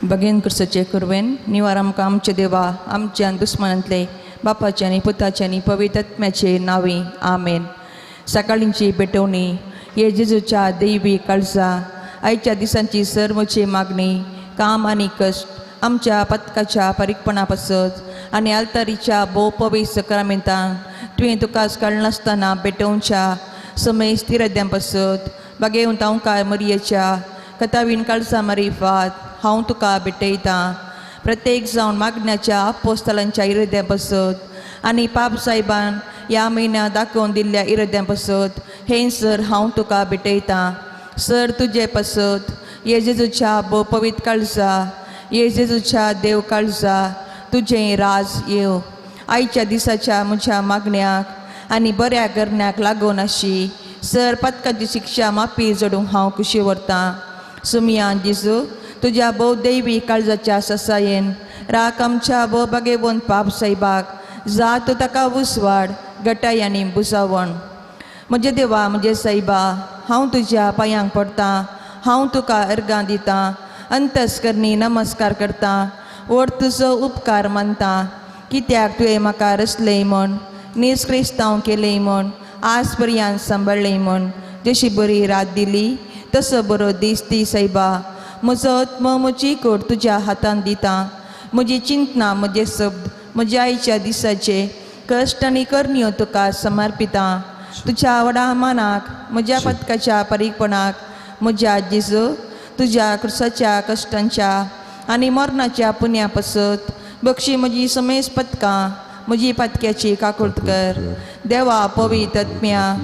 बगेन क्रिस्ताचे कुरवेन निवार आमकां आमचे देवा आमच्या आनी दुस्मानांतले बापाचे आनी पुताचे आनी पवित्र नांवी आमेन. सकाळींची भेटवणी हे जेजूच्या दैवी काळजा आयच्या दिसांची सर्वची मागणी काम आनी कश्ट आमच्या पथकाच्या परीकपणा पासत आनी आल्तारीच्या भोव पवित्र सक्रामेंतांक तुवें तुकाच कळनासतना भेटोवच्या समय स्थिरद्यां पासत बागेवन तांकां मरयेच्या कथावीन काळजा मारिफात हांव तुका भेटयतां. प्रत्येक जावन मागण्याच्या आपोस्तलांच्या इरद्यां पासत आनी पाप साहेबान ह्या म्हयन्या दाखोवन दिल्ल्या इरद्यां पासत हें सर हांव तुका भेटयतां. सर तुजे पासत ये जेजूच्या भोव पवित्र काळजा ये जेजूच्या देव काळजा तुजें राज येव. आयच्या दिसाच्या म्हज्या मागण्याक आनी बऱ्या करण्याक लागून आशी सर पथकाची शिक्षा माफी जोडूंक हांव खुशी व्हरतां. सुमिया जेजू तुज्या भोव दैवी काळजाच्या ससायेन राख आमच्या भोव बागेवन पाप साहेबाक जा तूं ताका उसवाड गटाय आनी बुसावण. म्हजे देवा म्हजे सायबा हांव तुज्या पांयांक पडटां हांव तुका अर्गां दितां अंतस्करणी नमस्कार करतां व्हड तुजो उपकार मानता कित्याक तुवें म्हाका रचलें म्हूण नीज क्रिस्तांव केलें म्हूण आज पर्यंत सांबाळ्ळें म्हूण जशी बरी रात दिली तसो बरो दीस दी सायबा. म्हजो आत्मो म्हजी कोट तुज्या हातान दिता म्हजी चिंतना म्हजे शब्द म्हज्या आयच्या दिसाचे कश्ट आनी करण्यो तुका समर्पिता. तुज्या व्हडा मानाक म्हज्या पथकाच्या परीकपणाक म्हज्या जेजू तुज्या क्रुसाच्या कश्टांच्या आनी मरणाच्या पुण्या पासत बक्षी म्हजी समेस पथकां म्हजी पथक्याची काकूळट कर. देवा पवित्र आत्म्या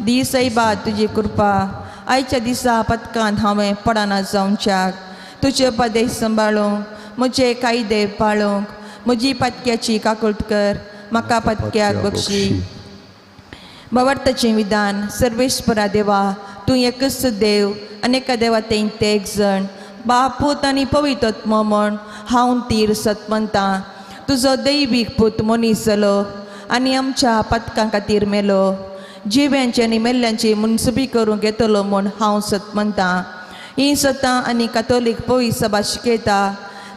दी सैबा तुजी कृपा आयच्या दिसा पथकांत हांवें पडना जावच्याक तुजे उपदेश सांबाळूंक म्हजे कायदे पाळूंक म्हजी पथक्याची काकूळट कर म्हाका पथक्याक बक्षी. बाबार्थाचें विधान सर्वेस्परा देवा तूं एकच देव आनी एका देवा ते एक जण बाप पूत आनी पवित्र आत्मो म्हण हांव तीर सत म्हणटां. तुजो दैवीक पूत मनीस जालो आनी आमच्या पथकां खातीर मेलो जिव्यांची आनी मेल्ल्यांची मुनसुबी करूंक येतलो म्हूण हांव सत म्हणटां. हीं सतां आनी कातोलीक पवित्र सभा शिकयता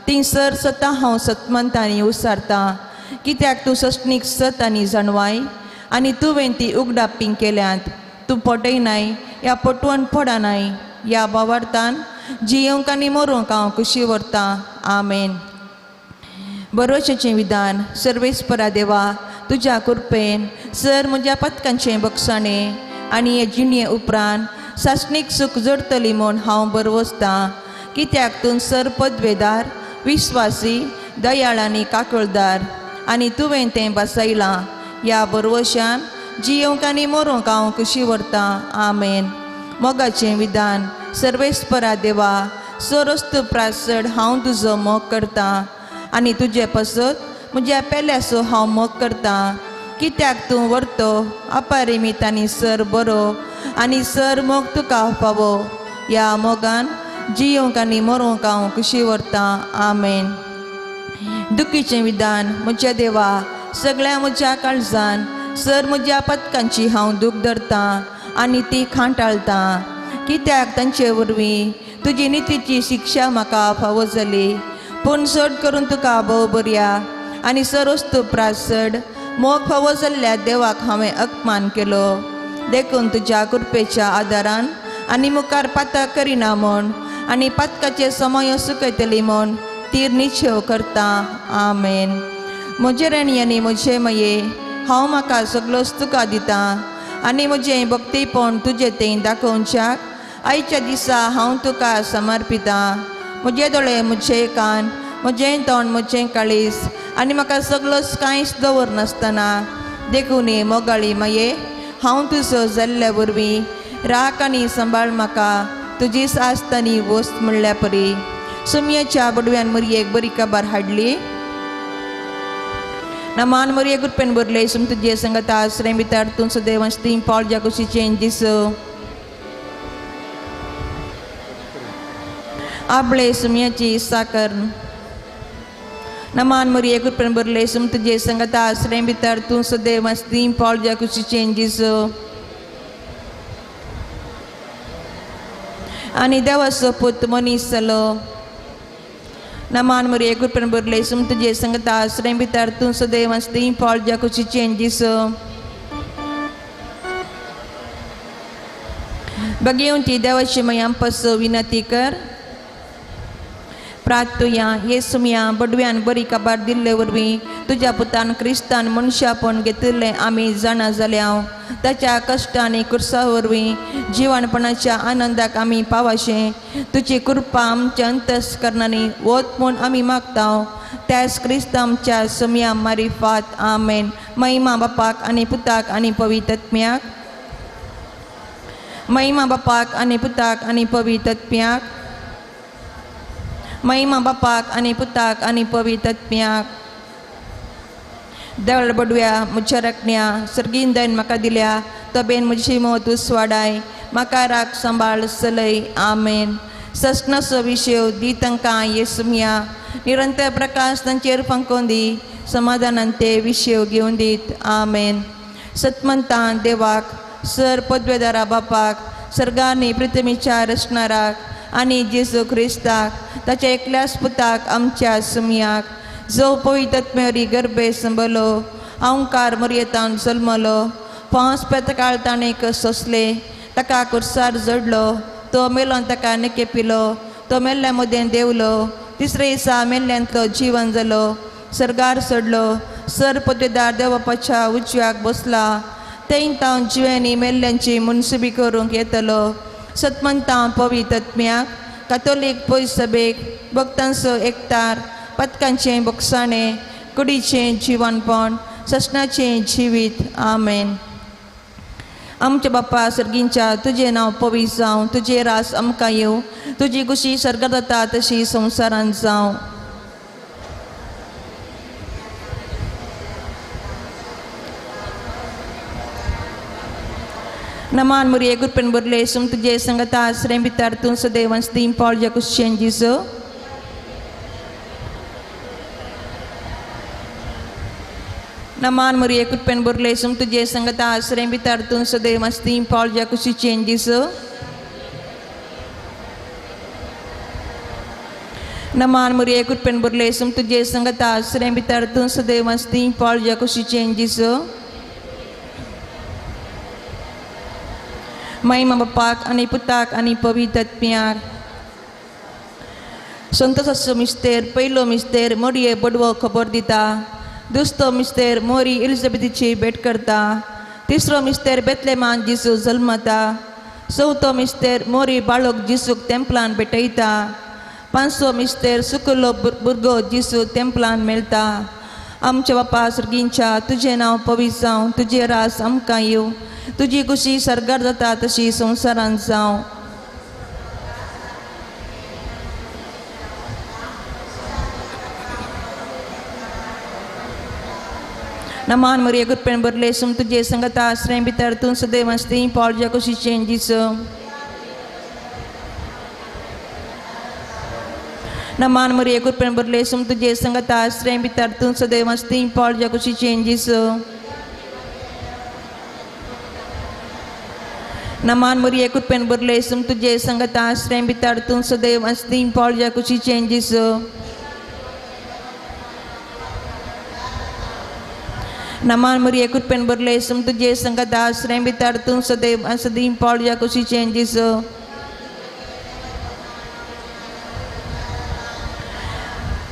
ती सर सतां हांव सत म्हणटां आनी उसारतां कित्याक तूं सस्नीक सत आनी जाणवाय आनी तुवें ती उगडापींग केल्यांत. तूं पटयनाय ह्या पटवण पडनाय ह्या बावार्थान जियेवंक आनी मरूंक हांव खुशी व्हरतां. आमेन. बरोवचें विधान सर्वेस्परा देवा तुज्या कृपेन सर म्हज्या पथकांचें बक्षाणें आनी हे जिणे उपरांत सासणीक सूख जोडटली म्हूण हांव बरवसतां कित्याक तूं सर पदवेदार विश्वासी दयाळ आनी काकळदार आनी तुवें तें बसयलां. ह्या बरवशान जियेवंक आनी मरूंक हांव खुशी व्हरतां. आमेन. मोगाचें विधान सर्वेस्परा देवा सोरस्तू प्रासड हांव तुजो मोग करतां आनी तुजे पासत म्हज्या पेल्यासो हांव मोग करतां कित्याक तूं व्हरतो अपारिमीत आनी सर बरो आनी सर मोग तुका फावो. ह्या मोगान जियेवंक आनी मरूंक हांव खुशी व्हरतां. आमेन. दुखीचें विधान म्हज्या देवा सगळ्या म्हज्या काळजान सर म्हज्या पथकांची हांव दूख धरतां आनी ती खांटाळटां कित्याक तांचे वरवीं तुजी नितीची शिक्षा म्हाका फावो जाली. पूण चड करून तुका भोव बरया आनी सरोस्तू प्रासड मोग फावो जाल्ल्या देवाक हांवें अपमान केलो. देखून तुज्या कृपेच्या आदारान आनी मुखार पातक करिना म्हूण आनी पातकाचे समय सुकयतली म्हूण तीर निश्चेव करता. आमेन. म्हजे राणी आनी म्हजे मये हांव म्हाका सगळोच तुका दितां आनी म्हजें भक्तीपण तुजें तें दाखोवच्याक आयच्या दिसा हांव तुका समर्पितां. म्हजे दोळे म्हजे कान म्हजें तोंड म्हजें काळीज आनी म्हाका सगळोच कांयच दवरनासतना देखून मोगाळी माये हांव तुजो जाल्ल्या वरवीं राख आनी सांबाळ म्हाका तुजी आस्त आनी वस्त म्हणल्या परी. सुमयेच्या बडव्यान मरयेक बरी खबर हाडली नमान मरये गुटपेन भरले सुम तुजे संगता आश्रय भितर तूं सदैव तीं पावल ज्या कुशीचें दिस आपले सुमयाची साकर. नमान मरये कृपेन भरले सुम तुजे संगता आश्रय भितर तूं सदैव तीं पावल ज्या कुशीचें दिस आनी देवाचो पूत मनीस जालो. नमान मरिये कृपेन भरले सुम तुजे संगता आश्रय भितर तूं सदैव आसती फळ ज्या कुशीचें जेजू. बगेवंती देवाची मयां पसो विनंती कर. प्रार्थुया येसुमया बडव्यान बरी काबार दिल्ले वरवीं तुज्या पुतान क्रिस्तान मनशापण घेतिल्लें आमी जाणा जाल्या. ताच्या कश्टांनी कुर्सा वरवीं जिवनपणाच्या आनंदाक आमी पावाशें. तुजी कृपा आमच्या अंतस्करणांनी वत म्हूण आमी मागता. त्याच क्रिस्त आमच्या सुमया मारिफात. आमेन. महिमा बापाक आनी पुताक आनी पवित्र आत्म्याक. महिमा बापाक आनी पुताक आनी पवित्र आत्म्याक. महिमा बापाक आनी पुताक आनी पवित्र आत्म्याक. देवळ बडव्या म्हज्या राखण्या सर्गीन दयन म्हाका दिल्या तबेन म्हजी मत उसवाडाय म्हाका राख सांबाळ सलय. आमेन. ससनाचो विशय दी तांकां येसुमया निरंतर प्रकाश तांचेर फांकोवन दी समाधानान ते विशय घेवन दीत. आमेन. सतमंतान देवाक सर पदवेदारा बापाक सर्गांनी पृथ्वीच्या रचणाराक आनी जेजू क्रिस्ताक ताच्या एकल्याच पुताक आमच्या सुमयाक जो पवित्र आत्म्यावरी गर्भे संबलो अंकार मरयेतान जल्मलो पांच पेतकाळ ताणें सोंसले ताका कुर्सार जडलो तो मेलोन ताका नेके पिलो तो मेल्ल्या मदें देंवलो तिसरे दिसा मेल्ल्यांतलो जिवन जालो सर्गार सोडलो सर पदवेदार देवबापाच्या उजव्याक बसला तें तावन जिव्यांनी मेल्ल्यांची मुनसुबी करूंक येतलो. सतमंतां पवित्र आत्म्याक कातोलीक पयस सभेक भक्तांचो एकतार पदकांचें बोगसाणें कुडीचें जिवनपण ससनाचें जिवीत. आमेन. आमच्या बाप्पा सर्गींच्या तुजें नांव पवित्र जावं तुजें रास आमकां येवं तुजी खुशी सर्गात जाता तशी संवसारांत जावं. नमान मरिये कृपेन भरले सुम तुजे संगता आश्रय भितर तूं सदैव आसती फळ ज्या कुशीचें जेजू. नमान मरिये कृपेन भरले सुम तुजे संगता आश्रय भितर तूं सदैव आसती फळ ज्या कुशीचें जेजू. नमान मरिये कृपेन भरले सुम तुजे संगता आश्रय भितर तूं सदैव आसती फळ ज्या कुशीचें जेजू. महिमा बापाक आनी पुताक आनी पवित्र आत्म्याक. संतोषाचो मिस्तेर पयलो मिस्तेर मोरये बडवो खबर दिता. दुसरो मिस्तेर मोरी एलिझाबेथीची भेट करता. तिसरो मिस्तेर बेतलेमान जेजू जल्मता. चवथो मिस्तेर मोरी बाळक जेजूक तेंपलान भेटयता. पांचवो मिस्तेर सुकुल्लो भुरगो जेजू तेंपलान मेळटा. आमच्या बापा सर्गींच्या तुजें नांव पवित्र जावं तुजें रास आमकां येवं तुजी खुशी सर्गार जाता तशी संवसारांत जावं. नमान मरिये कृपेन भरले सुम तुजे संगता आश्रय भितर तूं सदैव आसती फळ ज्या कुशीचें जेजू. नमान मरिये कृपेन भरले सुम तुजे संगता आश्रय भितर तूं सदैव आसती फळ ज्या कुशीचें जेजू. नमान मरिये कृपेन भरले सुम तुजे संगता आश्रय भितर तूं सदैव आसती फळ ज्या कुशीचें जेजू. नमान मरिये कृपेन भरले सुम तुजे संगता आश्रय भितर तूं सदैव आसती फळ ज्या कुशीचें जेजू.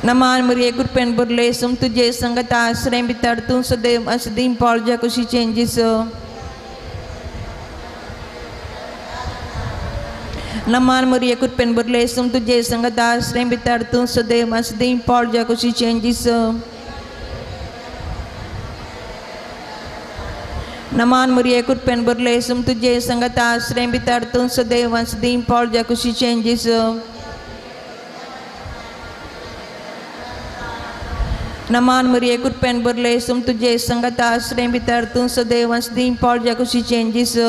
नमान मरिये कृपेन भरले सुम तुजे संगता आश्रय भितर तूं सदैव आसती फळ ज्या कुशीचें जेजू. नमान मरिये कृपेन भरले सुम तुजे संगता आश्रय भितर तूं सदैव आसती फळ ज्या कुशीचें जेजू. नमान मरिये कृपेन भरले सुम तुजे संगता आश्रय भितर तूं सदैव आसती फळ ज्या कुशीचें जेजू. नमान मरिये कृपेन भरले सुम तुजे संगता आश्रय भितर तूं सदैव आसती फळ ज्या कुशीचें जेजू.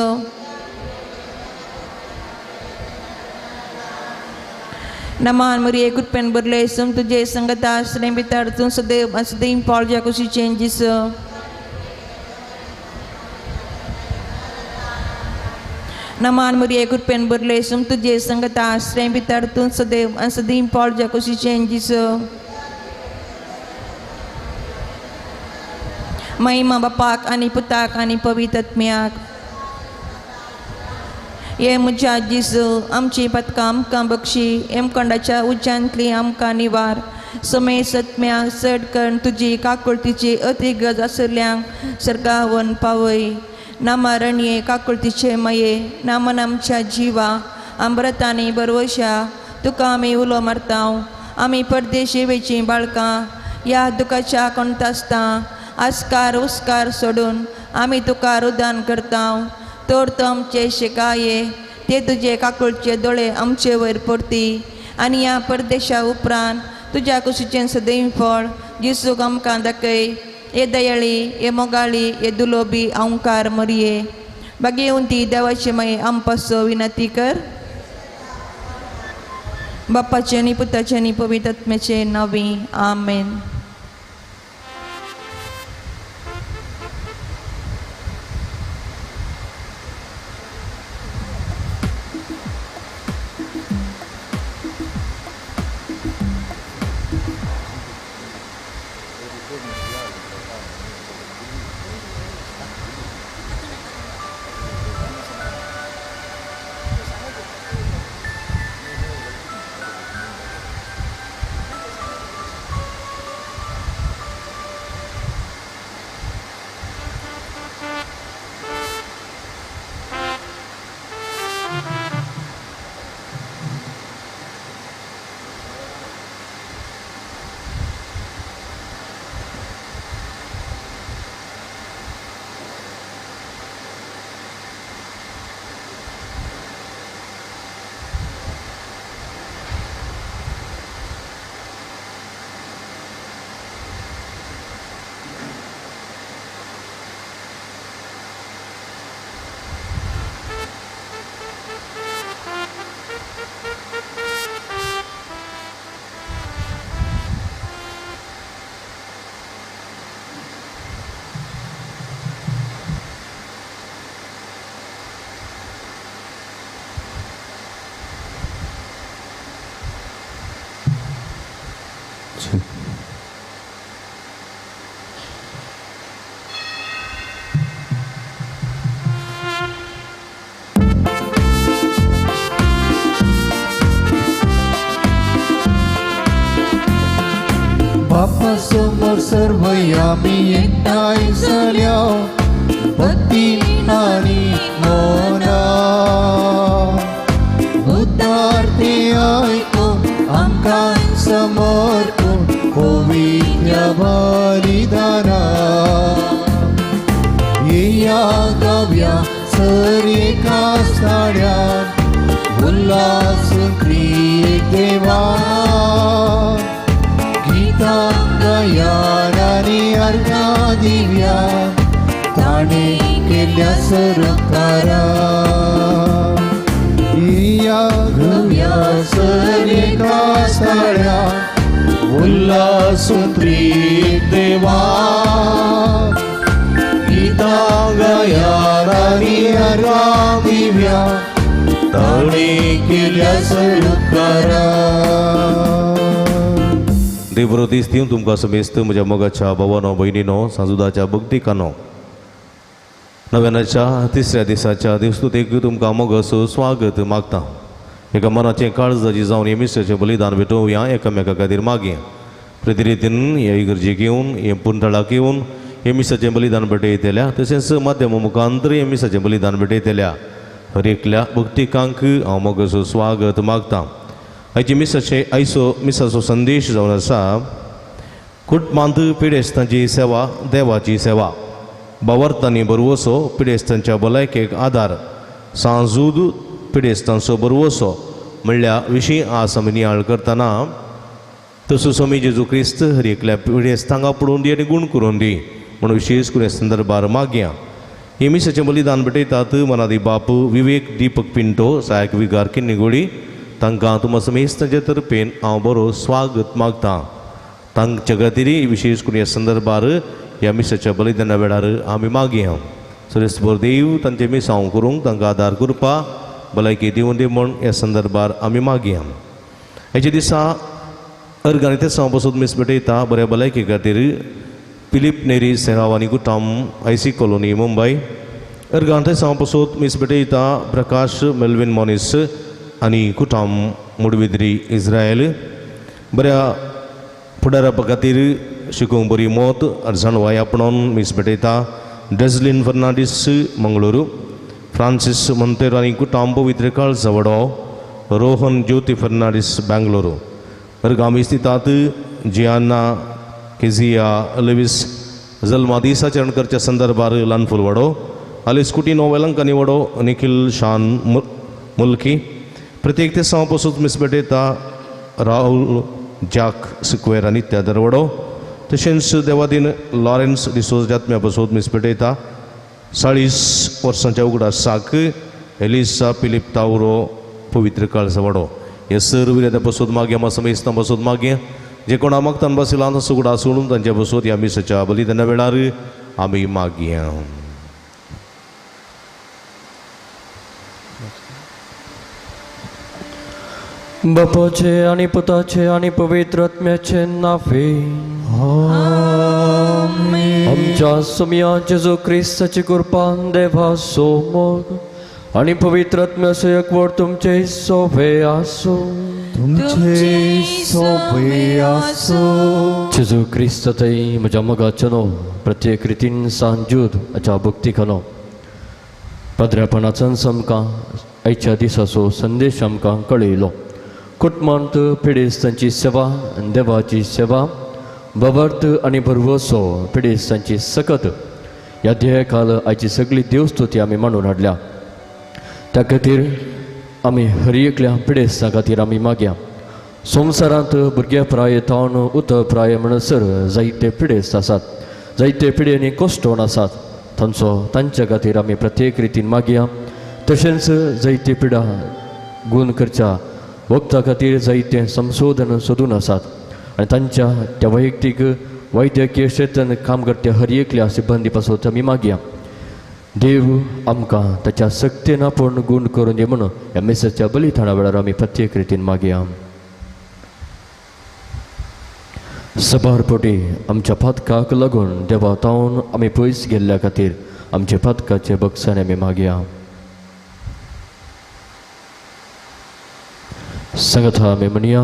नमान मरिये कृपेन भरले सुम तुजे संगता आश्रय भितर तूं सदैव आसती फळ ज्या कुशीचें जेजू. नमान मरिये कृपेन भरले सुम तुजे संगता आश्रय भितर तूं सदैव आनी सदीं पावलच्या कुशीचें जेजू महिमा बापाक आनी पुताक आनी पवित्र आत्म्याक. हे म्हज्या जेजू आमची पदकां आमकां बक्षी हेमखंडाच्या उज्यांतली आमकां निवार समय सत्म्या चड करून तुजी काकुळतीची अती गरज आशिल्ल्यांक सर्गावन पावय. नामारणये काकुळतीचे मये नामन आमच्या जिवा आंब्रतांनी बरवशा तुका आमी उलो मारता. आमी परदेशी वेचीं बाळकां ह्या दुखाच्या कोणतासतां आस्कार उस्कार सोडून आमी तुका रुदान करता. तर तो आमचे शिकाये ते तुजे काकुळचे दोळे आमचे वयर परती आनी ह्या परदेशा उपरांत तुज्या कुशीचें सदैव फळ जेजूक आमकां दाखय. हे दयाळी हे मोगाळी हे दुलोबी ओंकार मरिये बागेवंती देवाची माये आमपासो विनंती कर. बापाचे आनी पुताचे आनी पवित्र आत्म्याचे नांवी आमेन. बापा समोर सर्व आमी एकठांय जाल्या भक्ती आनी मना उद्धार ते आयकून आमकां समर्पूण पवित्र बलिदाना येया गाव्या सर एका साड्यान उल्हासून क्रियेक देवा गीता गायान आनी अर्घां दिव्या ताणें केल्ल्या सरकारा येया गव्या सर एका साड्यान उल्हासून त्रिएक देवा गीता गायान आनी अर्घां दिव्या ताणें केल्ल्या सरकारा. देव बरो दीस दिवन तुमकां समेस्त म्हज्या मोगाच्या भावानो भयणीनो सांजुदाच्या भक्तिकानो नव्यानाच्या तिसऱ्या दिसाच्या दिवस्तुतेक तुमकां मोगाचो स्वागत मागता. एका मनाचें काळजाची जावन हे मिसाचें बलिदान भेटोवया एकामेका खातीर मागया. प्रतिरितीन हे इगर्जेक येवन हे पुंतळाक येवन हे मिसाचें बलिदान भेटयतल्या तशेंच माध्यमा मुखांतर हे मिसाचें बलिदान भेटयतल्या हर एकल्या भक्तिकांक हांव मोगाचो स्वागत मागता. आयचे मिसाचे आयचो मिसाचो संदेश जावन आसा कुटुंबांत पिडेस्तांची सेवा देवाची सेवा. बावर्थांनी बरवसो पिडेस्तांच्या भलायकेक आदार सांजूद पिडेस्तांचो बरवसो म्हणल्या विशीं आज आमी नियाळ करतना तसो स्वामी जेजू क्रिस्त हर एकल्या पिडेस्तांक पडून दी आनी गूण करून दी म्हणून विशेश करून संदर्भार मागया. हे मिसाचें बलिदान भेटयतात मनादी बाप विवेक दीपक पिंटो सहायक विगार किन्नीगोडी तांकां तुमकां समेस्तांचे तर्फेन हांव बरो स्वागत मागता. तांच्या खातीर विशेश करून ह्या संदर्भार ह्या मिसाच्या बलिदाना वेळार आमी मागया. सरेस्पर देव तांचे मिसांव करूंक तांकां आदार करपा भलायकी दिवन दी म्हूण ह्या संदर्भार आमी मागया. हेच्या दिसा अर्गानी ते सांव पसून मीस भेटयता बऱ्या भलायकी खातीर फिलीप नेरी सेराव आनी कुटाम आयसी कॉलोनी मुंबय. अर्गान ते सांव पसून मीस भेटयता प्रकाश मेल्विन मोनीस आनी कुटाम मुडविद्री इस्रायल. बऱ्या फुडारापा खातीर शिकूंक बरी मोत अर्जणवाय आपणोन मीस भेटयता डेझलिन फर्नांडीस मंगळुरू, फ्रांसीस मोंतेरो आनी कुटाम पवित्र काळजावडो, रोहन ज्योती फर्नांडीस बेंगलोरू. अर्गामी स्थितात जियाना केझिया लेवीस जल्मा दिसाचरण करच्या संदर्भार ल्हान फुलवडो, आलिस कुटिनो वेलंकनी वडो, निखिल शान मुल्की. प्रत्येक ते सांव पसून मीस भेटयता राहुल जाक सिक्वेर आनी त्या दरवडो. तशेंच देवादीन लॉरेन्स डिसोज जात्म्या पसून मीस भेटयता 40 वर्सांच्या उगडासाक एलिसा फिलीप तावरो पवित्र काळजावडो. हे सर विरेत्या पसून मागया मासमेस्तां पसून मागया जे कोणा मागतान बसिलां सुगडा सोडून तांच्या बसून ह्या मिसाच्या बलिदाना वेळार आमी मागया. बापाचे आनी पुताचे आनी पवित्र आत्म्याचे नावे आमच्या सोम्या जेजू क्रिस्ताची कृपा देवाचो मोग आनी पवित्र आत्म्याचो एकवट तुमचे सोबे आसूं. तुमचे सोबे आसूं. जेजू क्रिस्त थंय म्हज्या मोगाचो न्हू प्रत्येक रितीन सांजूद हाच्या भक्तीखानो पाद्रेपणाच्यान आमकां आयच्या दिसाचो संदेश आमकां कळयलो. कुटुंबांत पिडेस्तांची सेवा, देवाची सेवा, बाबार्थ आनी भरवसो पिडेस्तांची सकत ह्या ध्येयकाल आयची सगळी देवस्तुती आमी मांडून हाडल्या. त्या खातीर आमी हर एकल्या पिडेस्तां खातीर आमी मागया. संवसारांत भुरग्या प्राय तावन उतर प्राय म्हणसर जायते पिडेस्त आसात, जायते पिडेनी कश्टोण आसात, तांचो तांच्या खातीर आमी प्रत्येक रितीन मागया. तशेंच जायते पिडा गूण करच्या वखदा खातीर जायते संशोधन सोदून आसात आनी तांच्या त्या वैयक्तीक वैद्यकीय क्षेत्रान काम करत्या हर एकल्या सिब्बंदी पासून आमी मागया. देव आमकां ताच्या सक्तेन आपूण गूण करून दी म्हणून ह्या मिसाच्या बलिदाना वेळार आमी प्रत्येक रितीन मागया. सबार पोटी आमच्या पातकाक लागून देवा तावन आमी पयस गेल्ल्या खातीर आमच्या पातकाचे बक्षाने आमी मागया. सांगता आमी म्हणया,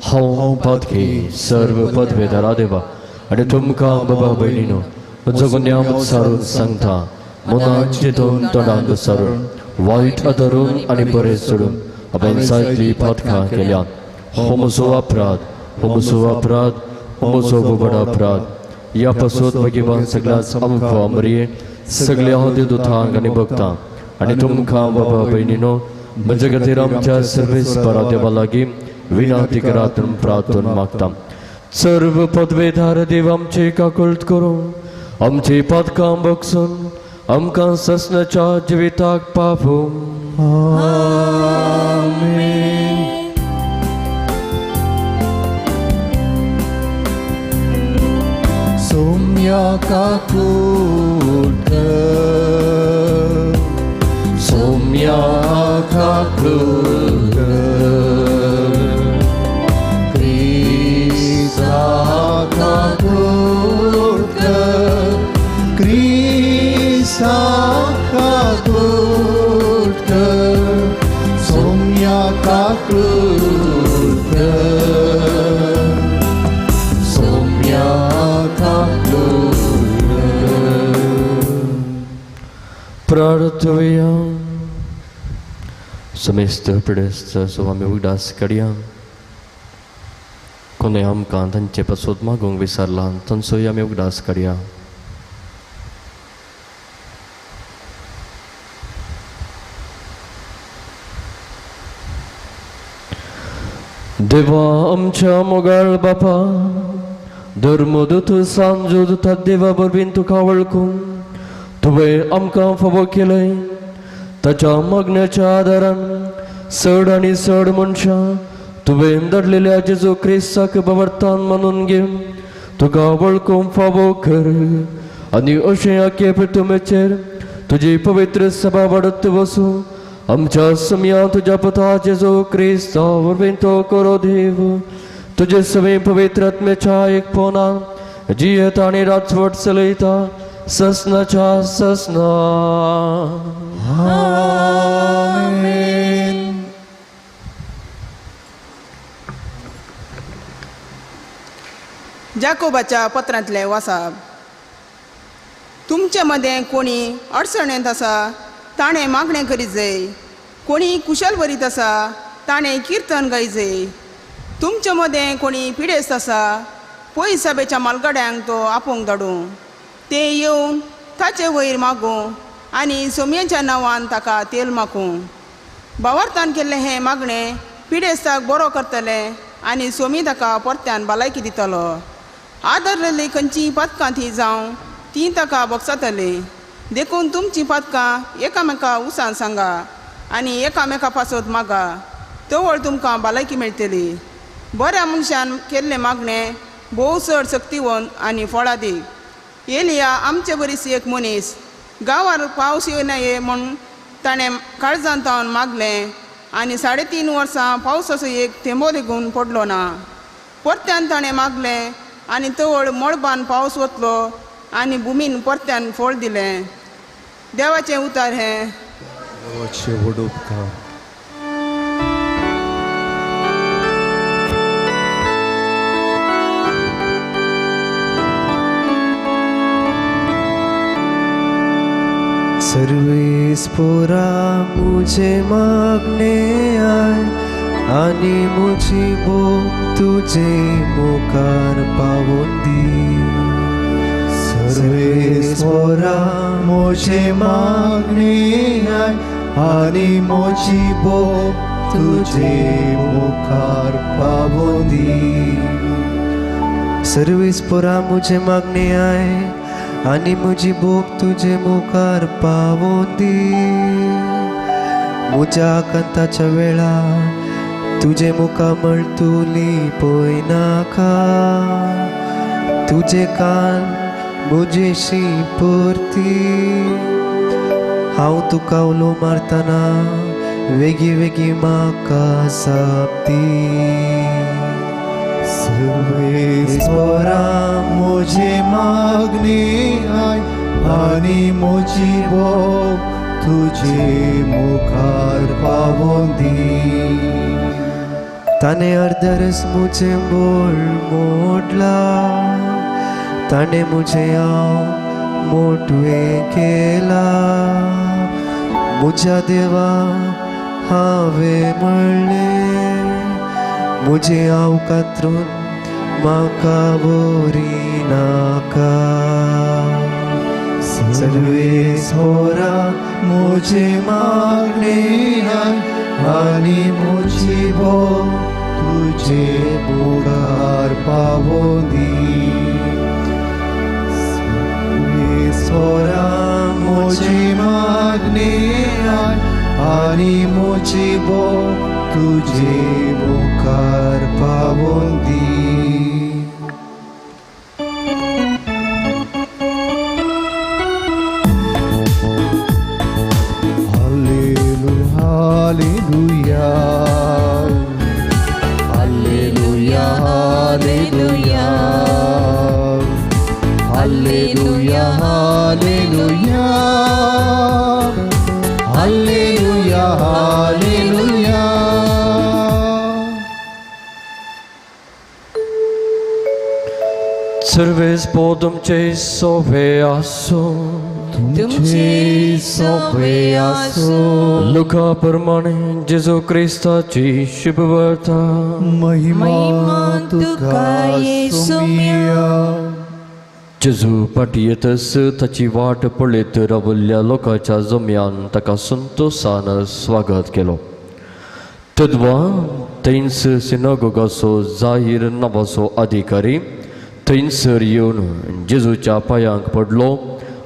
हांव पातकी सर्व पदवेदारा देवा आनी तुमकां बाबा भयणीनो म्हजो गुन्यांव सारून सांगता, मनान चिंतून तोंडान सारून वायट आदरून आनी बरें सोडून हांवें जायतीं पातकां केल्यात. हो म्हजो अपराध, हो म्हजो अपराध, हो म्हजो व्हड अपराध. ह्या पासून भगिवान सगळ्याच आमकां मरये सगळ्या हांव दुतांक आनी भक्तां आनी तुमकां बाबा भयणीनो म्हजे खातीर आमच्या सर्वेस्परा देवा लागीं विनंती करात प्रार्थना मागता. सर्व पदवेधार देव आमचे काकुळट करूं, आमची पातकां बक्षून आमकां ससनाच्या जिविताक पावूं. आमेन. सोम्या काकुळट कर, सोम्या काकुळट कर, क्रिस्ता काकुळट कर, क्रिस्ता काकुळट कर, सोम्या काकुळट कर, सोम्या काकुळट कर. प्रार्थवया. समेस्त पिडेस्त सो आमी उगडास काडया. कोणें आमकां तांचे पासत मागूंक विसरला तांचोय आमी उगडास काडया. देवा आमच्या मोगाळ बापा, धर्मदूत सांजूद देवा बरबीन तुका वळखूंक तुवें आमकां फावो केलें. ताच्या मागण्याच्या आदारान चड आनी चड मनशां तुवें धाडलेल्या जेजू क्रिस्ताक बाबर्तान मानून घेवन तुका वळखूंक फावो कर आनी अशें आखे तुमेचेर तुजी पवित्र सभा वाडत वसूं आमच्या समया तुज्या पुता जेजू क्रिस्ता वरवीं तो करो देव तुजे सवे पवित्र आत्म्याच्या एकपणान जियेता आनी राजवट चलयता ससनाच्या ससना. आमेन. जाकोबाच्या पत्रांतलें वासाप. तुमचे मदें कोणी अडचणेंत आसा ताणें मागणें करीत जाय, कोणी कुशल बरीत आसा ताणें किर्तन गायत जाय. तुमचे मदें कोणी पिडेस्त आसा पयस सभेच्या मालगड्यांक तो आपोवंक धाडूं, ते येवन ताचे वयर मागूं आनी सोमयेच्या नांवान ताका तेल मागूं. भावार्थान केल्लें हें मागणें पिडेस्ताक बरो करतलें आनी सोमी ताका परत्यान भलायकी दितलो. आदरलेली खंयचीय पातकां ती जावं तीं ताका बगसातलीं. देखून तुमचीं पातकां एकामेका उसान सांगा आनी एकामेका पासत मागा, तवळ तुमकां भलायकी मेळटली. बऱ्या मनशान केल्लें मागणें भोव चड सक्तिवंत आनी फळादीक. एलिया आमचे बरीच एक मनीस गांवार पावस येवना ये म्हूण ताणें काळजांत तावन मागलें आनी 3.5 वर्सां पावसाचो एक थेंबो लेगून पडलो ना. परत्यान ताणें मागलें आनी तवळ मळबान पावस वतलो आनी भुमीन परत्यान फळ दिलें. देवाचें उतार हें. देवाचें व्हड उपकार. सर्वेस पोरा मुझे मागणे आय आनी मुझी बोम तुझे मुखार पावोन दी. सर्वेस पोरा मुझे मागणे आय आनी मुझी बोम तुझे मुखार पावोन दी. सर्वेस पोरा मुझे मागणे आय आनी म्हजी बोब तुजे मुखार पावोन दी. म्हज्या आकांताच्या वेळा तुजे मुखामळ तूं लिपय नाका. तुजे कान म्हजेशी परती. हांव तुका उलो मारतना वेगीं वेगीं म्हाका जाप दी. सर्वेस पोरा मुझे मागणे आय आनी मुझी बोब तुझे मुखार पावोन दी. ताणें अर्दरस मुझे बोळ मोडला, ताणें मुझे हांव मोटवें केला. म्हज्या देवा हांवें म्हणलें मुझे हांव कातरून म्हाका बोरी नाका. सर्वेस पोरा मुझे मागणे आय आनी मुझी बोब तुझे मुखार पावोन दी. सर्वेस पोरा मुझे मागणे आय आनी मुझी बोब तुझे मुखार पावोन दी. Hallelujah, hallelujah, hallelujah, hallelujah, hallelujah, hallelujah, hallelujah. Sarves पो तुमचे सोवे आसूं. तुमचे सोवे आसूं. लुका प्रमाणे जेजू क्रिस्ताची शुभवार्ता. महिमा तुका सोम्या. जेजू फाटी येतच ताची वाट पळयत रावल्ल्या लोकांच्या जम्यान ताका संतोशान स्वागत केलो. तद्वा थंयच सिनागोगाचो जाहीर नांवाचो अधिकारी थंयसर येवन जेजूच्या पांयांक पडलो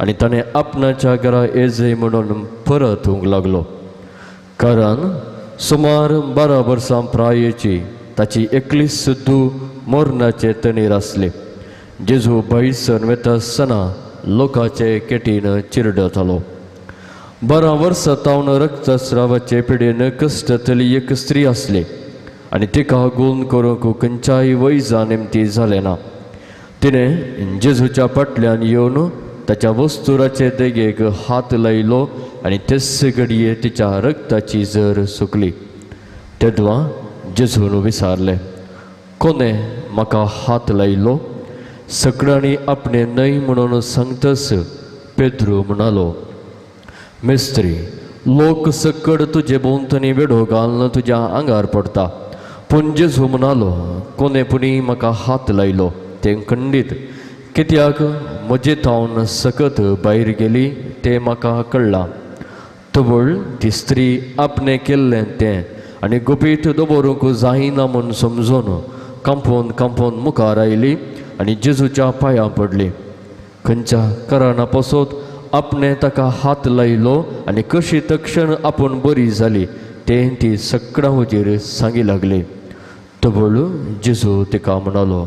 आनी ताणें आपणाच्या घरा येजय म्हणून परतूंक लागलो. कारण सुमार 12 वर्सां प्रायेची ताची एकली सुद्दू मरणाचे तणीर आसली. जेजू भायसर वता आसतना लोकांचे केटीन चिरडतालो. 12 वर्सां तावन रक्तस्रावाचे पिडेन कश्टतली एक स्त्री आसली आनी तिका गुण करूंक खंयच्याय वैजा निमती जालें ना. तिणें जेजूच्या फाटल्यान येवन ताच्या वस्तुराचे देगेक हात लायलो आनी तेच घडये तिच्या रक्ताची जर सुकली. तेदवा जेजून विचारलें, कोणें म्हाका हात लायलो? सगळ्यांनी आपणें न्हय म्हणून सांगतच पेद्रू म्हणालो, मेस्त्री, लोक सकड तुजे भोंवतणी वेडो घालून तुज्या आंगार पडटा. पूण जेजू म्हणालो, कोणें पुणी म्हाका हात लायलो तें खंडीत, कित्याक म्हजे थावन सकत भायर गेली तें म्हाका कळ्ळां. तवळ ती स्त्री आपणें केल्लें तें आनी गुपीत दवरूंक जायना म्हूण समजून कांपोवन कांपोवन मुखार आयली आनी जेजूच्या पांयां पडली. खंयच्या कारणा पासत आपणें ताका हात लायलो आनी कशी तक्षण आपूण बरी जाली तें ती सगळ्यां हुजीर सांगी लागली. तवळ जेजू तिका म्हणालो,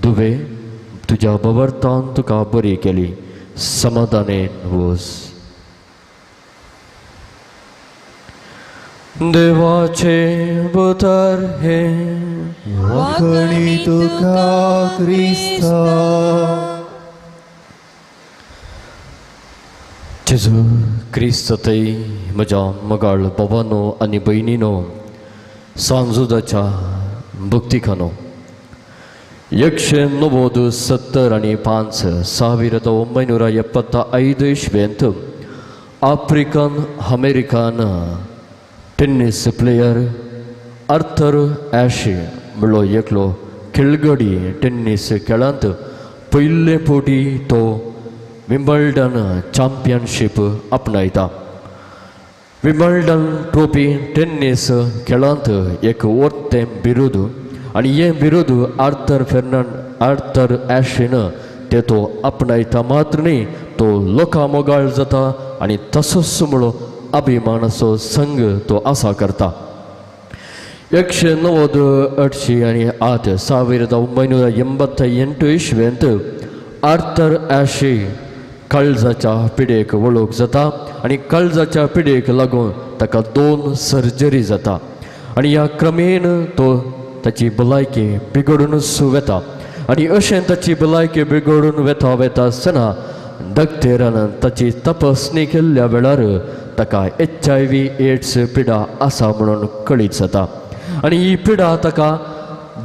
दुवे, तुज्या बवरतान तुका बरी केली, समाधानेन वच. देवाचे उतर हें. वाखणी तुका क्रिस्ता. जेजू क्रिस्त थंय म्हज्या मोगाळ बाबानो आनी भयणीनो, सांजुदाच्या भक्तिखानो, 190 70 आणि 5 1975 इस्वेंत African American tennis player Arthur Ashe म्हणलो एकलो खेळगडी टेन्नीस खेळांत पयले फावटी तो विम्बल्डन चॅम्पियनशीप आपणायता. विम्बल्डन ट्रॉफी टेन्नीस खेळांत एक वर्तें बिरुद आनी हें बिरुद आर्थर ॲशीन ते तो आपणायता मात्र न्ही, तो लोकां मोगाळ जाता आनी तसोच म्हणो अभिमानाचो संग तो आसा करता. 190 800 आणि 8 1988 इस्वेंत आर्थर ॲशी काळजाच्या पिडेक वळख जाता आनी काळजाच्या पिडेक लागून ताका 2 सर्जरी जाता आनी ह्या क्रमेन तो ताची भलायकी बिगडूनच वता आनी अशें ताची भलायकी बिगडून वता वता आसतना दक्तेरान ताची तपासणी केल्ल्या वेळार ताका HIV AIDS पिडा आसा म्हणून कळीत जाता आनी ही पिडा ताका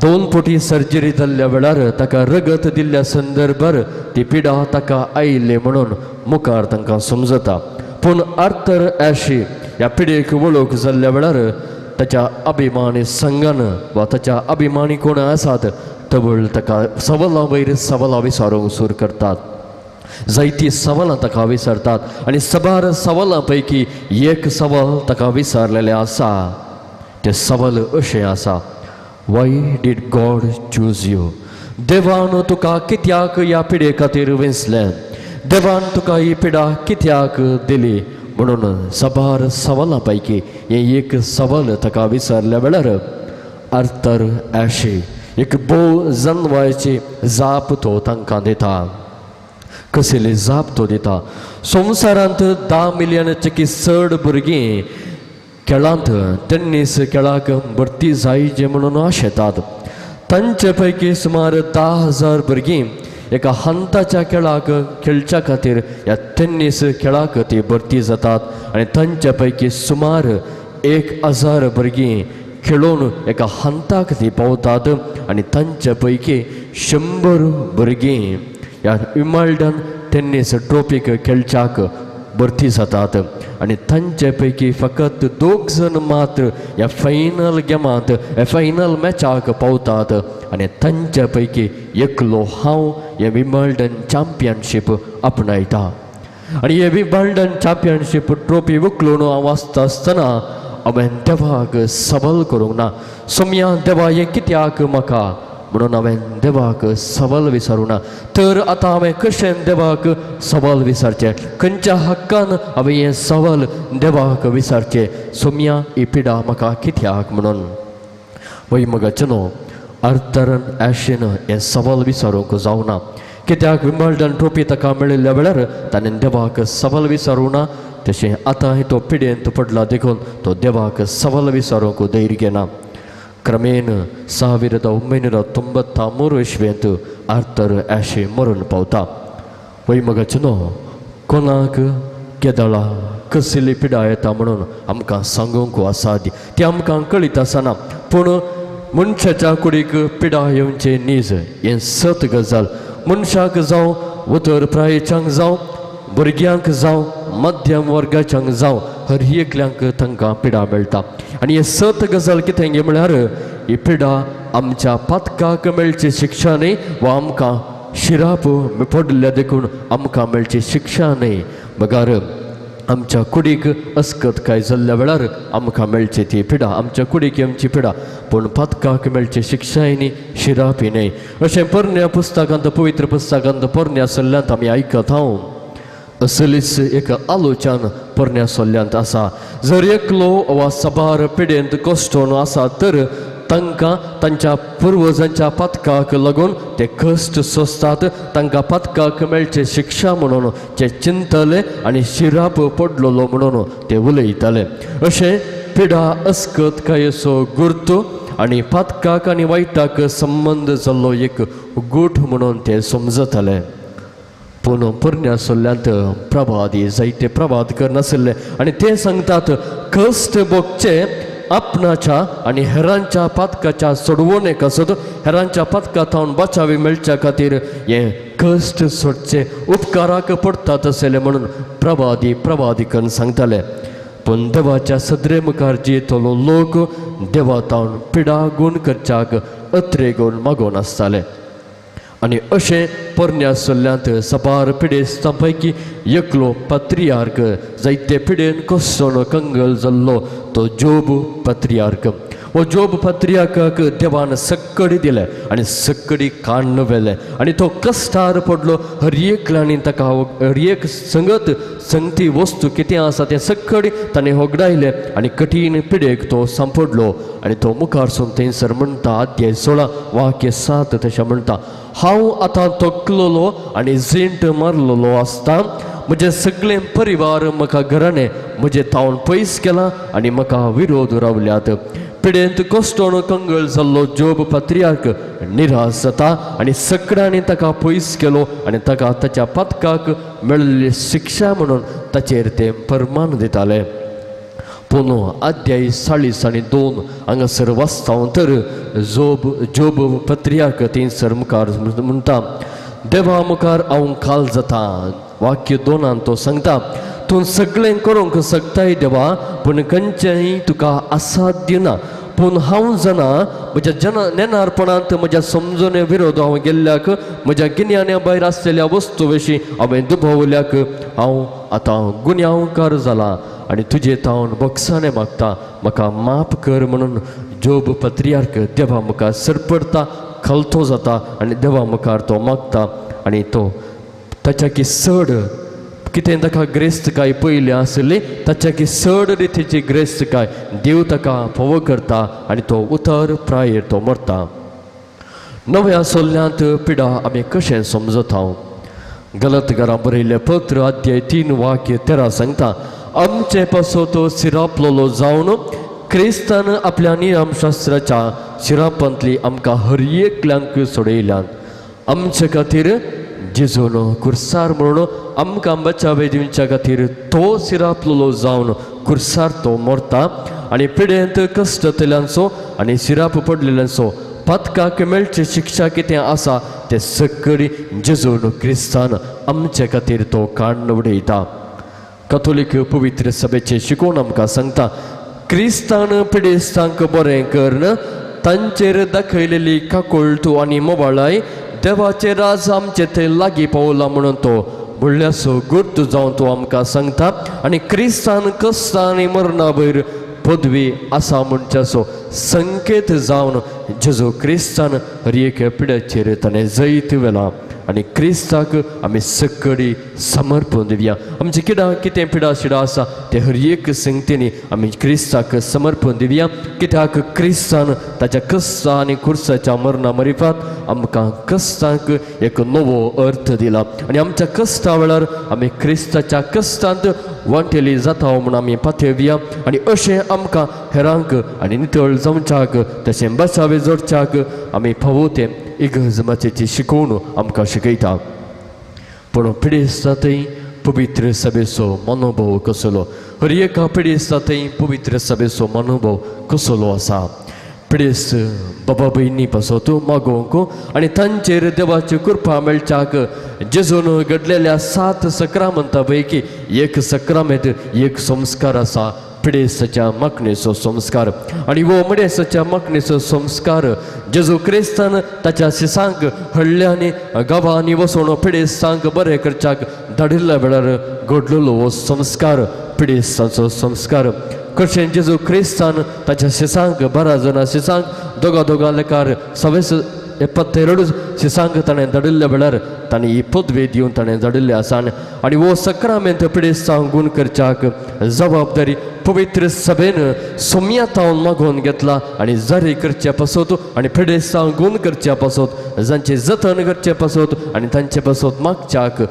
2 फावटी सर्जरी जाल्ल्या वेळार ताका रगत दिल्ल्या संदर्भार ती पिडा ताका आयिल्ली म्हणून मुखार तांकां समजता. पूण आर्थर ॲशी ह्या पिडेक वळख जाल्ल्या वेळार ताच्या अभिमानी संघान वा ताच्या अभिमानी कोण आसात तवळ ताका सवालां वयर सवालां विचारूंक सुरू करतात. जायतीं सवालां ताका विचारतात आनी साबार सवालां पैकी एक सवाल ताका विचारलेलें आसा. तें सवाल अशें आसा, Why did God choose you? देवान तुका कित्याक ह्या पिडे खातीर वेंचलें? देवान तुका ही पिडा कित्याक दिली? म्हणून साबार सवालां पैकी हें एक सवाल ताका विचारल्या वेळार आर्थर ॲशी एक भोव जनवायची जाप तो तांकां दिता. कसली जाप तो दिता? संवसारांत 10 मिलियनाचे चड भुरगीं खेळांत टेन्नीस खेळाक भरती जायचे म्हणून आशेतात. तांचे पैकी सुमार 10,000 भुरगीं एका हंताच्या खेळाक खेळच्या खातीर ह्या टेन्नीस खेळाक ती भरती जातात आनी तांचे पैकी सुमार 1,000 भुरगीं खेळून एका हंताक ती पावतात आनी तांचे पैकी 100 भुरगीं ह्या विम्बल्डन टेन्नीस ट्रॉफीक खेळच्याक भरती जातात आनी तांचे पैकी फकत 2 जण मात्र ह्या फायनल गेमांत ह्या फायनल मॅचाक पावतात आनी तांचे पैकी एकलो हांव हे विम्बल्डन चॅम्पियनशीप आपणायता. आनी हे विम्बल्डन चॅम्पियनशीप ट्रॉफी उखलून हांव आसता आसतना हांवें देवाक सबल करूंक ना. सोम्या देवा हें कित्याक म्हाका म्हणून हांवें देवाक सवाल विचारूं ना. तर आतां हांवें कशें देवाक सवाल विचारचें? खंयच्या हक्कान हांवें हें सवाल देवाक विचारचें? सोम्या ही पिडा म्हाका कित्याक म्हणून? वय मगाचें न्हू आर्थरान ॲशीन हें सवाल विचारूंक जावना. कित्याक विम्बल्डन ट्रॉफी ताका मेळिल्ल्या वेळार ताणें देवाक सवाल विचारूं ना. तशें आतां तो पिडेंत पडला देखून तो देवाक सवाल विचारूंक धैर्य घेना. क्रमेण 1993 इस्वेंत आर्थर ॲशे मरण पावता. वय मगाचें न्हू कोणाक केदळा कसली पिडा येता म्हणून आमकां सांगूंक आसा ती आमकां कळीत आसना. पूण मनशाच्या कुडीक पिडा येवचें नीज हें सत गजाल. मनशाक जावं उतर प्रायेच्यांक जावं भुरग्यांक जावं मध्यम वर्गाच्यांक जावं हर एकल्यांक तांकां पिडा मेळटा. आनी हें सत गजाल कितें गे म्हळ्यार ही पिडा आमच्या पातकाक मेळची शिक्षा न्हय वा आमकां शिराप पडल्या देखून आमकां मेळची शिक्षा न्हय, बगार आमच्या कुडीक अस्कत काय जाल्ल्या वेळार आमकां मेळची ती पिडा, आमच्या कुडीक आमची पिडा, पूण पातकाक मेळची शिक्षाय न्ही शिरापी न्हय. अशें पोरण्या पुस्तकांत पवित्र पुस्तकांत पोरण्या सल्ल्यांत आमी आयकत हांव. असलीच एक आलोचन पोरण्या सल्ल्यांत आसा. जर एकलो वा साबार पिडेंत कश्टोन आसा तर तांकां तांच्या पुर्वजांच्या पातकाक लागून ते कश्ट सोंसतात. तांकां पातकाक मेळचे शिक्षा म्हणून ते चिंतले आनी शिराप पडलेलो म्हणून ते उलयताले. अशें पिडा अस्कत कायसो गुर्त आनी पातकाक आनी वायटाक संबंद जाल्लो एक गूठ म्हणून ते समजताले. पूण पोरण्या सल्ल्यांत प्रवादी जायते प्रवाद करनासले आनी ते सांगतात कश्ट भोगचे आपणाच्या आनी हेरांच्या पातकाच्या सोडवणेक आसत, हेरांच्या पातका थावन बचावी मेळच्या खातीर हें कश्ट सोडचे उपकाराक पडटात आसले म्हणून प्रवादी प्रवादी करून सांगताले. पूण देवाच्या सदरे मुखार जियेतलो लोक देवा थावन पिडा गुण करच्याक अत्रे गुण मागोवन आसताले. आनी अशें पोरण्या सल्ल्यांत साबार पिडेस्तां पैकी एकलो पात्रियार्क जायते पिडेन कसोन कंगल जाल्लो तो जोब पात्रियार्क. हो जोब पात्रियार्काक देवान सक्कडी दिलें आनी सक्कडी काण्ण व्हेलें आनी तो कश्टार पडलो. हर एकल्यानी ताका हर एक संगत संगती वस्तू कितें आसा तें सक्कडी ताणें होगडायलें आनी कठीण पिडेक तो सांपडलो. आनी तो मुखार सून थंयसर म्हणटा अध्याय 16 वाक्य 7 तशें म्हणटा, हांव आतां तकलोलो आनी झेंट मारलेलो आसता, म्हजें सगळें परिवार म्हाका घराणें म्हजें तावन पयस केलां आनी म्हाका विरोध रावल्यात. पिडेंत कश्टोन कंगळ जाल्लो जोब पात्रियार्क निराश जाता आनी सगळ्यांनी ताका पयस केलो आनी ताका ताच्या पातकाक मेळिल्ली शिक्षा म्हणून ताचेर ते परमान दिताले. पूण अध्याय 40 आनी 2 हांगासर वाचता तर जोब पात्रियार्क थंयसर मुखार म्हणटा, देवा मुखार हांव काल जाता. वाक्य 2 तो सांगता, तूं सगळें करूंक शकताय देवा, पूण खंयचेंय तुका असाध्य ना. पूण हांव जाणा म्हज्या जन नेणारपणांत म्हज्या समजणे विरोध हांव गेल्ल्याक, म्हज्या गिन्याना भायर आसलेल्या वस्तू विशीं हांवें दुबावल्याक हांव आतां गुन्यांवकार जाला आनी तुजे तावन बोगसाणें मागता, म्हाका माफ कर म्हणून जोब पात्रियार्क देवा मुखार सरपडटा, खलतो जाता आनी देवा मुखार तो मागता. आनी तो ताच्या की चड कितें ताका ग्रेस्तकाय पयलीं आसली ताच्या की चड रितीची ग्रेस्तकाय देव ताका फावो करता आनी तो उतर प्रायेर तो मरता. नव्या सल्ल्यांत पिडा आमी कशें समजता? हांव गलत घरां बरयल्लें पत्र अध्याय 3 वाक्य 13 सांगता, आमचे पासत सिरापलोलो जावन क्रिस्तान आपल्या नियमशास्त्राच्या शिरापांतली आमकां हर एकल्यांक सोडयल्यात. आमचे खातीर जेजून कुर्सार म्हणून आमकां बचावे दिवच्या खातीर तो सिरापलोलो जावन कुर्सार तो मरता आनी पिडेंत कश्टतल्यांचो आनी सिराप पडलेल्यांचो पातकाक मेळची शिक्षा कितें आसा तें सगळी जेजून क्रिस्तान आमचे खातीर तो काण्ण उडयता. कथोलीक पवित्र सभेचें शिकोवन आमकां सांगता, क्रिस्तान पिडेस्तांक बरें करून तांचेर दाखयलेली काकुळटू आनी मोबाळाय देवाचे राज आमचे थंय लागीं पावला म्हणून तो व्हडल्यासो गुर्त जावन तो आमकां सांगता. आनी क्रिस्तान कश्टां आनी मरणा वयर पदवी आसा म्हणच्याचो संकेत जावन जेजू क्रिस्तान हर एक पिड्याचेर ताणें जैत व्हेलां आनी क्रिस्ताक आमी सकडी समर्पण दिवया. आमची किडा कितें पिडा शिडा आसा ते हर एक संगतींनी आमी क्रिस्ताक समर्पण दिवया, कित्याक क्रिस्तान ताच्या कस्ता आनी खुर्साच्या मरणा मरिफात आमकां कस्तांक एक नवो अर्थ दिला आनी आमच्या कस्ता वेळार आमी क्रिस्ताच्या कस्तांत वांटेली जाता म्हूण आमी पातयेवया आनी अशें आमकां हेरांक आनी नितळ जावच्याक तशें बसावे जोडच्याक आमी फावो तें इगर्ज मातयेची शिकोवन आमकां शिकयता. पूण पिडेस्ता थंय पवित्र सभेचो मनोभव कसलो, हर एका पिडेस्ता थंय पवित्र सभेचो मनोभव कसलो आसा. पिडेस्त बाबा भयणी पासत मागोवंक आनी तांचेर देवाची कृपा मेळच्याक जेजून घडलेल्या 7 सक्रामंता पैकी एक सक्रामेंत एक संस्कार आसा, पिडेस्ताच्या मागणेचो संस्कार. आनी हो मडेसाच्या मागणेचो संस्कार जेजू क्रिस्तान ताच्या शिसांक हळ्ळ्यांनी गांवांनी वचून पिडेस्तांक बरें करच्याक धाडिल्ल्या वेळार घडलेलो हो संस्कार पिडेस्ताचो संस्कार. कशें जेजू क्रिस्तान ताच्या शिसांक 12 जाणां शिसांक दोगा दोगा लेखार 72 शिसांक ताणें धाडिल्ल्या वेळार ताणें ही पदवी दिवन ताणें धाडिल्लें आसा आनी हो सक्रामेंत पिडेस्तांक गूण करच्याक जबाबदारी पवित्र सभेन सोम्यातावन मागोवन घेतला आनी जारी करचे पासत आनी पिडेस्तांक गूण करचे पासत जांचे जतन करचे पासत आनी तांचे पासत मागच्याक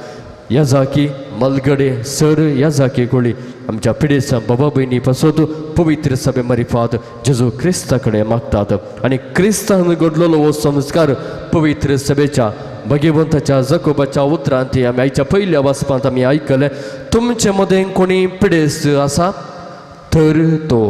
याजाकी मलगडे सर याजाकी कोळी आमच्या पिडेस्तां बाबा भयणी पासत पवित्र सभे मारिफात जेजू क्रिस्ता कडेन मागतात आनी क्रिस्तान घडलेलो हो संस्कार पवित्र सभेच्या भगवंताच्या जकोबाच्या उतरांत आमी आयच्या पयल्या वाचपांत आमी आयकलें, तुमचे मदें कोणी पिडेस्त आसा तर तो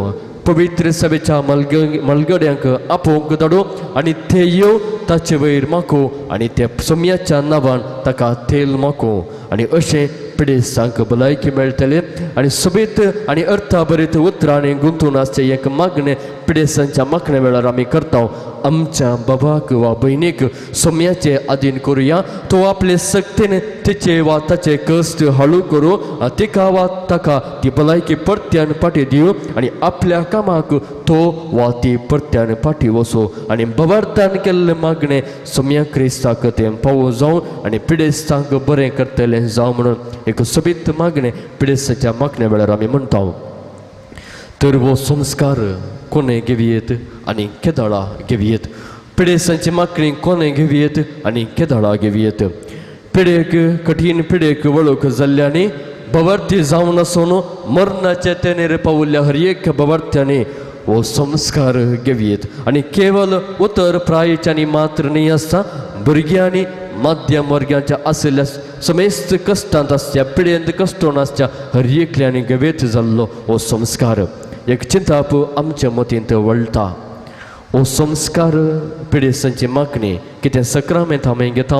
पवित्र सभेच्या मलगड्यांक आपोवंक धाडू आनी ते येव ताचे वयर माको आनी ते सोम्याच्या नांवान ताका तेल माको आनी अशें पिडेस्तांक भलायकी मेळटलें आनी सोबीत आनी अर्थाभरीत उतरांनी गुंतून आसचें एक मागणें पिडेस्तांच्या मागण्या वेळार आमी करता. आमच्या बाबाक वा भयणीक सोम्याचे आदीन करुया, तो आपले सक्तीन तिचे वा ताचे कश्ट हळू करूं, तिका वा ताका ती भलायकी परत्यान फाटी दिवं आनी आपल्या कामाक तो वा ती परत्यान फाटी वचूं आनी बवार्थान केल्लें मागणें सोम्या क्रिस्ताक तें पावो जावं आनी पिडेस्तांक बरें करतलें जावं म्हणून एक सोबीत मागणें पिडेस्ताच्या मागण्या वेळार आमी म्हणटा. तर हो संस्कार कोणें घेवयेत आनी केदळा घेवयेत, पिडेस्तांची मागणी कोणें घेवयेत आनी केदळा घेवयेत. पिडेक कठीण पिडेक वळख जाल्ल्यांनी भवर्ती जावन आसून मरणाचे तेनेर पावल्ल्या हर एक भवर्त्यांनी हो संस्कार घेवयेत आनी केवल उतर प्रायेच्यांनी मात्र न्ही आसता, भुरग्यांनी मध्यम वर्गाच्या आशिल्ल्या समेस्त कश्टांत आसच्या पिडेंत कश्टोन आसच्या हर एकल्यांनी घेवयेत जाल्लो हो संस्कार. एक चिंताप आमच्या मतींत वळटा, हो संस्कार पिडेस्तांची मागणी कितें सक्रामेंत आमी घेता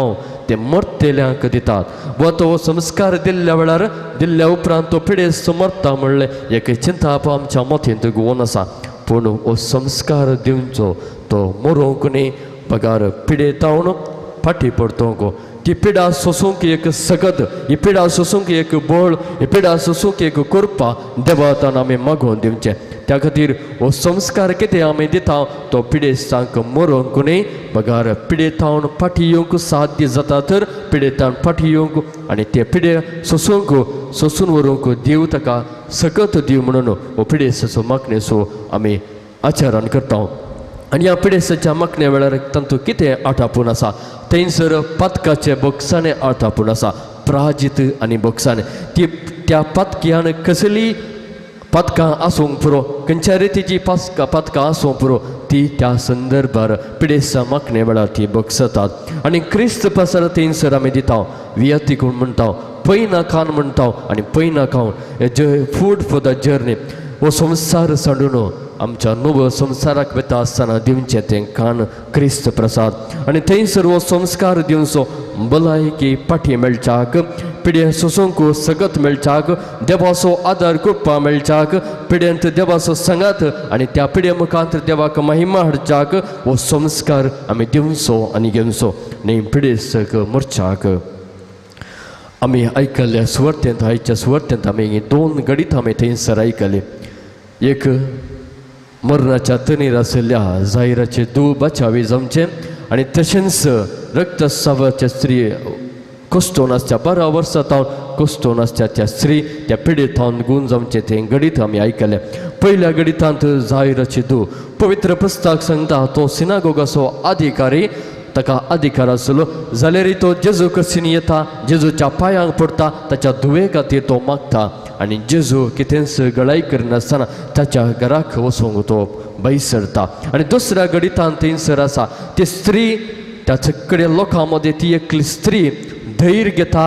ते मरतेल्यांक दितात वा तो संस्कार दिल्ल्या वेळार दिल्ल्या उपरांत तो पिडेस्त मरता म्हणलें एक चिंताप आमच्या मतींत घुंवोन आसा. पूण हो संस्कार दिवचो तो मरोंक न्ही बगार पिडेतावन फाटी पडतोंक ती पिडा सोसूंक एक सगत, ही पिडा सोसूंक एक बळ, ही पिडा सोसूंक एक कृपा देवातान आमी मागोवन दिवचें. त्या खातीर हो संस्कार कितें आमी दिता तो पिडेस्तांक मरोंक न्ही बगार पिडेतावन फाटी येवंक साध्य जाता तर पिडेतान फाटी येवंक आनी ते पिडे सोसूंक सोसून व्हरूंक देव ताका सकत दिव म्हणून हो पिडेस्ताचो मागणेचो आमी आचरण करता. आनी ह्या पिडेस्ताच्या मागण्या वेळार तातूंत कितें आटापून आसा, थंयसर पातकाचे बोगसाणें आटापून आसा, प्राजीत आनी बोगसाणें. ती त्या पातक्यान कसली पातकां आसूंक पुरो, खंयच्या रितीची पातकां आसूंक पुरो, ती त्या संदर्भार पिडेस्ता मागणे वेळार ती बगसतात. आनी क्रिस्त पासर थंयसर आमी दिता वियतीकून म्हणटा, पयना खान म्हणटा आनी पयना खावन फूड फॉर the journey. हो संवसार सांडून आमच्या नवो संवसाराक वता आसतना दिवचें तें खाण क्रिस्त प्रसाद. आनी थंयसर हो संस्कार दिवचो भलायकी फाटी मेळच्याक, पिड्या सोसूंक सगत मेळच्याक, देवाचो आदार कृपा मेळच्याक, पिड्यांत देवाचो सांगात आनी त्या पिड्या मुखांत देवाक महिमा हाडच्याक हो संस्कार आमी दिवचो आनी घेवचो न्ही पिडेस्तक मरच्याक. आमी आयकल्ल्या सुवार्तेंत आयच्या सुवार्तेंत आमी दोन गणित आमी थंयसर आयकली. एक मरणाच्या तणीर आशिल्ल्या जाहिराचे धूव बचावी जावचें आनी तशेंच रक्तस्रावाच्या स्त्री कुश्टोवन आसच्या 12 वर्सां तावन कुश्टोवन आसच्या त्या स्त्री त्या पिडेत थावन गूण जावचें तें गणीत आमी आयकलें. पयल्या गणितांत जाहिराची धूव पवित्र पुस्तक सांगता तो सिनागोगाचो अधिकारी, ताका अधिकार आसलो जाल्यार तो जेजू कशीन येता, जेजूच्या पांयांक पडटा, ताच्या धुवे खातीर तो मागता आनी जेजू कितेंच गळाय करिनासतना ताच्या घराक वचूंक तो बैसरता. आनी दुसऱ्या गणितान थंयसर आसा ती स्त्री त्या सगळ्या लोकां मदें ती एकली स्त्री धैर्य घेता,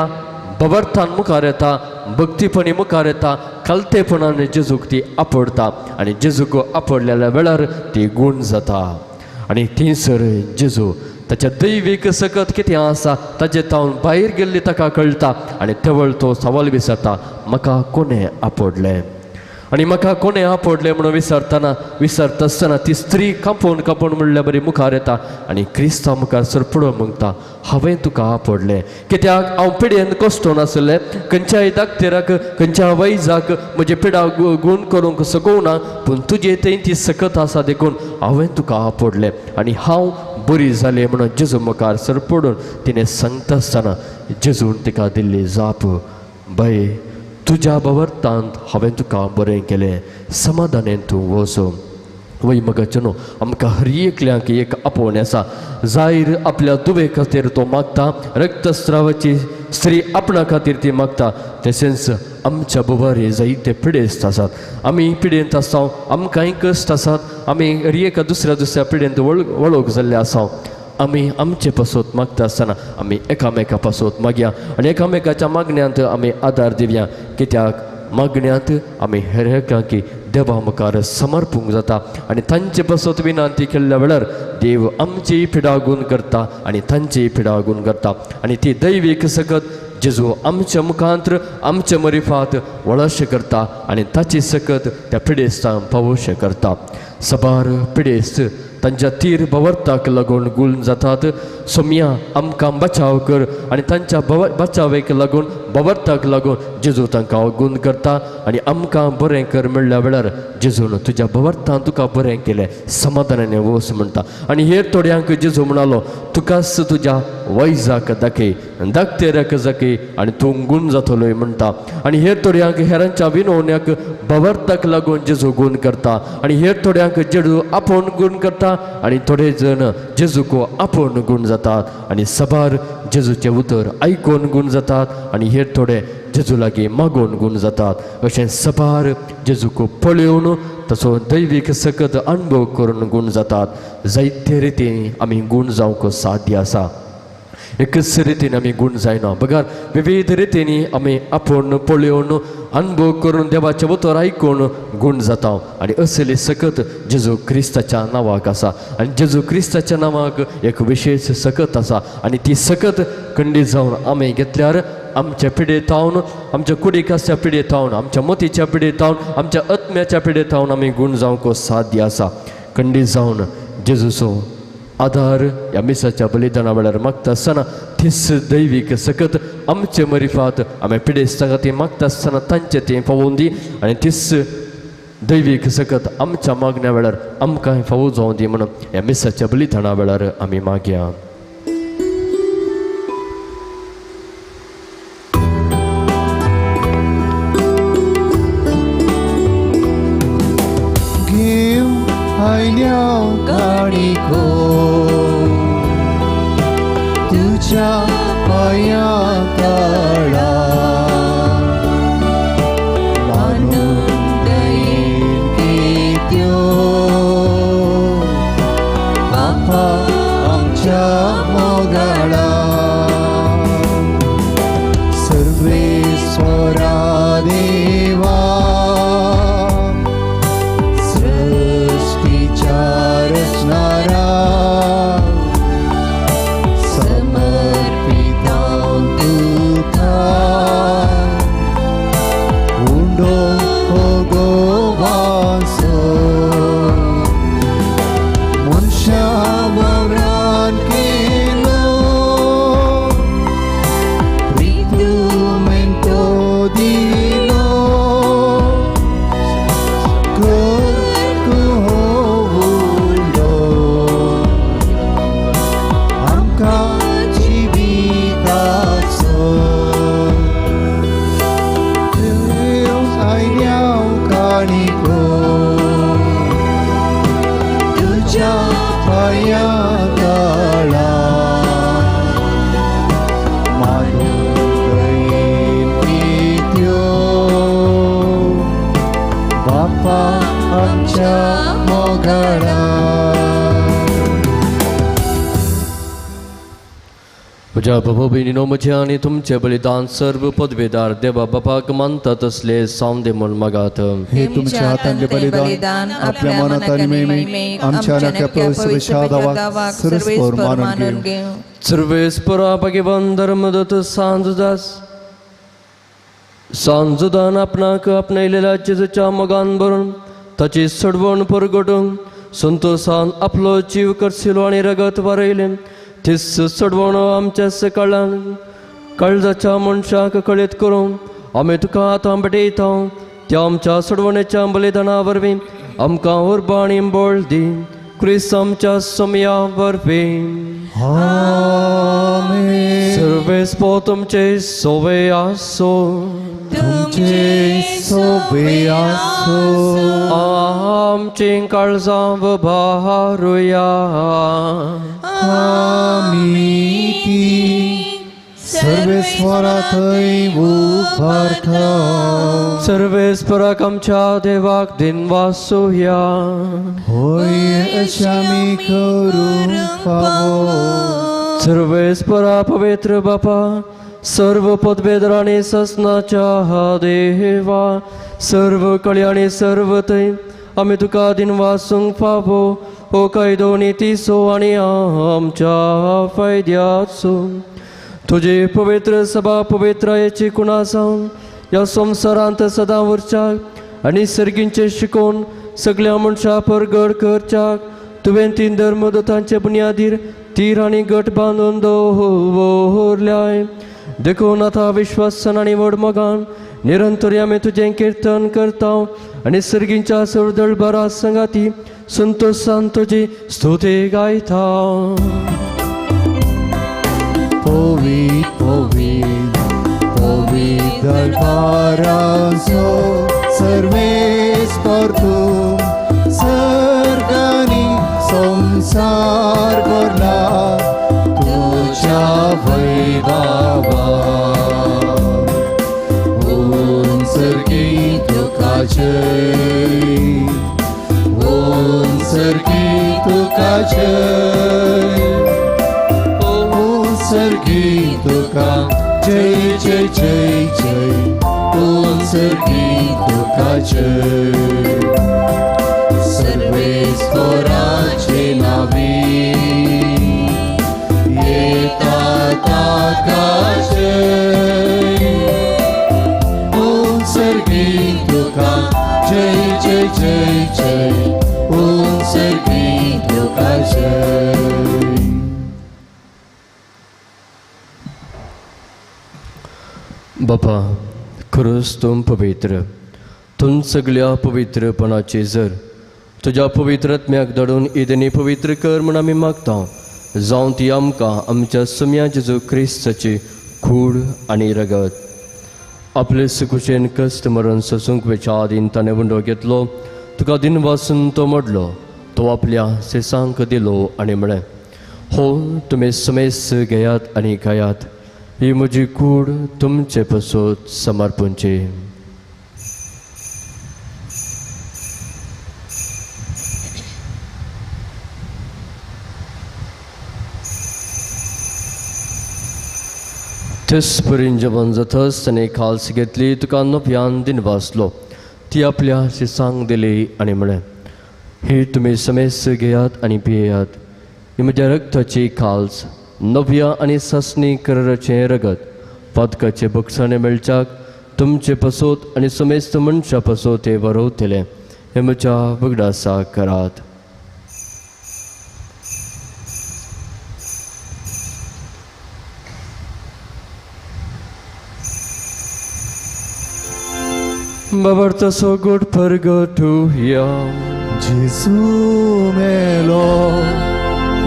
बबर्थान मुखार येता, भक्तीपणी मुखार येता, खालतेपणान जेजूक ती आपडटा आनी जेजूक आपडलेल्या वेळार ती गूण जाता. आनी थंयसर जेजू ताच्या दैवीक सकत कितें आसा ताजे तावन भायर गेल्ली ताका कळटा आनी तेवळ तो सवाल विचारता म्हाका कोणें आपडलें आनी म्हाका कोणें आपडलें म्हणून विचारतना विचारता आसतना ती स्त्री कांपोवन कांपोवन म्हणल्यार बरी मुखार येता आनी क्रिस्ता मुखार सरपडो मागता हांवें तुका आपडलें कित्याक हांव पिडेन कश्टोन आसलें, खंयच्याय दाक्तेराक खंयच्या वैजाक म्हजे पिडा गूण करूंक सकोना पूण तुजे थंय ती सकत आसा देखून हांवें तुका आपडलें आनी हांव बरी जालें म्हणून जेजू मुखार सरपडून तिणें सांगता आसतना जेजून तिका दिल्ली जाप, बाय तुज्या बवरतांत हांवें तुका बरें केलें, समाधानेन तूं वच. वय मगाचें न्हू आमकां हर एकल्यांक एक आपोवणें आसा. जाहीर आपल्या दुवे खातीर तो मागता, रक्तस्रावाची स्त्री आपणा खातीर ती मागता, तशेंच आमच्या बुबारी जायते पिडेस्त आसात. आमी पिडेंत आसा, आमकांय कश्ट आसात, आमी हर एका दुसऱ्या दुसऱ्या पिडेंत वळख जाल्ले आसा. आमी आमचे पासत मागता आसतना आमी एकामेका पासत मागया आनी एकामेकाच्या मागण्यांत आमी आदार दिवया कित्याक मागण्यांत आमी हेर एकाकी देवा मुखार समर्पूंक जाता आनी तांचे पासत विनंती केल्ल्या वेळार देव आमची पिडागून करता आनी तांची पिडागून करता आनी ती दैवीक सकत जेजू आमच्या मुखांत्र आमच्या मरिफात वळशें करता आनी ताची सकत त्या पिडेस्तांक पावोशें करता. सबार पिडेस्त तांच्या तीर भवर्ताक लागून गुल जातात. सोमया आमकां बचाव कर आनी तांच्या बचावेक लागून भवर्ताक लागून जेजू तांकां गुण करता आनी आमकां बरें कर म्हणल्या वेळार जेजून तुज्या भवर्तान तुका बरें केलें समाधानाने वच म्हणटा. आनी हेर थोड्यांक जेजू म्हणालो तुकाच तुज्या वैजाक दाखय, दाखतेराक दाखय आनी तूं गूण जातलोय म्हणटा. आनी हेर थोड्यांक हेरांच्या विनवण्याक भवर्ताक लागून जेजू गूण करता आनी हेर थोड्यांक जेजू आपोवन गूण करता आनी थोडे जण जेजूक आपोवन गूण जातात आनी सबार जेजूचें उतर आयकून गूण जातात आनी हेर थोडे जेजू लागीं मागोवन गूण जातात. अशें सबार जेजूक पळोवन तसो दैवीक सकत अणभव करून गूण जातात. जायते रितीन आमी गूण जावंक साध्य आसा. एकच रितीन आमी गूण जायना बगर विविध रितींनी आमी आपोवन पळोवन अणभव करून देवाचें उतर आयकून गूण जाता आनी असली सकत जेजू क्रिस्ताच्या नांवाक आसा आनी जेजू क्रिस्ताच्या नांवाक एक विशेश सकत आसा आनी ती सकत खंडीत जावन आमी घेतल्यार आमच्या पिडे थावन आमच्या कुडीक आसच्या पिडे थावन आमच्या मोतीच्या पिडे थावन आमच्या आत्म्याच्या पिडे थावन आमी गूण जावंक साध्य आसा. खंडीत जावन जेजूचो आदार ह्या मिसाच्या बलिदाना वेळार मागता आसतना तीच दैवीक सकत आमचे मरिफात आमी पिडेस्तां खातीर मागता आसतना तांचे तें फावोवन दी आनी तीच दैवीक सकत आमच्या मागण्या वेळार आमकां फावो जावं दी म्हणून ह्या मिसाच्या बलिदाना वेळार आमी मागया. तुझ्या पाया तळा मानून दयेन केत्यो बापा आमच्या मोगाळा सर्वेस्वरा देवा सृष्टीच्या रचणारा समर्पितां तुका म्हज्या बाबा भयणीनो, म्हजें आनी तुमचें बलिदान सर्व पदवेदार देवा बापाक मानता तसले सावन दे म्हूण मागात. हे तुमच्या हातांतले बलिदान आपल्या मनात आनी महिमेक आमच्या नक्या पवित्र दावाक सर्वेस्पर मानून घेवं. सर्वेस्परा भगवान धर्मदत्त सांजुदास सांजुदान आपणाक आपणायलेल्या जेजूच्या मोगान भरून ताची सडवण परगटून संतोसान आपलो जीव करसिलो आनी रगत वारयलें. तीच सडवण आमच्या सकाळान काळजाच्या मनशाक कळीत करूं आमी तुका आतां भेटयता. त्या आमच्या सडवणेच्या बलिदाना वरवीं आमकां उर्बा आनी बळ दी. क्रिस्त आमच्या सोमया वरवीं. आमेन. सर्वेस्पो तुमचे सोवे आसो. तुमचे सोबे आसो. आमची काळजां भारुया. आमी ती सर्वेस्परा थंय उबारता. सर्वेस्पराक आमच्या देवाक दिनवासुया. होय अशें आमी करूंक फावो. सर्वेस्परा पवित्र बापा, सर्व पदवेदर आनी ससनाच्या देवा, सर्व कळी आनी सर्व थंय आमी तुका दिनवासूंक फावो. हो कायदो नितीचो आनी आमच्या फायद्याचो. तुजी पवित्र सभा पवित्रायेची कुणा जावन ह्या संवसारांत सदां उरच्याक आनी सर्गींचें शिकोवन सगल्या मनशां परगड करच्याक तुवें तीन धर्मदूतांचे बुन्यादीर तीर आनी गट बांदून दवरल्याय. देखून आतां विश्वासान आनी व्हड मोगान निरंतर आमी तुजें किर्तन करता आनी सर्गींच्या सर्दळबरा संगाती संतोशान तुजी स्तुती गायता. पवित्र पवित्र पवित्र दरबाराचो सर्वेस्पर तूं सर्गांनी संवसार भरला तुज्या वैभवान. ओम सर्गी तुका जय, ओम सर्गी तुका जय, ओम सर्गी तुका जय जय जय जय, ओम सर्गी तुका जय. सर्वेस्पराचे नावी येता ताका जय, ओम सर्गी तुका जय जय जय जय, ओम सर्गी तुका जय. बापा, खरोच तूं पवित्र, तूं सगल्या पवित्रपणाची जर तुज्या पवित्र आत्म्याक धाडून इदेनी पवित्र कर म्हूण आमी मागता. जावं ती आमकां आमच्या सम्या जेजू क्रिस्ताची कूड आनी रगत. आपले सुकुशेन कश्ट मरण सोसूंक वेच्या आदीन ताणें उंडो घेतलो, तुका दिनवासून तो मोडलो, तो आपल्या सेसांक दिलो आनी म्हळें, हो तुमी समेस्त घेयात आनी खायात, ही म्हजी कूड तुमचे पसत समर्पणची. तेच परीन जेवण जातच ताणें खाल्स घेतली, तुका नव्यान दिनवासलो, ती आपल्या शिसांक दिली आनी म्हळें, ही तुमी समेस्त घेयात आनी पियेयात, ही म्हज्या रक्ताची खाल्स, नव्या आनी सासणी कराराचें रगत, पातकाचे बक्षाणे मेळच्याक तुमचे पसोत आनी समेस्त मनशा पसोत ते बरोवतले. हें म्हज्या उगडासा करात. बाबर तसो गोड परगटुया. जेजू मेलो,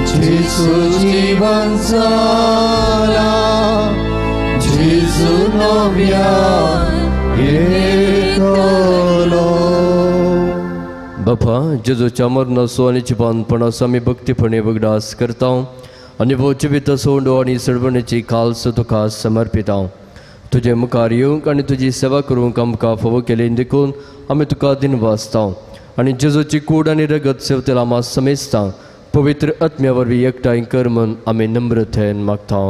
जेजू जीवन जाला, जेजू नव्यान येतलो. बापा, जेजूच्या मरणाचो आनी जिवानपणाचो आमी भक्तीपणे उगडास करता आनी हो जिविताचो उंडो आनी सडवणेची खाल्स तुका समर्पिता. तुजे मुखार येवंक आनी तुजी सेवा करूंक आमकां फावो केली देखून आमी तुका दिनवासता आनी जेजूची कूड आनी रगत सेवतेला आमा समेस्ता पवित्र आत्म्या वरवीं एकठांय कर म्हूण आमी नम्रतेन मागता.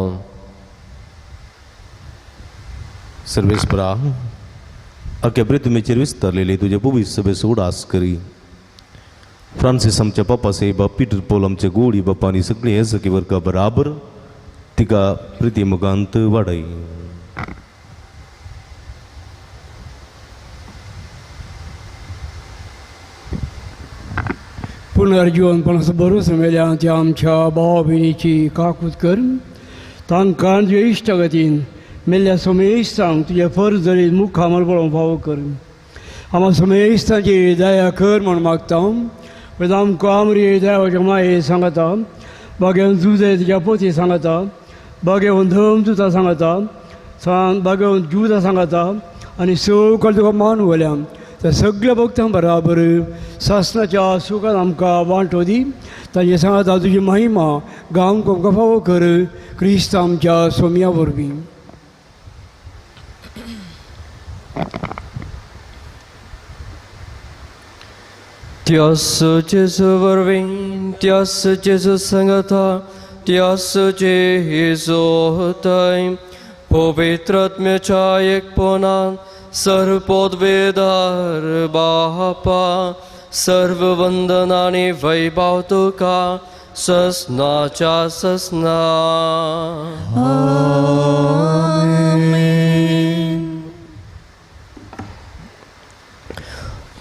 सर्वेस्परा अख्या पृथ्वीचेर विस्तारलेली तुजे पुवी सभेचो उडास करी. फ्रांसीस आमच्या पापा साहेबा, पीटर पोल आमचे गोडी बापा आनी सगळीं हे सखी वर्गा बराबर तिका प्रिती मुखांत वाडय. पुनर्जीवनपणाचो भरोसो मेल्या त्या आमच्या भावा भयणीची काकूत कर. तांकां तुज्या इश्टागतीन मेल्ल्या समेस्तांक तुजे फर्ज जरी मुखामळ पळोवंक फावो कर. आमा समेस्तांची दया कर म्हूण मागता. पळय आमकां आमरी देवाच्या माये सांगता, बागेवन जुजे तुज्या पोती सांगता, बागेवन धम तुजा सांगता, बागेवन जुजा सांगता आनी सगळें तुका मान वल्या त्या सगळ्या भक्तां बराबर सासनाच्या सुखान आमकां वांटो दी. तांचे सांगता तुजी महिमा गांवक आमकां फावो कर क्रिस्त आमच्या सोम्या वरवीं. त्यास जेजू वरवीं, त्यास जेजू सांगता, त्यास जेजू थंय पवित्र आत्म्याच्या एकपणान सर्व पदवेदार बापा सर्व वंदन आनी वैभव तुका ससनाच्या ससना.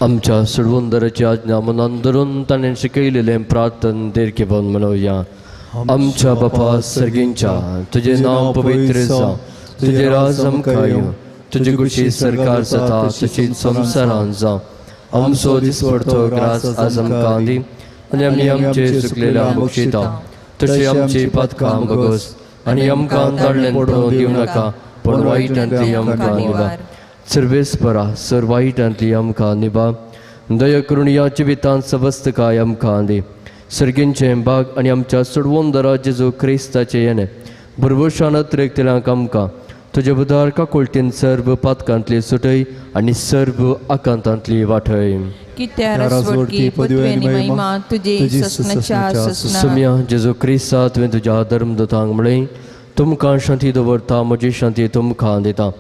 आमच्या सोडवणदाराची आज्ञा मनान धरून ताणें शिकयलेलें प्रार्थन दीर्घेवन म्हणोवया. आमच्या बापा सर्गींच्या, तुजें नांव पवित्र जावं, तुजें राज आमकां येवं, तुजी खुशी सरकार जाता तशीच संवसारांत जावं. आमचो दिसवडतो ग्रास आज आमकां दी आनी आमी आमचे चुकलेल्या बक्षिता तशी आमची पातकां भोगस आनी आमकां ताडल्यान पडोवन दिवं नाका, पूण वायटांतली आमकां निभा. सर्वेस्परा सर वायटांतली आमकां निभा. दया करून ह्या जिवितांत सवस्तकाय आमकां दी. सर्गींचें भाग आनी आमच्या सोडवणदारा जेजू क्रिस्ताचें येणें भरवशान अत्रेकतल्यांक आमकां तुजे बुधार काकुळटीन सर्व पातकांतली सुटय आनी सर्व आकांतांतली वाटय. सुम्या जेजू क्रिस्ता तुवें तुज्या धर्मदूतांक म्हळें, तुमकां शांती दवरता, म्हजी शांती तुमकां दिता.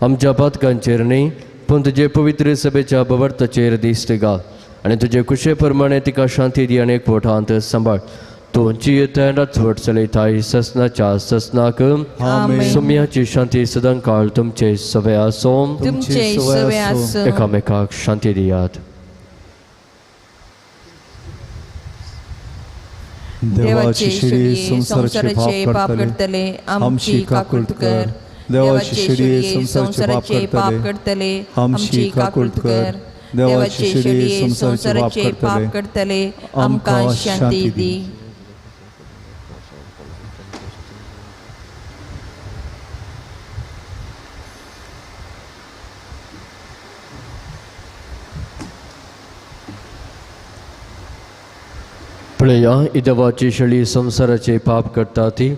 आमच्या पातकांचेर न्हय पूण तुजे पवित्र सभेच्या बवर्ताचेर दिश्ट घाल आनी तुजे कुशे प्रमाणे तिका शांती दी आनी एकवटांत सांबाळ. तूं जियेताय रातवट चलयताय ससनाच्या ससनाक. सुम्याची शांती सदांकाळ तुमचे सवे आसो. एकामेकाक शांती दियात. देवाची शिडी संवसाराचे पाप करतले आमची काकूट कर. देवाची शिडी संवसाराचे पाप करतले आमची काकूट कर. देवाची शिडी संवसाराचे पाप करतले आमकां शांती दी. पळया, देवाची शेळी संवसाराचे पाप करता ती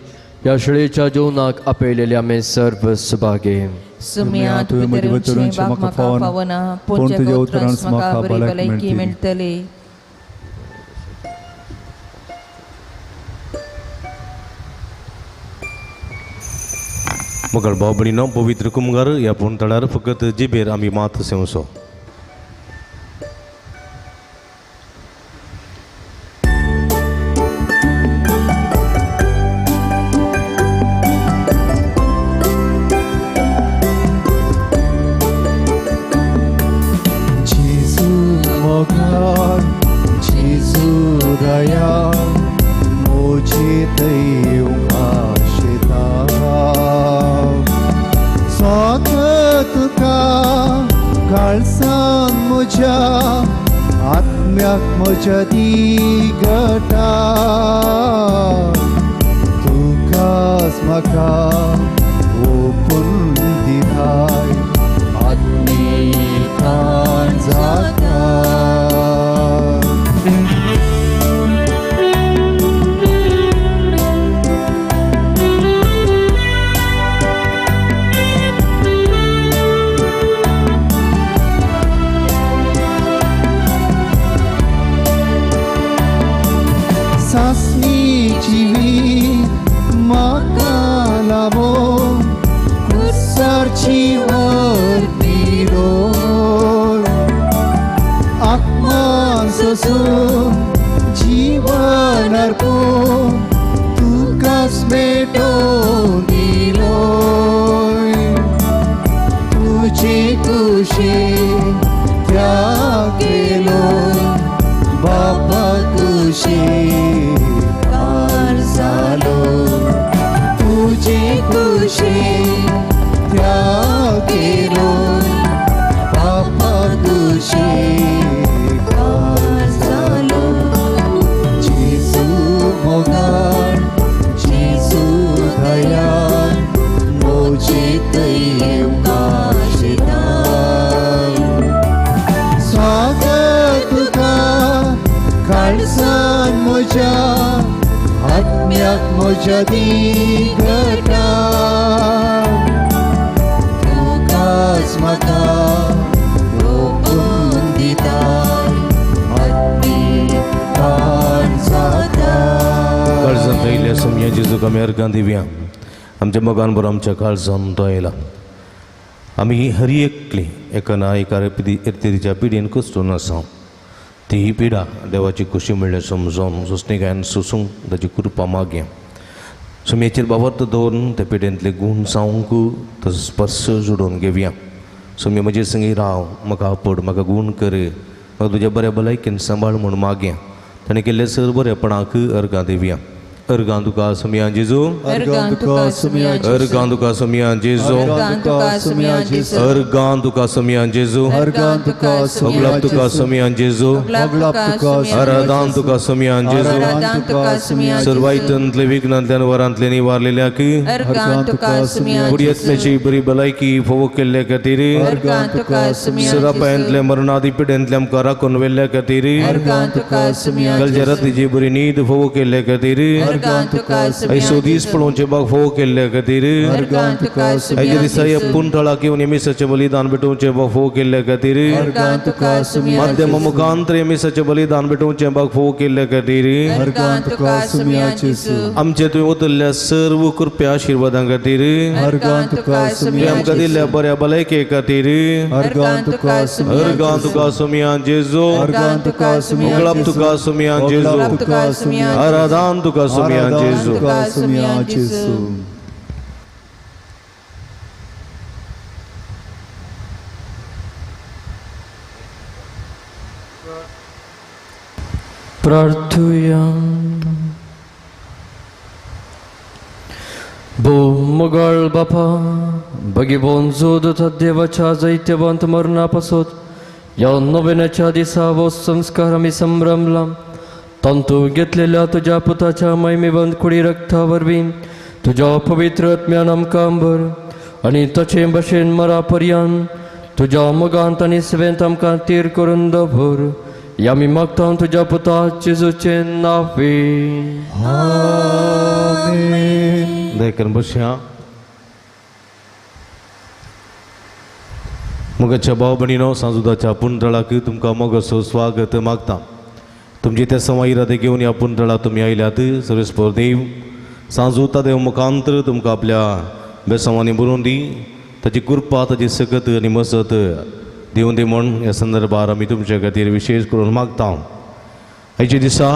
ह्या शेळीच्या जेवणाक आपयलेले आमी सर्व सुभागे. सुम्या तुवें म्हजे भितरूनचें म्हाका फावना, पूण तुज्या उतरान म्हाका बरी भलायकी मेळटली. मगर भाव भयणीनो, पवित्र कुमगार ह्या पूण फकत जिबेर आमी मात सेवचो. सासनी जीवी म्हाका लाबो तुझे त्याग केलो पापा तुझे जालो जेजू मोगान जेजू दयान मोजे येवंक आशेताय स्वागत तुका काळजान म्हज्या आत्म्याक म्हज्या दिगटा तुकाच म्हाका ओंपून दिताय आत्मीक जाता. काळजांत आयिल्ल्या सोमया जेजूक आमी अर्गां दिवया. आमच्या मोगान बरो आमच्या काळजान तो आयला. आमी हर एकली एका ना एका रितीच्या पिडीन कश्टून आसा. ती ही पिडा देवाची खुशी म्हणल्यार समजून सोंसणीकायेन सोसूंक ताची कृपा मागया. सोमयेचेर बाबत दवरून त्या पिडेंतले गूण जावंक ताचो स्पर्श जोडून घेवया. सोमये म्हजे संगी राव, म्हाका आपड, म्हाका गूण कर, म्हाका तुज्या बऱ्या भलायकेन सांबाळ म्हूण मागया. ताणें केल्ले सर बरेपणाक अर्गां दिवया. अर्गां तुका सोमया जेजू, अर्गां तुका सोमया जेजू, अर्गां तुका सोमया जेजू, अर्गां तुका सोमया जेजू, अर्गां तुका सोमया जेजू, अर्गां तुका ओगलाप तुका सोमया जेजू, ओगलाप तुका, आराधान तुका सोमया जेजू, आराधान तुका सोमया जेजू, सर्वायतंतले विघ्नांतल्यान वरांतले निवारलेल्याक अर्गां तुका सोमया बुडयेतल्याची बरी भलायकी फोवो केल्ल्या खातीर, अर्गां तुका सोमया सरापायांतल्या मरणादी पिड्यांतल्या आमकां राखून व्हेल्ल्या खातीर, अर्गां तुका सोमया कालच्या रातीची बरी न्हीद फोवो केल्ल्या खातीर, अर्गां तुका सोमया ऐसो दीस पळोवचे बाग फोवो केल्ल्या खातीर, अर्गां तुका आयच्या सोमया दिसा ह्या पुंटळाक येवन मिसाचें बलिदान भेटोवचें बाग फोवो केल्ल्या खातीर, अर्गां तुका सोमया माध्यम मुखांतर मिसाचें बलिदान भेटोवचें बाग फोवो केल्ल्या खातीर, अर्गां तुका सोमया जेजू, आमचे तुवें ओतल्ल्या सर्व कृपया आशिर्वादां खातीर, अर्गां तुका तुवें सोमया आमकां दिल्ल्या बऱ्या भलायके खातीर, अर्गां तुका सोमया अर्गां तुका सोमया जेजू, अर्गां तुका सोमया ओगलाप तुका सोमया जेजू, तुका सोमया आराधान तुका सोमया जेजू. तुका सोमया जेजू. प्रार्थुया. भोव मोगाळ बापा, भगिबोन जोद देवाच्या जैत्यवंत मरणा पासत ह्या नोवेनाच्या दिसा हो संस्कार आमी संभ्रमला. तांतू घेतलेल्या तुज्या पुताच्या महिमेवंत कुडी रक्ता वरवीं तुज्या पवित्र आत्म्यान आमकां भर आनी ताचे भशेन मरा पर्यान तुज्या मोगांत आनी सेवेंत आमकां तीर करून दवर. ह्या आमी मागता तुज्या पुता जेजूचें नांवे. आमेन. दयाकरून बसया. मोगाच्या भाव भयणीनो, सांजुदाच्या पुंटळाक तुमकां मोगाचो स्वागत मागता. तुमची त्या सवा इरादे घेवन ह्या पुंटळाक तुमी आयल्यात. सर्वेस्पर देव सांजुता देव मुखांतर तुमकां आपल्या बेसांवांनी बरोवन दी. ताची कृपा, ताची सकत आनी मसत दिवन दी म्हूण ह्या संदर्भार आमी तुमचे खातीर विशेश करून मागता. आयच्या दिसा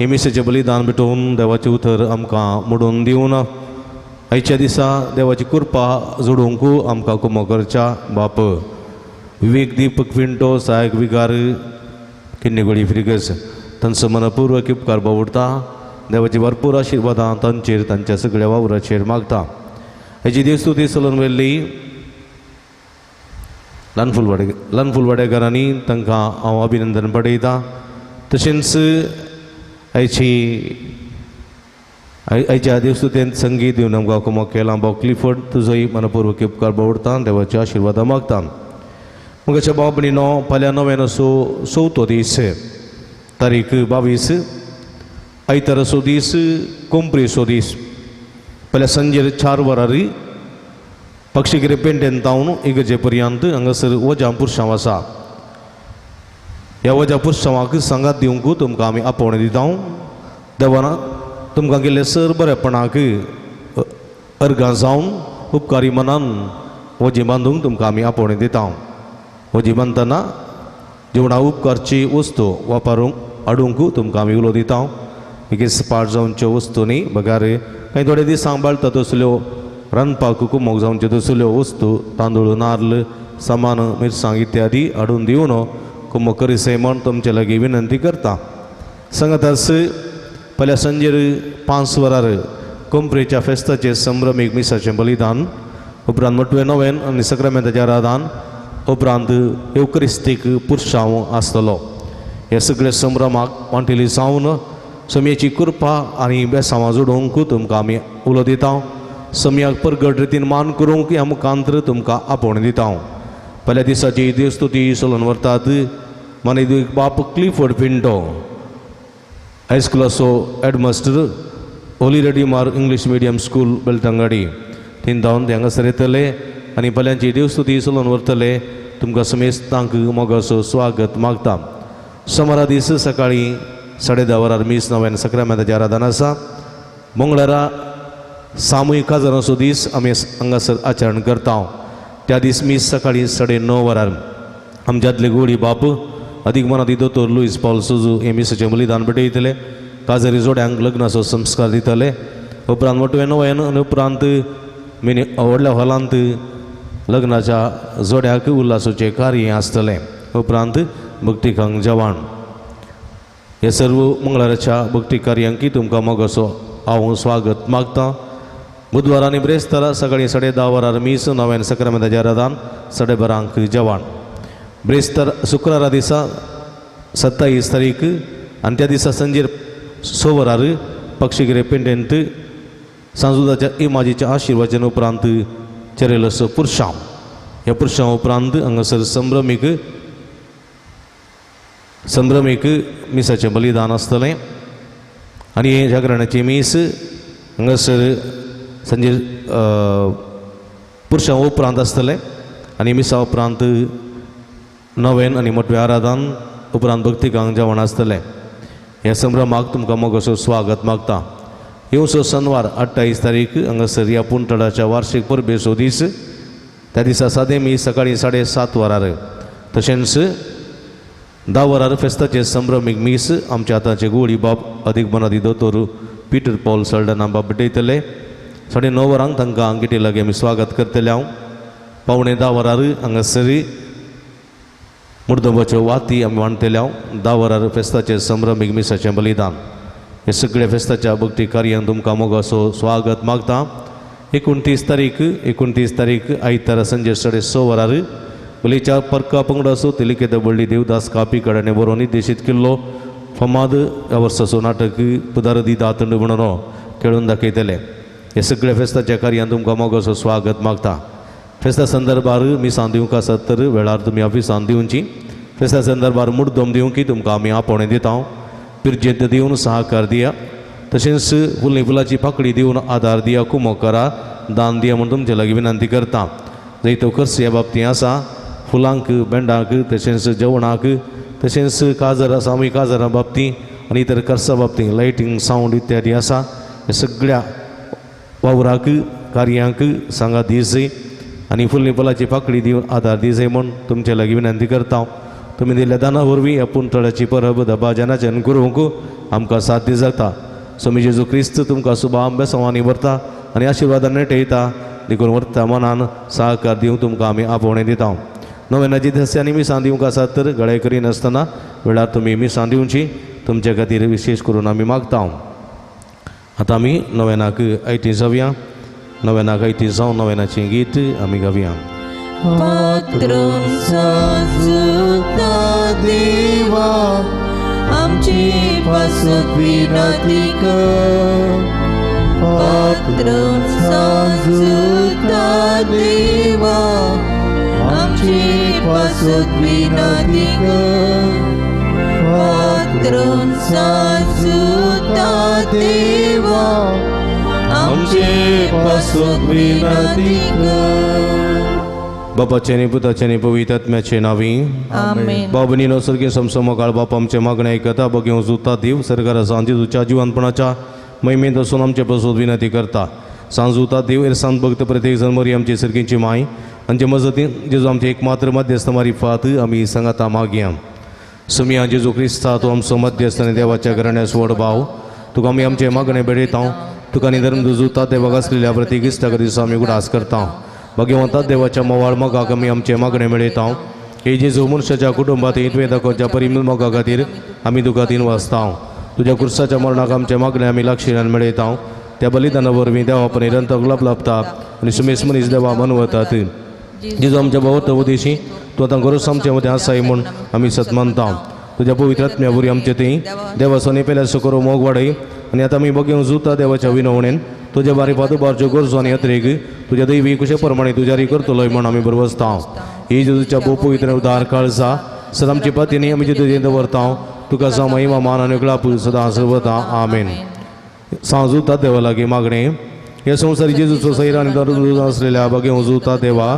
हे मिसेचें बलिदान भेटोवन देवाचें उतर आमकां मोडून दिवन आयच्या दिसा देवाची कृपा जोडूंक आमकां कुमो करच्या बाप विवेक दीपक पिंटो सहायक विगार किन्नेगोळी फिरगस तांचो मनपूर्वक उपकार बावडटा. देवाची भरपूर आशिर्वादां तांचेर तांच्या सगळ्या वावराचेर मागता. हाची देवस्तुती चलून व्हेल्ली ल्हान फुलवाडेकारांनी तांकां हांव अभिनंदन पडयतां. तशेंच आयची आयच्या देवस्तुतेंत संगीत दिवन आमकां कुमो केलां भाव क्लिफर्ड तुजोय मनपूर्वक उपकार बावडटा. देवाच्या आशिर्वादां मागता. मुगाच्या भाव भयणीनो, फाल्यां नव्यान चवथो दीस तारीख 22 आयताराचो दीस कोंपरेचो दीस. फाल्यां सांजेर 4 वरार पक्षीगिरी पेंटेन तावन इगर्जे पर्यंत हांगासर वजा पुरसांव आसा. ह्या वजा पुरसांवाक सांगात दिवंक तुमकां आमी आपोवणें दिता. देवान तुमकां केल्ले सर बरेपणाक अर्गां जावन उपकारी मनान वजी बांदूंक तुमकां आमी आपोवणें दिता. वजी बांदतना जेवणा उपकारची वस्तू वापरूंक हाडूंक तुमकां आमी उलो दिता. बेगीन पाड जावच्यो वस्तू न्ही बगार कांय थोडे दीस सांबाळटा तसल्यो रांदपाक कुमोक जावच्यो तसल्यो वस्तू तांदूळ नार्ल सामान मिरसांग इत्यादी हाडून दिवन कुमोक करिसे म्हूण तुमचे लागीं विनंती करता. सांगातास फाल्यां सांजेर 5 वरार कोंपरेच्या फेस्ताचे संभ्रमीक मिसाचें बलिदान, उपरांत मोटवें नवेन आनी सक्रामेंताचें आराधन, उपरांत येवक्रिस्तीक पुरसांव आसतलो. हे सगळे संभ्रमाक वांटेली जावन समयेची कृपा आनी बेसांवां जोडूंक तुमकां आमी उलो दिता. समयाक परगट रितीन मान करूंक ह्या मुखांतर तुमकां आपोवणें दिता. पयल्या दिसाची देवस्तुती चलोवन व्हरतात मानेदीक बाप क्लिफर्ड पिंटो, हायस्कुलाचो headmaster, Holy Redeemer English medium school Belthangady. थंय धांवन ते हांगासर येतले आनी पल्यांची देवस्तुती चलोवन व्हरतले. तुमकां समेस्तांक मोगाचो स्वागत मागता. सोमारा दीस सकाळीं 10:30 वरार मीस नव्यान सक्रामेंताचें आराधन आसा. मंगळारा सामूहीक काजाराचो दीस आमी हांगासर आचरण करता. त्या दीस मीस सकाळीं 9:30 वरार आमच्यातले गोडी बाप अदीक मनाती दोतोर लुईस पावल सुजू हे मिसाचें बलिदान भेटयतले. काजारी जोड्यांक लग्नाचो संस्कार दितले. उपरांत मोटवें नवेन आनी उपरांत मिनी व्हडल्या हॉलांत लग्नाच्या जोड्याक उल्हासाचें कार्य आसतलें. उपरांत भक्तिकांक जेवण. हे सर्व मंगळाराच्या भक्ती कार्यांकी तुमकां मोगाचो हांव स्वागत मागता. बुधवार आनी ब्रेस्तारा सकाळीं 10:30 वरार मीस नव्यान सक्रामेंताचें आराधन, 12:30 जेवण. ब्रेस्तार शुक्रारा दिसा 27 तारीख आनी त्या दिसा सांजेर 6 वरार पक्षिगिरे पेंटेंत सांजुदाच्या इमाजीच्या आशिर्वाचन उपरांत चरेलसो पुरशांव. ह्या पुरशांव उपरांत हांगासर संभ्रमीक मिसाचें बलिदान आसतलें आनी हें जागरणाचें मीस हांगासर सांजे पुरशांव उपरांत आसतलें आनी मिसा उपरांत नवेन आनी मोटवें आराधन, उपरांत भक्तिकांक जेवण आसतलें. ह्या संभ्रमाक तुमकां मोगाचो स्वागत मागता. येवचो शनवार 28 तारीख हांगासर ह्या पुंटडाच्या वार्षीक परबेचो दीस. त्या दिसा सादें मीस सकाळीं 7:30 वरार, तशेंच 10 वरार फेस्ताचें संभ्रमीक मीस आमच्या आतांचे गोडी बाप अदीक बनादी दोतोर पिटर पॉल सल्डना बाप भेटयतले. 9:30 वरांक तांकां गेटी लागीं आमी स्वागत करतले. हांव 9:45 वरार हांगासर मुर्दंबाच्यो वाती आमी वांटतले. हांव 10 वरार फेस्ताचें संभ्रमीक मिसाचें बलिदान. हे सगळ्या फेस्ताच्या भक्ती कार्यांत तुमकां मोगाचो स्वागत मागता. 29 तारीख आयतारा सांजे 6:30 वरार बलीच्या परका पंगडाचो तिलिकेत व्हडली देवदास कापीकड आनी बरोवन निर्देशीत केल्लो फमाद ह्या वर्साचो नाटक पुदार दिता थंड म्हणून खेळून दाखयतले. हे सगळ्या फेस्ताच्या कार्यांत तुमकां मोगाचो स्वागत मागता. फेस्ता संदर्भार मिसां दिवंक आसत तर वेळार तुमी ऑफिसान दिवची. फेस्ता संदर्भार मुड्डम दिवंक तुमकां आमी आपोवणें दिता. पिरजेंत दिवन सहकार दिया, तशेंच फुलनी फुलाची पाकळी दिवन आदार दिया, कुमो करा, दान दिया म्हूण तुमचे लागीं विनंती करता. जंय तो खर्च ह्या बाबतींत आसा फुलांक, बेंडांक, तशेंच जेवणाक, तशेंच काजरा सामूहीक काजरा बाबतींत आनी इतर खर्चा बाबतींत लायटींग, सावंड इत्यादी आसा. हे सगळ्या वावराक कार्यांक सांगात दी आनी फुलनी फुलाची पाकळी दिवन आदार दी म्हूण तुमचे लागीं विनंती करता. तुमी दिल्ल्या दाना वरवीं ह्या पुंतळाची परब दबाजनाच्यान करूंक आमकां साध्य जाता. स्वामी जेजू क्रिस्त तुमकां सुबां बेसांवांनी व्हरता आनी आशिर्वादान नेटयता. देखून व्हरता मनान सहकार दिवंक तुमकां आमी आपोवणें दिता. नव्यानाची दस्यांनी मिसां दिवंक आसात तर गळाय करिनासतना वेळार तुमी मिसां दिवची तुमचे खातीर विशेश करून आमी मागता. आतां आमी नव्यानाक आयती जावया. नव्यानाक आयती जावन नव्यानाचें गीत आमी गावया. पात्रून साजुता देवा आमची पासत विनंती कर. पात्रून साजुता देवा आमची पासत विनंती कर. पात्रून साजुता देवा आमचे पासत विनंती कर. बापाचे आनी पुताचे आनी पवित्र आत्म्याचे नांवी आमेन. बाबनीनो सर्गे समसमकाळ बाप आमचे मागणे आयकता. बगेव जुता देव सरकारा सांजेच्या जिवनपणाच्या महिमेंत असून आमचे पासत विनंती करता. सांजुता देव एरसान भक्त प्रत्येक जण मरी आमची सर्गींची माय आमचे मजतीन जेजू आमचे एकमात्र मध्यस्थ मारिफात आमी सांगाता मागया. सुमिया जेजू क्रिस्ता तो आमचो मध्यस्थ आनी देवाच्या घराण्यास व्हड भाव तुका आमी आमचे मागणे भेटयता. तुका आनी धर्म जुता देवाक आसलेल्या प्रत्येक इश्टा दिसा आमी उगडास करता. भगवंता देवाच्या मोवाळ मोगाक आमी आमचे मागणे मेळयता. हे जेजू मनशाच्या कुटुंबात तुवें दाखोवच्या परिमल मोगा खातीर आमी तुका तीन वाजता. तुज्या कुर्साच्या मरणाक आमचे मागणे आमी लागशिल्ल्यान मेळयता. त्या बलिदाना वरवीं देवा आपण निरंतर गुलाब लाभता आनी सुमेस मनीस देवा मनवतात. जेजू आमच्या भोवत उदेशी तूं आतां गरज आमचे मदें आसाय म्हूण आमी सत मानता. तुज्या पवित्र आत्म्या वरवीं आमचे थंय देवा सोने पेल्या सुकरो मोग वाडय आनी आतां आमी बगेवन जुता देवाच्या विनवणेन तुज्या बारी पादुबारच्यो गरजो आनी यात्रेक तुज्या दैवी कुशे प्रमाणे तुज्यारी करतलोय म्हूण आमी बरवसता. ही जेजूच्या भोव पवित्र उदार काळजा सदां आमची पातीनी आमी तुजें दवरता. तुका जावं महिमा मान आनी ग्लाप सदां सर्वता. आमेन. सांजुता देवा लागीं मागणें. ह्या संवसारी जेजूचो सैरा आनी दर आसलेल्या बगेवन जुता देवा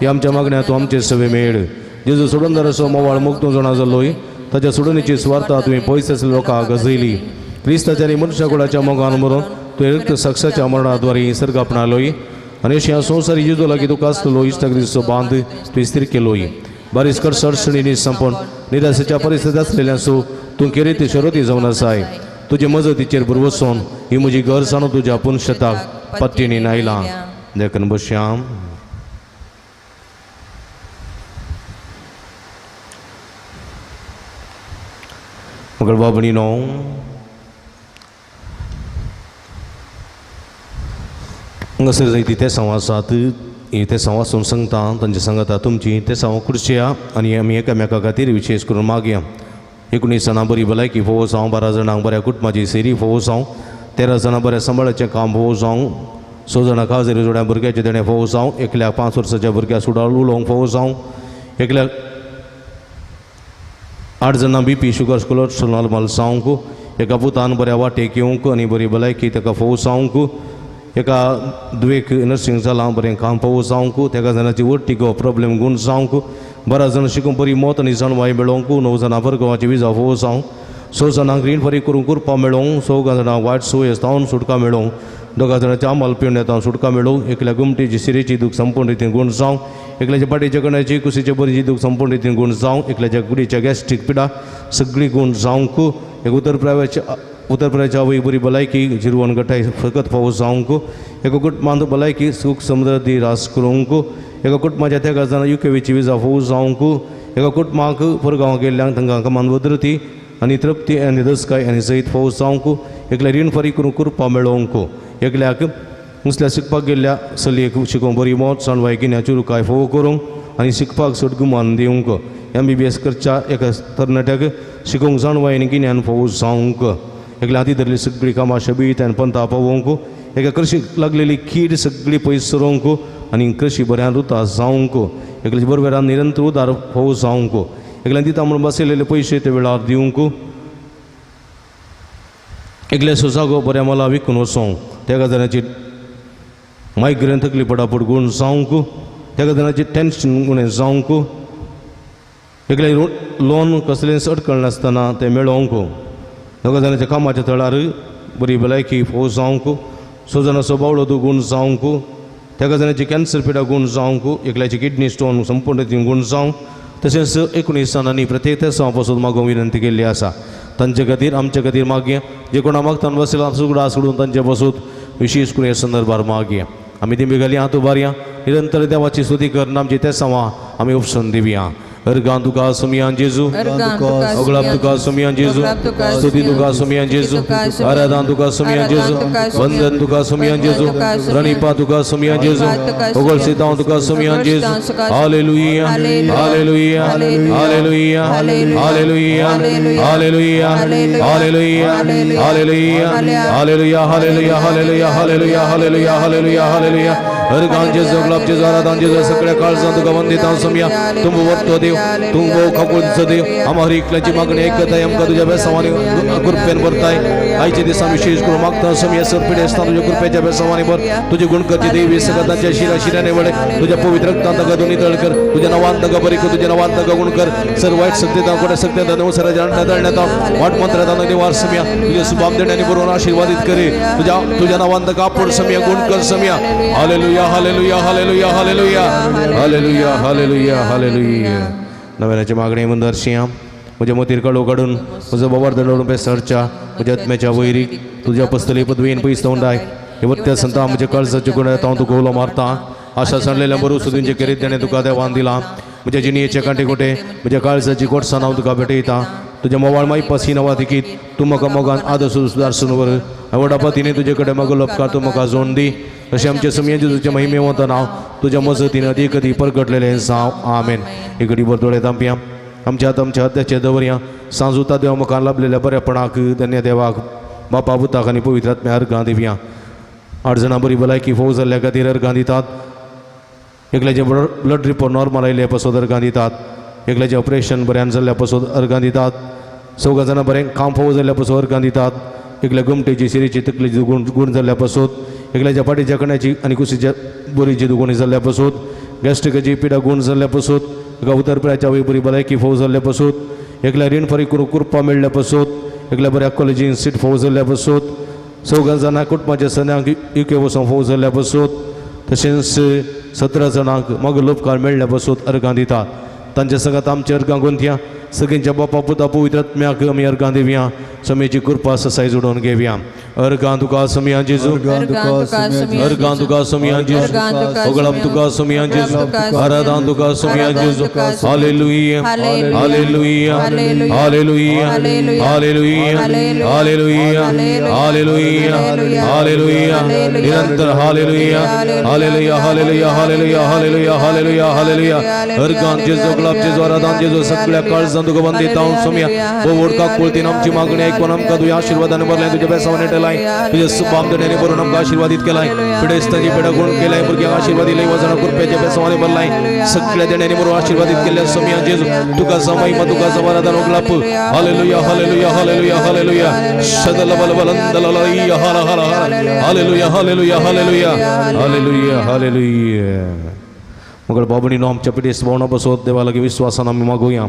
ह्या आमच्या मागण्या तूं आमचे सवे मेळ. जेजू सोडून मोवाळ मुक्त जाणा जालोय ताच्या सोडणीची सुवार्ता तुवें पयस आसलेल्या लोकांक गजयली. क्रिस्ताच्या आनी मनशाकुळाच्या मोगान मरून तुवें रक्त साक्षाच्या मरणाद्वारे सर्ग आपणालोय आनी अशें ह्या संवसारी जेजू लागीं तुका आसलेलो इश्टागतीचो बांद तुवें स्थिर केलोय. बारीस कर अडचणींनी संपूर्ण निराशेच्या परिस्थिती आसलेल्यासो तूं केरीत शरती जावन आसाय. तुजे मजतीचेर भरवसून ही म्हजी गरज आणून तुज्या पुनशताक पत्तीनी आयलां. देखून बसया. मगर बाबणीनो हांगासर जायती ते सांव आसात ते सांव आसून सांगता तांचे सांगता तुमची ते सांव खुर्शया आनी आमी एकामेका खातीर विशेश करून मागया. 19 जाणां बरी भलायकी फोव जावं, 12 जाणांक बऱ्या कुटुंबाची सेरी फोव जावं, 13 जाणां बऱ्या सांबाळाचें काम फोव जावं, 6 जाणां खाजरी जोड्या भुरग्याचें देणें फोव जावं, एकल्याक 5 वर्साच्या भुरग्याक सुडाळ उलोवंक फोव जावं, एकल्याक 8 जाणां बी पी शुगर कोलेस्ट्रॉल नॉर्मल जावंक, एका पुतान बऱ्या वाटेक येवंक आनी बरी भलायकी ताका फोव जावंक, एका दुवेक नर्सिंग जालां बरें काम फोव जावंक, तेका जाणाची वर्टिगो प्रॉब्लेम गूण जावंक, 12 जाणां शिकूंक बरी मत आनी जाणवाय मेळोवंक, 9 जाणां वर्गाची विजा फोव जावंक, 6 जाणांक रीण फारीक करूंक कुरपा मेळोवंक, 6 जाणांक वायट सोय जावन सुटका मेळोवंक, 2 जाणांच्या आमाल पिवन येता सुटका मेळोवंक, एकल्या गुमटेची सिरेची दूख संपूर्ण रितीन गूण जावंक, एकल्याच्या पाटीच्या कण्याची कुशीच्या बरीची दूख संपूर्ण रितीन गूण जावंक, एकल्याच्या कुडीच्या गॅस्ट्रीक पिडा सगळी गूण जावंक, एक उत्तर आवय बरी भलायकी जिरवण गटाय फकत फावो जावंक, एका कुटुंबांत भलायकी सूख समृद्धी रास करूंक, एका कुटुंबाच्या तेगा जाणां युकेवीची विजा फोव जावंक, एका कुटुंबाक परगांव गेल्ल्यांक तांकां कमान भद्रती आनी तृप्ती आनी दसकाय आनी सयत फोव जावंक, एकल्या रीण फारीक करूंक कुरपा मेळोवंक, एकल्याक मुसल्या शिकपाक गेल्ल्या चलयेक शिकोवंक बरी मौत जाणवाय गिन्या चुरुकाय फोव करूंक आनी शिकपाक चड गुमान दिवंक, MBBS करच्या एका तरणाट्याक शिकोवंक जाणवाय आनी गिन्यान फोव जावंक, एकल्या हाती धरली सगळी कामां शबीत आनी पंथा पावोवंक, एका कृशीक लागलेली कीड सगळी पयस सरोवंक आनी कृशी बऱ्यान रुता जावंक, एकल्याच्या बरोबरान निरंतर उदार फोव जावंक, एकल्यान दिता म्हणून बसयलेले पयशे ते वेळार दिवंक, एकल्या सोजागो बऱ्या मला विकून वचोंक, त्या जाणाची मायग्रेन तकली पटापट गूण जावंक, त्या जाणाची टेन्शन उणें जावंक, एकल्या लोन कसलेंच अडकळ नासतना तें मेळोवंक, 2 जाणाच्या कामाच्या थळार बरी भलायकी फोव जावंक, 6 जाणाचो बावळो गूण जावंक, त्या जाणाची कॅन्सर पिडा गूण जावंक, एकल्याची किडनी स्टोन संपूर्ण रितीन गूण जावंक. तशेंच 19 जाणांनी प्रत्येक तेसांव पासून मागोवंक विनंती केल्ली आसा. तांचे खातीर आमचे खातीर मागया. जे कोणा मागतान बसला सुगडा सोडून तांचे पासून विशेश करून ह्या संदर्भार मागया. आमी दिंबी घाली हात उबारया निरंतर देवाची स्तुती करून आमची तेसांवां आमी उपसून दिवया. अर्गां तुका सुमियान जेजू, अगलाब तुका सुमियान जेजू, स्तुती तुका सुमियान जेजू, आराधना तुका सुमियान जेजू, वंदन तुका सुमियान जेजू, रणिपा तुका सुमियान जेजू, ओगळसितांव तुका सुमियान जेजू. Hallelujah, hallelujah, hallelujah, hallelujah, hallelujah, hallelujah, hallelujah, hallelujah, hallelujah, hallelujah, hallelujah, hallelujah, hallelujah, hallelujah. अर्गां जेजू, अगलाब जेजू, आराधना जेजू, सगळ्या काळजान तुका वंदितां सुमिया. तुम वत्तो देव, तूं भोव काकुळतीचो देव, आमकां हर एकल्याची मागणी ऐकताय, आमकां तुज्या बेसांवांनी कृपेन भरताय. आयच्या दिसा विशेश करून मागता सुमिया सर पिडेस्तां तुज्या कृपेच्या बेसांवांनी भर. तुजे गुणकरचे देवी सगळ्या तांच्या शिरा शिराने वडे तुज्या पवित्र रक्तान तांकां दोनी तळ कर, तुज्या नांवान तांकां बरी कर, तुज्या नांवान तांकां गुण कर. सर वायट शक्ती कोट्या शक्ती नवसराच्या दळण्यात वाट मंत्रांत निवार सुमिया. तुझ्या सुभाम देण्याने बरोबर आशीर्वादित करे. तुझ्या तुझ्या नांवान तांकां आपोड सुमिया, गुण कर सुमिया. Hallelujah, hallelujah, hallelujah, hallelujah, hallelujah, hallelujah, hallelujah. नव्याची मागणी मंदर्शिया म्हज्या मतीर कडो काडून म्हजो बोवार दडोवन बेसरच्या म्हज्या आत्म्याच्या वैरीक तुज्या पसतली पदवीन पयस तोंडाय हे वत्या संता म्हज्या काळजाचे गुण हांव तुका उलो मारता. आशा सांडलेल्या बरो सुदींचे केरीत देणें तुका देवान दिलां. म्हज्या जिणयेचे कांटे कोटे म्हज्या काळजाची गोडसाण हांव तुका भेटयता. तुज्या मोवाळ माई पसीना वातिकीत तूं म्हाका मोगान आदर्श सुदारसून वर व्हडा पतीने तुजे कडेन म्हाका उपकार तूं म्हाका जोड दी अशें आमचे सुमये जेजूच्या महिमेवंत नांव तुज्या मजतीन अदीक अदीक परगटलेलें जावं आमेन. एक घडी दोळे धांपया आमच्या हात आमच्या हत्याचे दवरया सांजुता देवा मुखार लाभलेल्या बऱ्यापणाक धन्य देवाक बापा पुताक आनी पवित्र आत्म्या अर्घां दिवया. 8 जाणां बरी भलायकी फोव जाल्ल्या खातीर अर्घां दितात. एकल्याचे ब्लड रिपोर्ट नॉर्मल आयिल्ले पासत अर्घां दितात. एकल्याचें ऑपरेशन बऱ्यान जाल्ल्या पासत अर्घां दितात. 4 जाणां बरें काम फोव जाल्ल्या पासत अर्घां दितात. एकल्या गोमटेची शिरेची तकलेची गुण जाल्ल्या पासत एकल्याच्या फाटीच्या कण्याची आनी कुशीच्या बोरीची दुगुणी जाल्ल्या पासत गॅस्ट्रिकाची पिडा गुण जाल्ल्या पासत एका उतरपिळाच्या वय बरी भलायकी फोव जाल्ल्या पासत एकल्या रीण फारीक करूंक कृपा मेळ्ळ्या पासत एकल्या बऱ्या कॉलेजीन सीट फोव जाल्ल्या पासत 4 जाणां कुटुंबाच्या सन्यांक युके वचून फोव जाल्ल्या पासत तशेंच 17 जाणांक मागीर उपकार मेळ्ळ्या पासत अर्घां दितात. तांच्या संगात आमच्या अर्घां गुंथया सगळ्यांच्या बापा पुता पवित्र आत्म्याक आमी अर्घां दिवया. समेची कृपा ससाय जोडून घेवया. अर्घां तुका समिया जेजू अर्घां तुका समिया जेजू ओगळाम तुका समिया जेजू आराधान तुका समिया जेजू. Hallelujah hallelujah hallelujah hallelujah hallelujah hallelujah hallelujah निरंतर hallelujah hallelujah hallelujah hallelujah hallelujah hallelujah hallelujah. अर्घां जेजू ओगळाम जेजू आराधान जेजू सगळ्या काळजान तुका वंदिता समिया ओवड काकुळतीन आमची मागणी ऐकून आमकां तुज्या आशीर्वादान भरलें तुज्या बेसावान नेटलाय तुज्या सुबाम देण्याने भरून आमकां आशीर्वादीत केलाय पिडेस्ताची पेडा गुण केलाय भुरग्यांक आशीर्वाद दिले वजन कृपेच्या बेसावाने भरलाय सगळ्या देण्याने भरून आशीर्वादीत केल्या समिया जेजू तुका महिमा तुका आराधन ओगलाप. हालेलुया हालेलुया हालेलुया हालेलुया शदल बल बलंदललैया हर हर हर hallelujah hallelujah hallelujah hallelujah hallelujah. मगळ बाबणीनो आमच्या पिडेस्त भावना बसवत देवा लागीं विश्वासान आमी मागुया.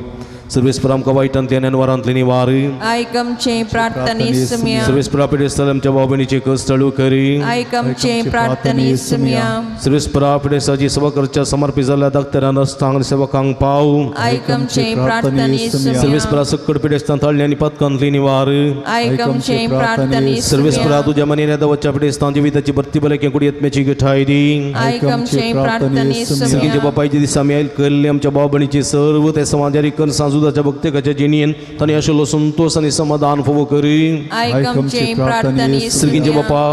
सर्वेस्पर आमकां वायटांतली आनी अनवारांतली निवार आयक आमचे प्रार्थने सुम्या. सर्वेस्पर पिडेस्तां आमच्या भाव भयणीचे कष्ट चालू करी आयक आमचे प्रार्थने सुम्या. सर्वेस्पर पिडेस्ताची सेवा करच्या समर्पित जाल्ल्या डाक्टरां नर्सांक आनी सेवकांक पाव आयक आमचे प्रार्थने सुम्या. सर्वेस्पर सक्कड पिडेस्तां ताळणी आनी पथकांतली निवार आयक आमचे प्रार्थने. सर्वेस्पर तुज्या मनीन दवरच्या पिडेस्तां जिविताची भरती भलायकी कुडयेतमेची गठाय दी आयक आमचे प्रार्थने सुम्या. सगळींच्या बापायचे दिसा आमी आयल केल्ले आमच्या भाव भयणीची सर्व ते समाजारी करून सांजुदाच्या भक्तेकाच्या जिणेन तांणी आशिल्लो संतोष आनी समाधान फोव करी आयक आमचे प्रार्थने. सगळींचे बापा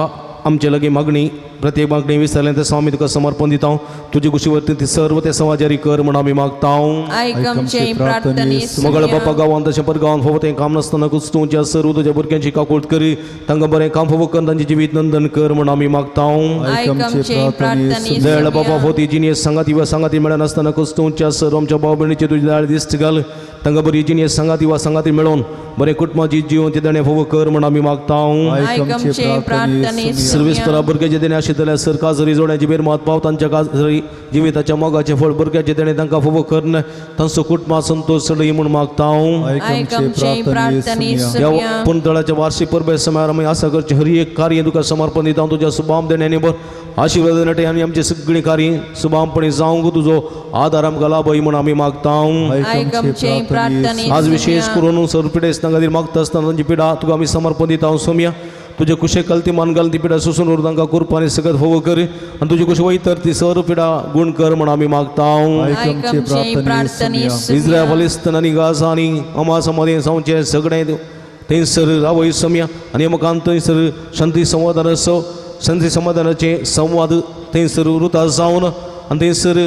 आमचे लागीं मागणी प्रत्येक मागणी विसरलें तें आमी तुका समर्पण दिता. तुजे कुशी वरती ती सर्व ते समाजारी कर म्हूण आमी मागता. आयक आमचे प्रार्थने. मगळ बापा गांवांत तशें पर गांवांत फोव तें काम नासतना कुस्तूच्या सर्व तुज्या भुरग्यांची काकूट करी तांकां बरें काम फोव कर तांचें जिवीत नंदन कर म्हूण आमी मागता. आयक आमचे प्रार्थने. दयाळ बापा फोव ती जिणेस सांगाती वा सांगाती मेळनासतना कुस्तूच्या सर्व आमच्या भाव भयणीचे तुजी दयाळ दिश्ट घाल तांकां बरी जिणेस सांगाती वा सांगाती मेळोवन बरें कुटुंबाची जिवन ते देणें फोव कर म्हूण आमी मागता. आयक आमचे प्रार्थने. सर्वेस्परा भुरग्याचे देणें आशिल्ल्या सर काजरी जोड्याची बेरमात पाव तांच्या काजरी जिविताच्या मोगाचें फळ भुरग्याचें देणें तांकां फोव करून तांचो कुटुंबा संतोष चडय म्हूण मागता. आयक आमचे प्रार्थने. ह्या पुनतळाच्या वार्षिक परबे समयार आमी आसा करचें हर एक कार्य तुका समर्पण दिता. तुज्या सुबाम देण्यानी भर आशीर्वाद नटे आनी आमचें सगळीं कार्य सुबामपणी जावंक तुजो आदार आमकां लाभय म्हूण आमी मागता. आयक आमचे प्रार्थने. आज विशेष करून सर्व पिडेस्तां खातीर मागता आसतना तांची पिडा तुका आमी समर्पण दिता. सोमया तुजे कुशे कलती मान घाल ती पिडा सोसून उर तांकां कृपा आनी सगळ्यात फोव कर आनी तुजे कुशे वयतर ती सर्व पिडा गुण कर म्हूण आमी मागता. आयक आमचे प्रार्थने. इस्रायल पलिस्तान आनी गाझा आनी हमासा मदें जावचें सगळें थंयसर रावय सोमया आनी मुखान थंयसर शांती संवादाचो शांती समाधानाचे संवाद थंयसर उरता जावन आनी थंयसर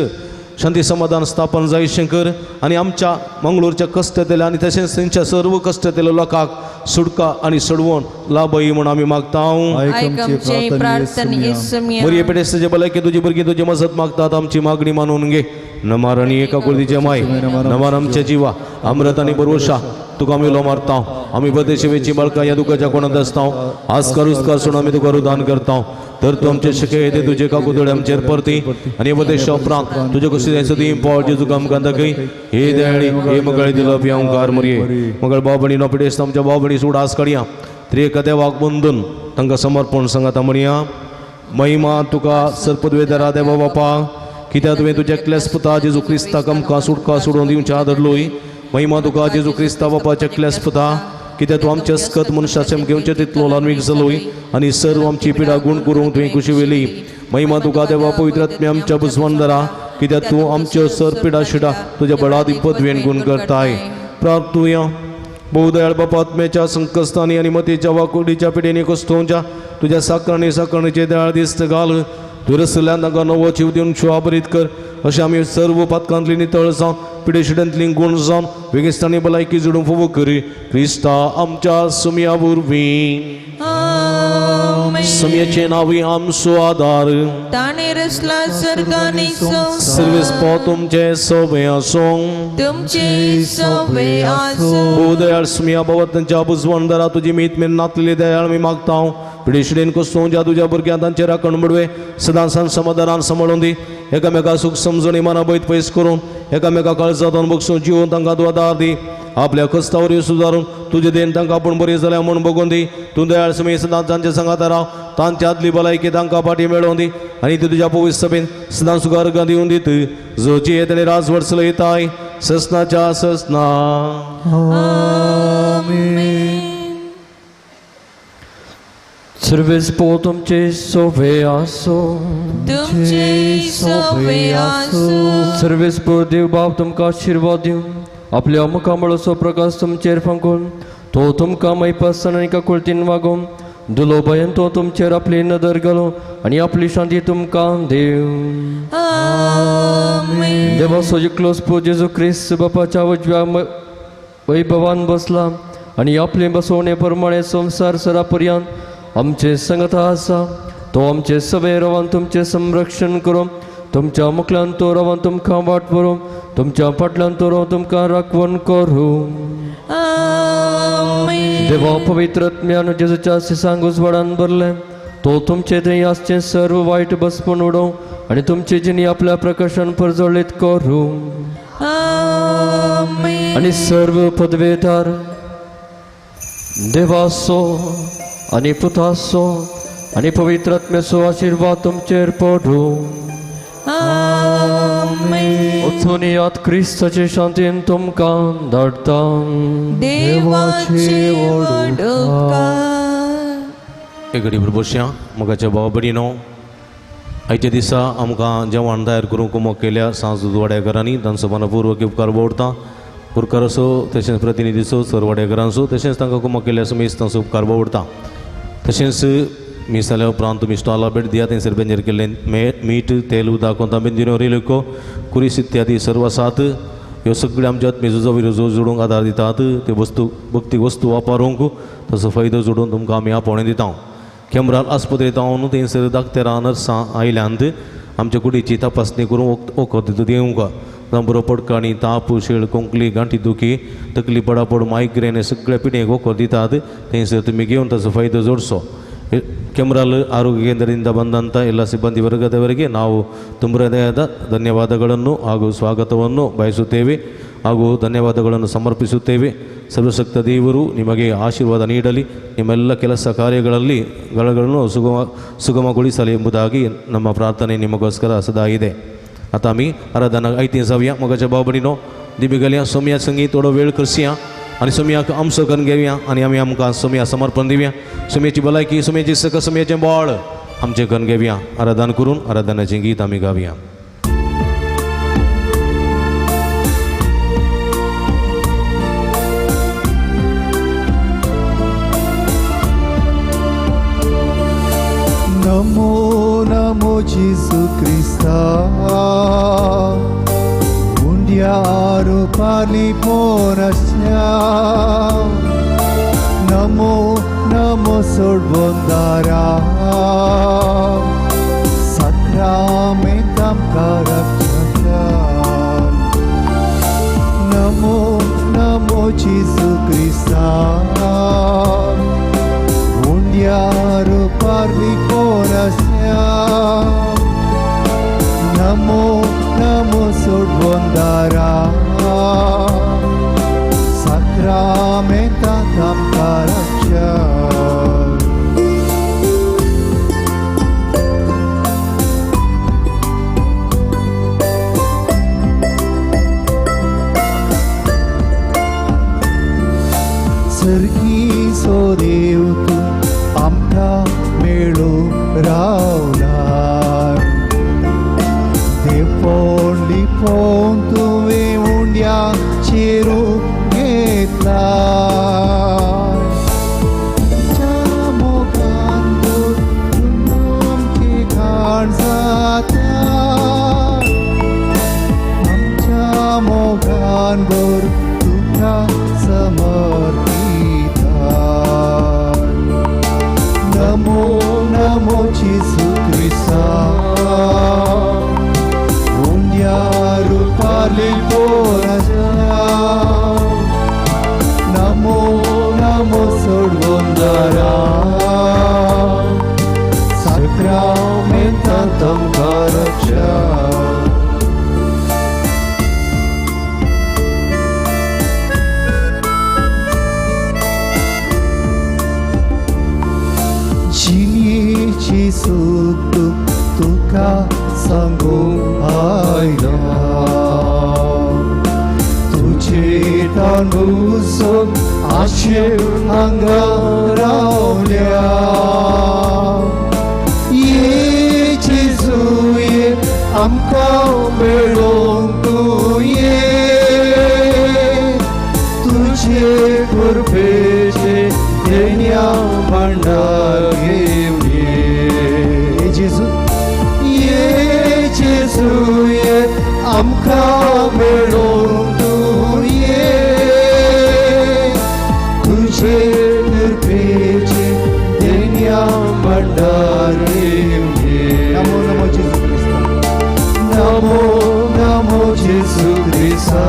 शांती समाधान स्थापन जाय शंकर आनी आमच्या मंगळूरच्या कश्टांतल्या आनी तशेंच थंयच्या सर्व कश्टांतल्या लोकांक सुटका आनी सोडवण लाभय म्हूण आमी मागता. आयक आमचे प्रार्थने. बरी पेडेस्ताचे भलायकी तुजी भुरगीं तुजी मजत मागतात आमची मागणी मानून घे. नमार आनी एका कुळदीचे माय नमार आमच्या जिवा अमृत आनी बरोशा तुका आमी उलो मारता. आमी बदेशेवेची बाळकां ह्या दुखाच्या कोणांत आसता आज करूच सोडून आमी तुका रुदान करता. तर तूं आमचे शिके येते तुजे काकुतळे आमचेर परती आनी उपदेशा उपरांत तुजे कुशीन सदीं पावल जेजू आमकां दाखय. हे दयाळी हे मगळी दिलप ह्या ओंकार मरये मगळ भाव भयणी पिडेस्त आमच्या भाव भयणी उडास काडया त्रिएका देवाक बंदून तांकां समर्पण सांगाता म्हणया. महिमा तुका सर्पद्वेदरा देवा बापा कित्याक तुवें तुज्या एकल्याच पुता जेजू क्रिस्ताक आमकां सुटका सोडून दिवच्या आदरलोय. महिमा तुका जेजू क्रिस्ता बापाच्या एकल्याच पुता कित्याक तूं आमच्या अस्कत मनशाचें घेवचें तितलो ल्हानवीक जालोय आनी सर्व आमची पिडा गुण करूंक तुवें खुशी वेली. महिमा तुका देवा पवित्र आत्म्या आमच्या बुजवंदरा कित्याक तूं आमच्यो सर पिडा शिडा तुज्या बळादी पदवेन गुण करताय. प्रार्थुया. बहुदयाळ बापा आत्म्याच्या संकस्तानी आनी मतीच्या वाकुडीच्या पिडेनी कस्तोवच्या तुज्या साकरणी साकरणीचे दयाळ दिस्त घाल. तूं रसल्यान तांकां नवो जीव दिवन शुआबरीत कर. अशें आमी सर्व पातकांतली नितळ जावन पिडेशिडेंतली गुण जावन वेगेस्तानी भलायकी जोडूंक फावो करी क्रिस्ता आमच्या सुमया वरवीं. सुमयाचें नांव आमचो आदार. ताणें रचला सर्ग आनी सर्वेस पो तुमचें सोबें आसूं. तुमचें सोबें आसूं. भोव दयाळ सुमया बाबा तांच्या बुजवण दरा तुजी मीत मेरेन नातलेली दयाळ आमी मागता. पिडेशिडेन कोसोवच्या तुज्या भुरग्यां तांचे राखण बडवे सदां सान समाधानान सांबाळून दी. एकामेका सूख समजणी मना बैत पयस करून एकामेका काळजांत बगसून जिवन तांकां तूं आदार दी. आपल्या कस्तावर सुदारून तुजे देन तांकां आपूण बरी जाल्या म्हूण बगोवन दी. तूं दयाळ सुमी सदां तांच्या सांगाता राव. तांच्या आदली भलायकी तांकां फाटी मेळोवन दी आनी ती तुज्या पवित्र सभेन सदां सुगार्गां दिवन दीत. जो जियेत आनी राजवट चलयताय ससनाच्या ससना. सर्वेस पो तुमचे सोबे आसो. तुमचे सोबे आसो. सर्वेस पो देव बाप तुमकां आशिर्वाद दिवं. आपल्या मुखामळाचो प्रकाश तुमचेर फांकून तो तुमकां मैपासन आनी काकुळतीन वागोवन दुलो भंयन तो तुमचेर आपली नदर घालूं आनी आपली शांती तुमकां दिवं. देवाचो जिकलोस पो जेजू क्रिस्त बापाच्या उजव्या वैभवान बसला आनी आपले बसवणे प्रमाणे संवसार सरा पर्यंत आमचे संगता आसा. तो आमचे सवे रवान तुमचें संरक्षण करूं. तुमच्या मुखल्यान तो रवान तुमकां वाट व्हरूं. तुमच्या फाटल्यान तो रवान तुमकां राखवण करूं. देवा पवित्र आत्म्यान जेजूच्या सिसांक उजवाडान भरलें तो तुमचे थंय आसचें सर्व वायट बसपून उडोवं आनी तुमचे जिणी आपल्या प्रकाशान परजळीत करूं. आनी सर्व पदवेदार देवाचो आनी पुताचो आनी पवित्र आत्म्याचो आशिर्वाद तुमचेर पडूं. वचून यात क्रिस्ताचे शांतीन तुमकां धाडटा. देवाचे व्हड उपकार. एक घडी बसया. मोगाच्या भाव भयणीनो, आयच्या दिसा आमकां जेवण तयार करूंक कुमक केल्या सांज वाड्याघरांनी तांचो मनपूर्वक उपकार बोडता. पुरकार असो तशेंच प्रतिनिधीचो सर वाड्याघरांचो तशेंच तांकां कुमक केल्ल्या समेस्त तांचो उपकार बोडता. तशेंच मीस जाल्या उपरांत तुमी स्टॉला भेट दिया. थंयसर बेंजेर केल्लें मीठ तेल उदक कोंता बेंजिनो रेलको कुरीस इत्यादी सर्व आसात. ह्यो सगळ्यो आमच्या आत्मेचो विरोजो जोडूंक आदार दितात. त्यो वस्तू भक्ती वस्तू वापरूंक ताचो फायदो जोडून तुमकां आमी आपोवणें दिता. केमराल आस्पत्रेंत हांव थंयसर दाक्तेरां नर्सां आयल्यांत आमच्या कुडीची तपासणी करूंक वखद दिवंक. जावं बरो पडकाणी ताप शेळ खोंकली गांठी दुखी तकली पडापड मायग्रेन सगळ्या पिणेक वखद दितात. थंयसर तुमी घेवन ताचो फायदो जोडचो. ಕೆಮ್ರಾಲ್ ಆರೋಗ್ಯ ಕೇಂದ್ರದಿಂದ ಬಂದಂಥ ಎಲ್ಲ ಸಿಬ್ಬಂದಿ ವರ್ಗದವರಿಗೆ ನಾವು ತುಂಬ ಹೃದಯದ ಧನ್ಯವಾದಗಳನ್ನು ಹಾಗೂ ಸ್ವಾಗತವನ್ನು ಬಯಸುತ್ತೇವೆ ಹಾಗೂ ಧನ್ಯವಾದಗಳನ್ನು ಸಮರ್ಪಿಸುತ್ತೇವೆ. ಸರ್ವಶಕ್ತ ದೇವರು ನಿಮಗೆ ಆಶೀರ್ವಾದ ನೀಡಲಿ, ನಿಮ್ಮೆಲ್ಲ ಕೆಲಸ ಕಾರ್ಯಗಳಲ್ಲಿ ಗಳನ್ನು ಸುಗಮಗೊಳಿಸಲಿ ಎಂಬುದಾಗಿ ನಮ್ಮ ಪ್ರಾರ್ಥನೆ ನಿಮಗೋಸ್ಕರ ಸದಾ ಇದೆ. आता आमी आराधना आयती जावया. मोगाच्या भाव भयणीनो, दिबी सोमया संगीत थोडो वेळ करसया आनी सोमयाक आमचो करून घेवया आनी आमी आमकां सोमया समर्पण दिवया. सोमयाची भलायकी, सोमयाची सक, सोमयाचें बळ आमचें करून घेवया. आराधन करून आराधनाचें गीत आमी गावया. नमो नमो जेजू क्रिस्ता, उंड्यारो पाली पोरस्या. नमो नमो सोडबंदारा, साक्रामेंताम रक्षका. नमो नमो जेजू क्रिस्ता, उंड्यारो पाली पोरस्या. नमो नमो सोडबंदारा, साक्रामेंताक आमकां रक्षा. सर्गीचो देव तूं आमकां मेळूं रावला, देवपण लिपोवन तुवें उंड्या चेरूं घेतला. पालिपोराच्या नमो नमो सोडगोंदरा साक्रामेंतांत आमकां रक्षा. जिणेची सुख तुका सांगूंक आयला तुजे तांदूसोन आशेव हांगा रावल्या. ये जेजू ये आमकां मेळोंक तूं ये तुजे कृपेचे देण्या भांडार घेवन ये जेजू ये जेजू ये आमकां मेळोंक तूं ये तुजे कृपेचे देण्या भांडार घेवन ये. नमो नमो जेजू क्रिस्ता नमो नमो जेजू क्रिस्ता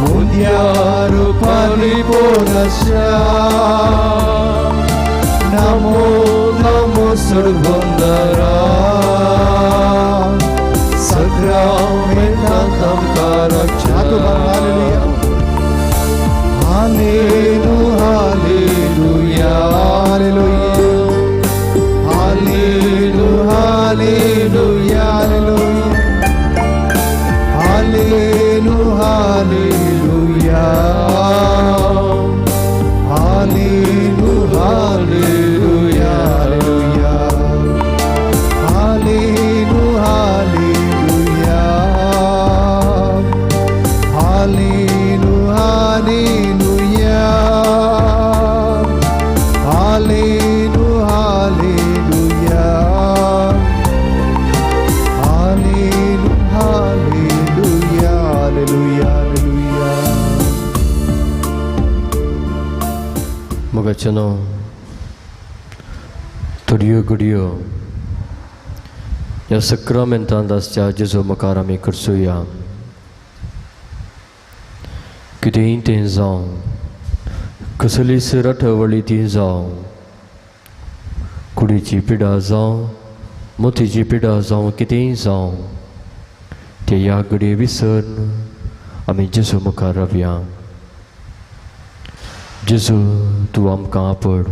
मुंद्यार पालिपोराच्या नमो नमो सर्वंदरा साक्रामेंतांत आमकां रक्षा. हालेलू hallelujah hallelujah hallelujah hallelujah hallelujah hallelujah hallelujah hallelujah hallelujah hallelujah hallelujah hallelujah hallelujah hallelujah hallelujah hallelujah. मोगाचेनो थोड्यो घडयो ह्या सक्रामेंतांत आसच्या जेजू मुखार आमी करसुया. कितेंय तें जावं, कसलीच रटवळी ती जावं, कुडीची पिडा जावं, मोतीची पिडा जावं, कितेंय जावं, ते ह्या घडये विसरून आमी जेजू मुखार रावया. जेजू तूं आमकां आपड,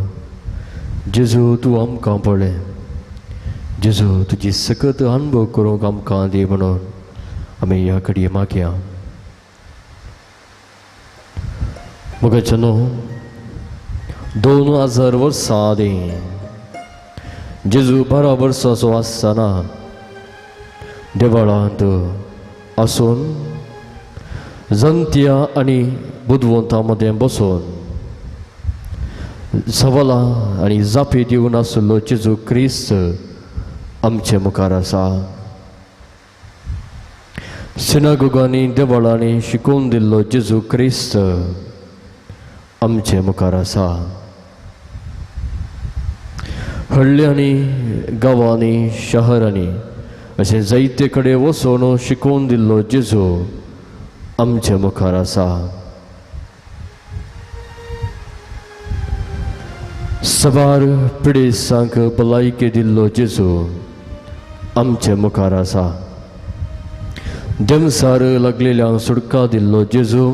जेजू तूं आमकां पळय, जेजू तुजी सकत अनुभव करूंक आमकां दी म्हणून आमी ह्या घडये मागया. मोगाचें न्हू 2000 वर्सां आदीं जेजू 12 वर्सांचो आसतना देवळांत आसून जनत्या आनी बुदवंतां मदें बसून सवालां आनी जापी दिवन आशिल्लो जेजू क्रिस्त आमचे मुखार आसा. सिनागोगांनी देवळांनी शिकोवन दिल्लो जेजू क्रिस्त आमचे मुखार आसा. हळ्ळ्यांनी, गांवांनी, शहरांनी अशें जायते कडेन वचून शिकोवन दिल्लो जेजू आमचे मुखार आसा. सबार पिडेस्तांक भलायकी दिल्लो जेजू आमचे मुखार आसा. देमसार लागलेल्यांक सुटका दिल्लो जेजू,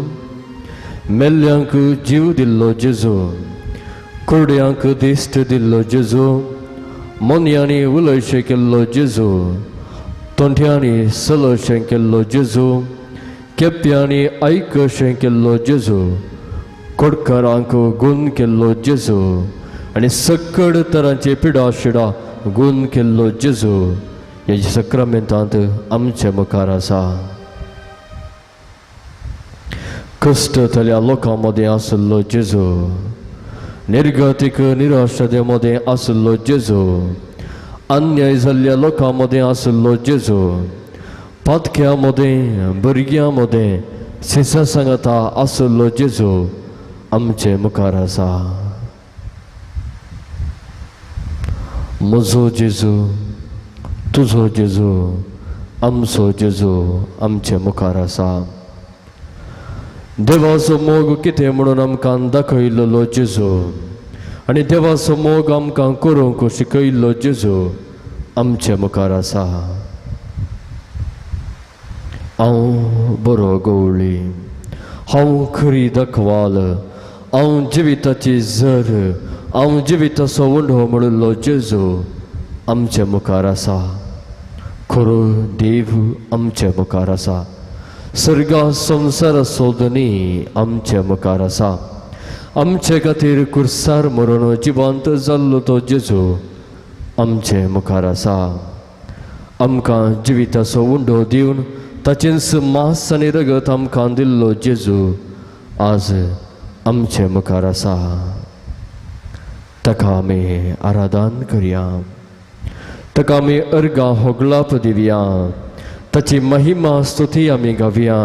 मेल्ल्यांक जीव दिल्लो जेजू, कुरड्यांक दिश्ट दिल्लो जेजू, मोन्यांनी उलयशें केल्लो जेजू, तोंठ्यांनी सलशें केल्लो जेजू, केप्यांनी आयकशें केल्लो जेजू, कोडकारांक गूण केल्लो जेजू आनी सकड तरांचे पिडा शिडा गूण केल्लो जेजू ह्या सक्रामेंतांत आमचे मुखार आसा. कश्ट जाल्या लोकां मदें आशिल्लो जेजू, निर्गतीक निराशे मदें आशिल्लो जेजू, अन्याय जाल्ल्या लोकां मदें आशिल्लो जेजू, पातक्यां मदें, भुरग्यां मदें सिसा सांगता आशिल्लो जेजू आमचे मुखार आसा. म्हजो जेजू, तुजो जेजू आमचो जेजू आमचे मुखार आसा. देवाचो मोग कितें म्हणून आमकां दाखयल्लो जेजू आनी देवाचो मोग आमकां करूंक शिकयल्लो जेजू आमचे मुखार आसा. हांव बरो गवळी, हांव खरी दाखवाल, हांव जिविताची झर, हांव जिविताचो उंडो म्हणिल्लो जेजू आमचे मुखार आसा. खरो देव आमचे मुखार आसा. सर्गा संवसाराचो धनी आमचे मुखार आसा. आमचे खातीर कुर्सार मरून जिवंत जाल्लो तो जेजू आमचे मुखार आसा. आमकां जिविताचो उंडो दिवन ताचेंच मांस आनी रगत आमकां दिल्लो जेजू आज आमचे मुखार आसा. ताका आमी आराधन करया, ताका आमी अर्गां होगलाप दिवया, ताची महिमा स्तुती आमी गावया.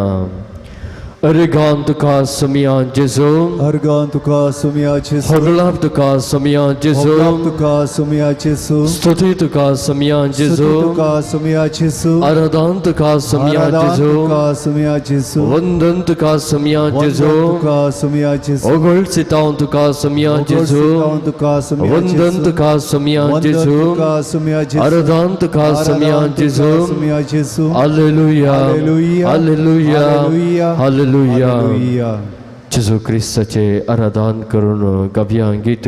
अर्गां तुका सुमिया जेजू, अर्गां तुका सुमिया जेजू, होगलाप तुका सुमिया जेजू, होगलाप तुका सुमिया जेजू, स्तुती तुका सुमिया जेजू, स्तुती तुका सुमिया जेजू, आराधन तुका सुमिया जेजू, तुका सुमिया जेजू, वंदन तुका सुमिया जेजू, तुका सुमिया जेजू, ओगळसितांव तुका सुमिया जेजू, तुका सुमिया वंदन तुका सुमिया जेजू, तुका सुमिया जेजू, आराधन तुका सुमिया जेजू, सुमिया जेजू. Hallelujah, hallelujah, hallelujah, hallelujah, hallelujah. जेजू क्रिस्ताचे आराधन करून गावया गीत.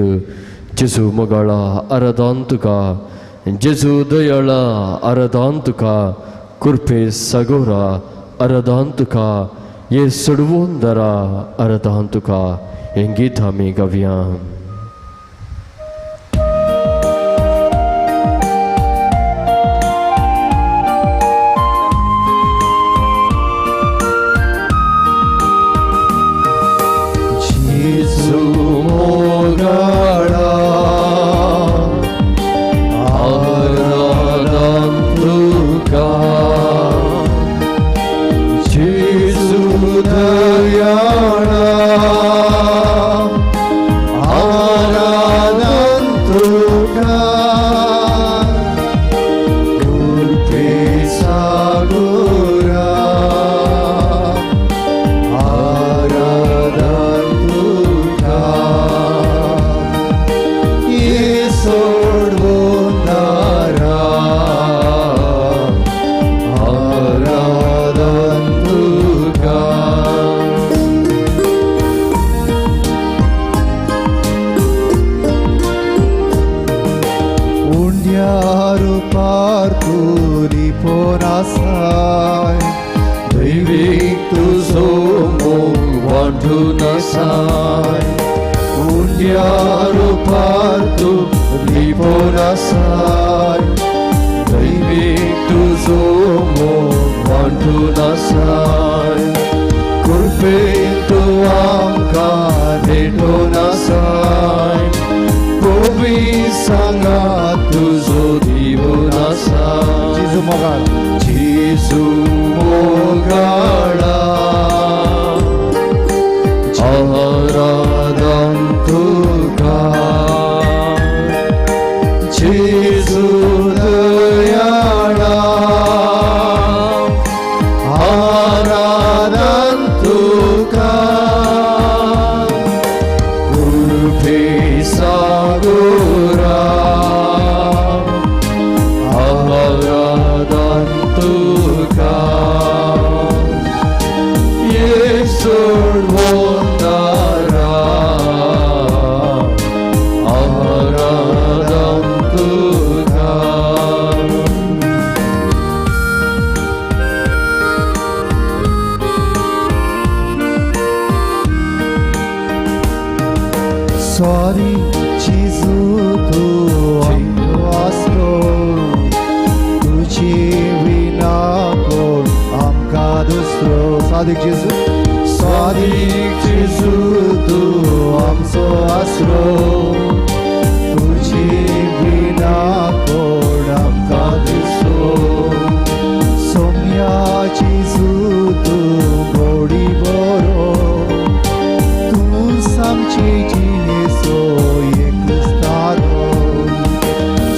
जेजू मोगाळा आराधन तुका, जेजू दयाळा आराधन तुका, कृपे सागोरा आराधन तुका, ये सोडवून दरा आराधन तुका. हें गीत आमी गावया.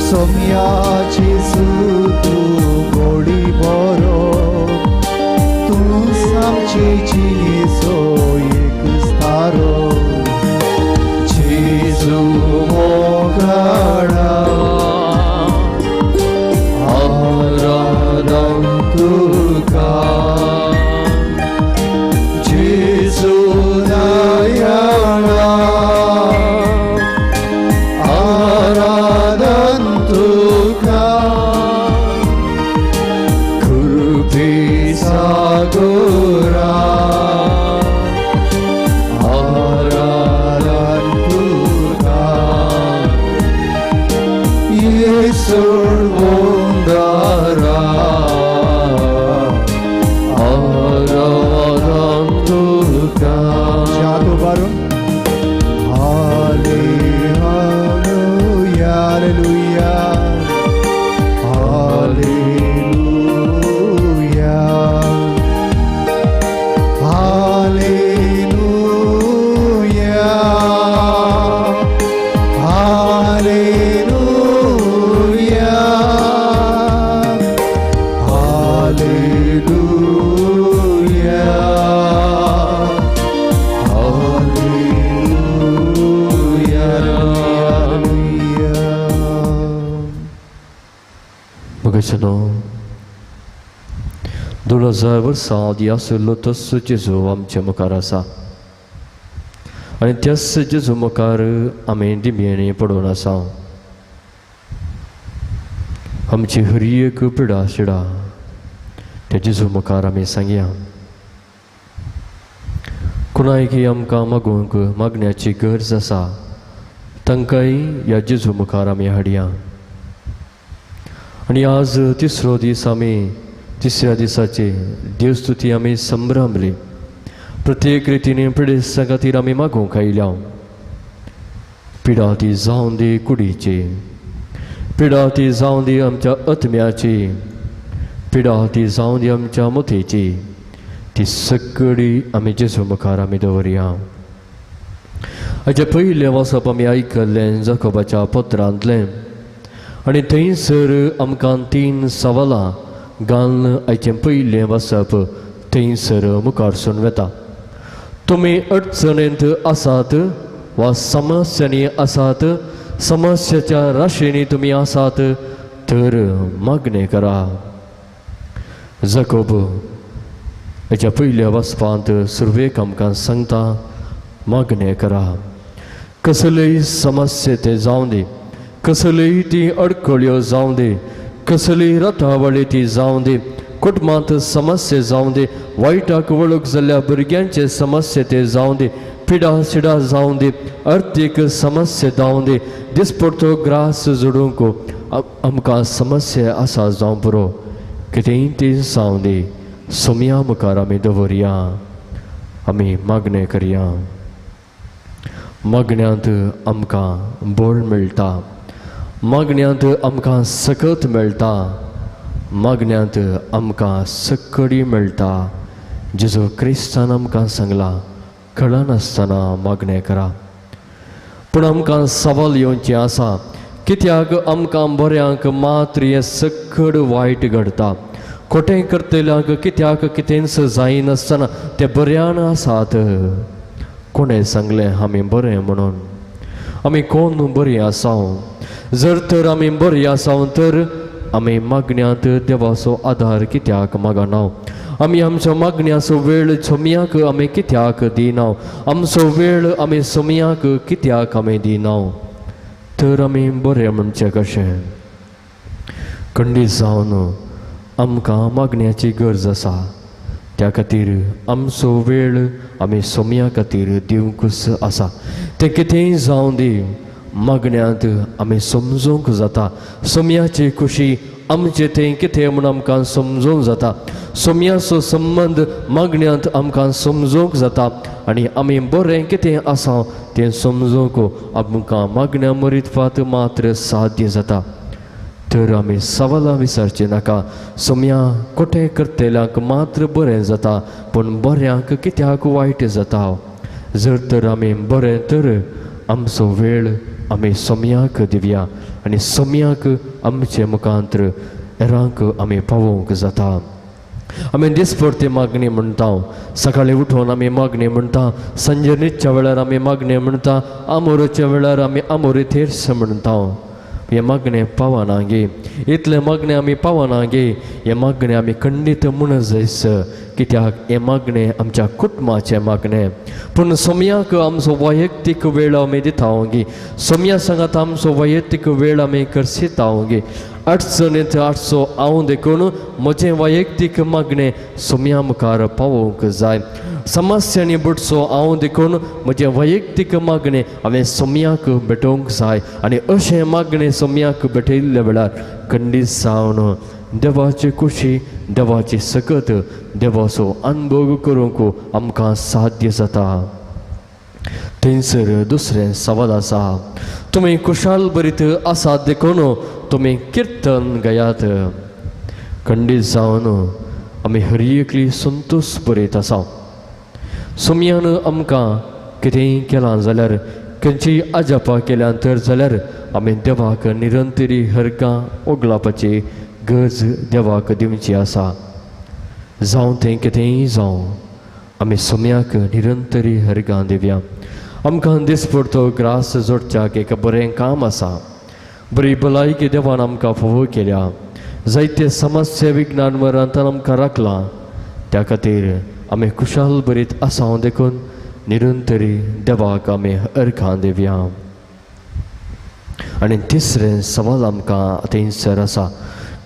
Somia Jesu tu godi boro. आमचे जिणेचो एक स्थारो जेजू मोगाळा आराधन तुका जेजू दयाळा आराधन तुका कृपे सागोरा आराधन तुका येसूळ वंदारा आराधन तुका जातो बारून hallelujah hallelujah hallelujah hallelujah hallelujah hallelujah hallelujah hallelujah. मगसनो 2000 वर्सां आदी आशिल्लो तस्सो जेजू आमच्या मुखार आसा आनी त्याच जेजू मुखार आमी दिमयेनी पडून आसा. आमची हर एक पिडा शिडा त्या जेजू मुखार आमी सांगया. कोणायकी आमकां मागूंक मागण्याची गरज आसा तांकांय ह्या जेजू मुखार आमी हाडया. आनी आज तिसरो दीस आमी तिसऱ्या दिसाचे देवस्तुती आमी संभ्रमली. प्रत्येक रितीने पिडेस्तां खातीर आमी मागूंक आयल्या. पिडा ती जावं दी कुडीची, पिडा ती जावं दी आमच्या आत्म्याची, पिडा ती जावं दी आमच्या मोतेची, ती सगळी आमी जेजू मुखार आमी दवरया. हाचे पयलें वाचप आमी आयकल्लें जाकोबाच्या पत्रांतलें आनी थंयसर आमकां 3 सवालां घालून आयचें पयलें वाचप थंयसर मुखार सून वता. तुमी अडचणेंत आसात वा समस्यांनी आसात, समस्याच्या राशींनी तुमी आसात तर मागणें करा. जाकोब हाच्या पयल्या वाचपांत सुरवेक आमकां सांगता मागणें करा. कसलेय समस्या ते जावं दी, कसलीय ती अडखळ्यो जावं दी, कसली रथावळी ती जावं दी, कुटुंबांत समस्या जावं दी, वायटाक वळख जाल्ल्या भुरग्यांचे समस्या ते जावं दी, पिडा सिडा जावं दी, अर्थीक समस्या जावं दी, दिसपडतो ग्रास जोडूंक आमकां समस्या आसा जावं पुरो, कितेंय ती जावं दी, सोमया मुखार आमी दवरया, आमी मागणें करया. मागण्यांत आमकां बळ मेळटा, मागण्यांत आमकां सकत मेळटा, मागण्यांत आमकां सकडी मेळटा. जेजू क्रिस्तान आमकां सांगलां कळनासतना मागणें करा. पूण आमकां सवाल येवचें आसा, कित्याक आमकां बऱ्यांक मात्र हें सकड वायट घडटा, खोटें करतल्यांक कित्याक कितेंच जायनासतना ते बऱ्यान आसात. कोणें सांगलें आमी बरें म्हणून? आमी कोण बरीं आसा? जर तर आमी बरीं आसा तर आमी मागण्यांत देवाचो आदार कित्याक मागना? आमी आमच्या मागण्याचो वेळ सोमयाक आमी कित्याक दिना? आमचो वेळ आमी सोमयाक कित्याक आमी दिना? तर आमी बरें म्हणचें कशें? खंडीत जावन आमकां मागण्याची गरज आसा. त्या खातीर आमचो वेळ आमी सोमया खातीर दिवंकूच आसा. तें कितेंय जावं दी, मागण्यांत आमी समजूंक जाता. सोमयाची खुशी आमचें तें कितें म्हूण आमकां समजूंक जाता. सोमयाचो संबंद मागण्यांत आमकां समजूंक जाता आनी आमी बरें कितें आसा तें समजूंक आमकां मागण्या मरितपात मात्र साध्य जाता. तर आमी सवालां विसरचें नाका. सोमया कोठे करतल्यांक मात्र बरें जाता, पूण बऱ्यांक कित्याक वायट जाता? जर तर आमी बरें तर आमचो वेळ आमी सोमयाक दिवया आनी सोमयाक आमचे मुखांत्र हेरांक आमी पावोवंक जाता. आमी दिसपडती मागणी म्हणटा, सकाळी उठून आमी मागणी म्हणटा, सांजे न्हिदच्या वेळार आमी मागणी म्हणटा, आमोरेच्या वेळार आमी आमोरी थेर्स म्हणटा. हे मागणें पावना गे, इतलें मागणें आमी पावना गे. हें मागणें आमी खंडीत म्हूण जायस, कित्याक हें मागणें आमच्या कुटुंबाचें मागणें. पूण सोमयाक आमचो वैयक्तीक वेळ आमी दिता गे, सोमया सांगात आमचो वैयक्तीक वेळ आमी करसिता गे. अडचणींत आडचो हांव देखून म्हजें वैयक्तीक मागणें सोमया मुखार पावोवंक जाय. समस्यांनी बुडचो हांव देखून म्हजें वैयक्तीक मागणें हांवें सोमयाक भेटोवंक जाय. आनी अशें मागणें सोमयाक भेटयल्ल्या वेळार खंडीत जावन देवाची खुशी, देवाची सकत, देवाचो अनुभव करूंक आमकां साध्य जाता. थंयसर दुसरें सवाल आसा, तुमी खुशाल बरीत आसात देखून तुमी किर्तन गायात. खंडीत जावन आमी हर एकली संतोश बरयत आसा. सोमयान आमकां कितेंय केलां जाल्यार, खंयचीय अजापां केल्यां तर जाल्यार आमी देवाक निरंतरी हरकां ओगलापाची गरज देवाक दिवची आसा. जावं तें कितेंय जावं, आमी सोमयाक निरंतरी हरगां दिवया. आमकां दिसपडतो ग्रास जोडच्याक एक बरें काम आसा, बरी भलायकी देवान आमकां फावो केल्या, जायते समस्या विज्ञान वरांतान आमकां राखलां. त्या खातीर आमी खुशाल बरीत आसा देखून निरंतरी देवाक आमी अर्घां दिवया. आनी तिसरें सवाल आमकां थंयसर आसा,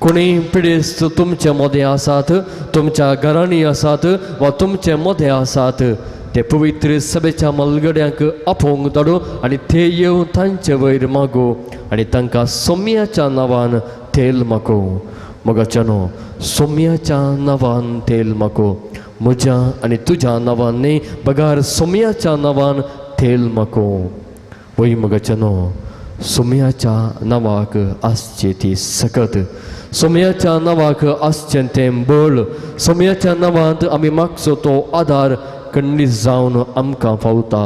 कोणीय पिडेस्त तुमचे मदें आसात, तुमच्या घरांनी आसात वा तुमचे मदें आसात, ते पवित्र सभेच्या मलगड्यांक आपोवंक धाडू आनी ते येवन तांचे वयर मागू आनी तांकां सोम्याच्या नांवान तेल मागू. मोगाच्यानो, सोम्याच्या नांवान तेल मागू, म्हज्या आनी तुज्या नांवान न्ही, बगार सोम्याच्या नांवान तेल मागू. वय मोगाच्यानो, सोम्याच्या नांवाक आसची ती सकत, सोम्याच्या नांवाक आसचें तें बळ, सोम्याच्या नांवांत आमी मागचो तो आदार खंडीत जावन आमकां फावता.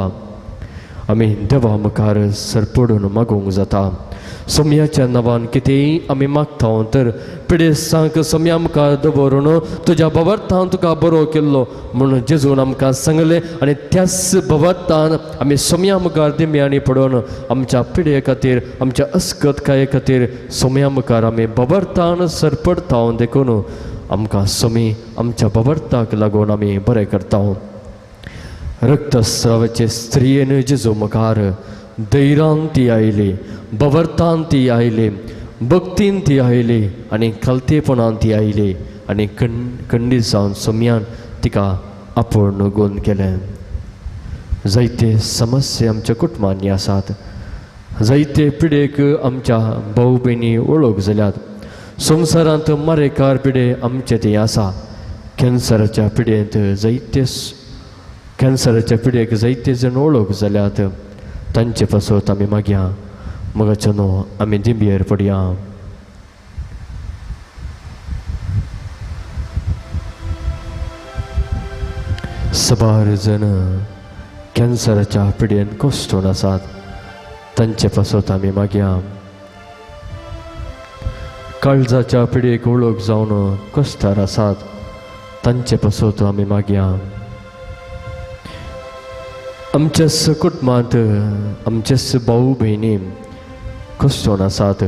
आमी देवा मुखार सरपडून मागूंक जाता. सोम्याच्या नांवान कितेंय आमी मागता तर पिडेस्तांक सोम्या मुखार दवरून तुज्या भवर्थान तुका बरो केल्लो म्हूण जेजून आमकां सांगलें. आनी त्याच भवर्थान आमी सोम्या मुखार दिम्यांनी पडून आमच्या पिडे खातीर, आमच्या अस्कतकाये खातीर सोम्या मुखार आमी भवर्थान सरपडता देखून आमकां सोमी आमच्या भवर्थाक लागून आमी बरें करता. रक्तस्रावाचे स्त्रियेन जेजू मुखार धैर्यान ती आयली, भवर्थान ती आयली, भक्तीन ती आयली आनी खालतेपणान ती आयली आनी खंडीत जावन सोम्यान तिका आपूण गुण केलें. जायते समस्या आमच्या कुटुंबांनी आसात, जायते पिडेक आमच्या भाव भयणी वळख जाल्यात. संवसारांत मारेकार पिडे आमचे ती आसा. कॅन्सराच्या पिडेंत जायते, कॅन्सराच्या पिडेक जायते जण वळख जाल्यात. तांचे पासत आमी मागया. मोगाच्यानो, आमी दिंबयेर पडया. सबार जण कॅन्सराच्या पिडेन कश्टून आसात, तांचे पासत आमी मागया. काळजाच्या पिडेक वळख जावन कश्टार आसात, तांचे पासत आमी मागया. आमच्याच कुटुंबांत आमचेच भाऊ भयणी कश्टून आसात,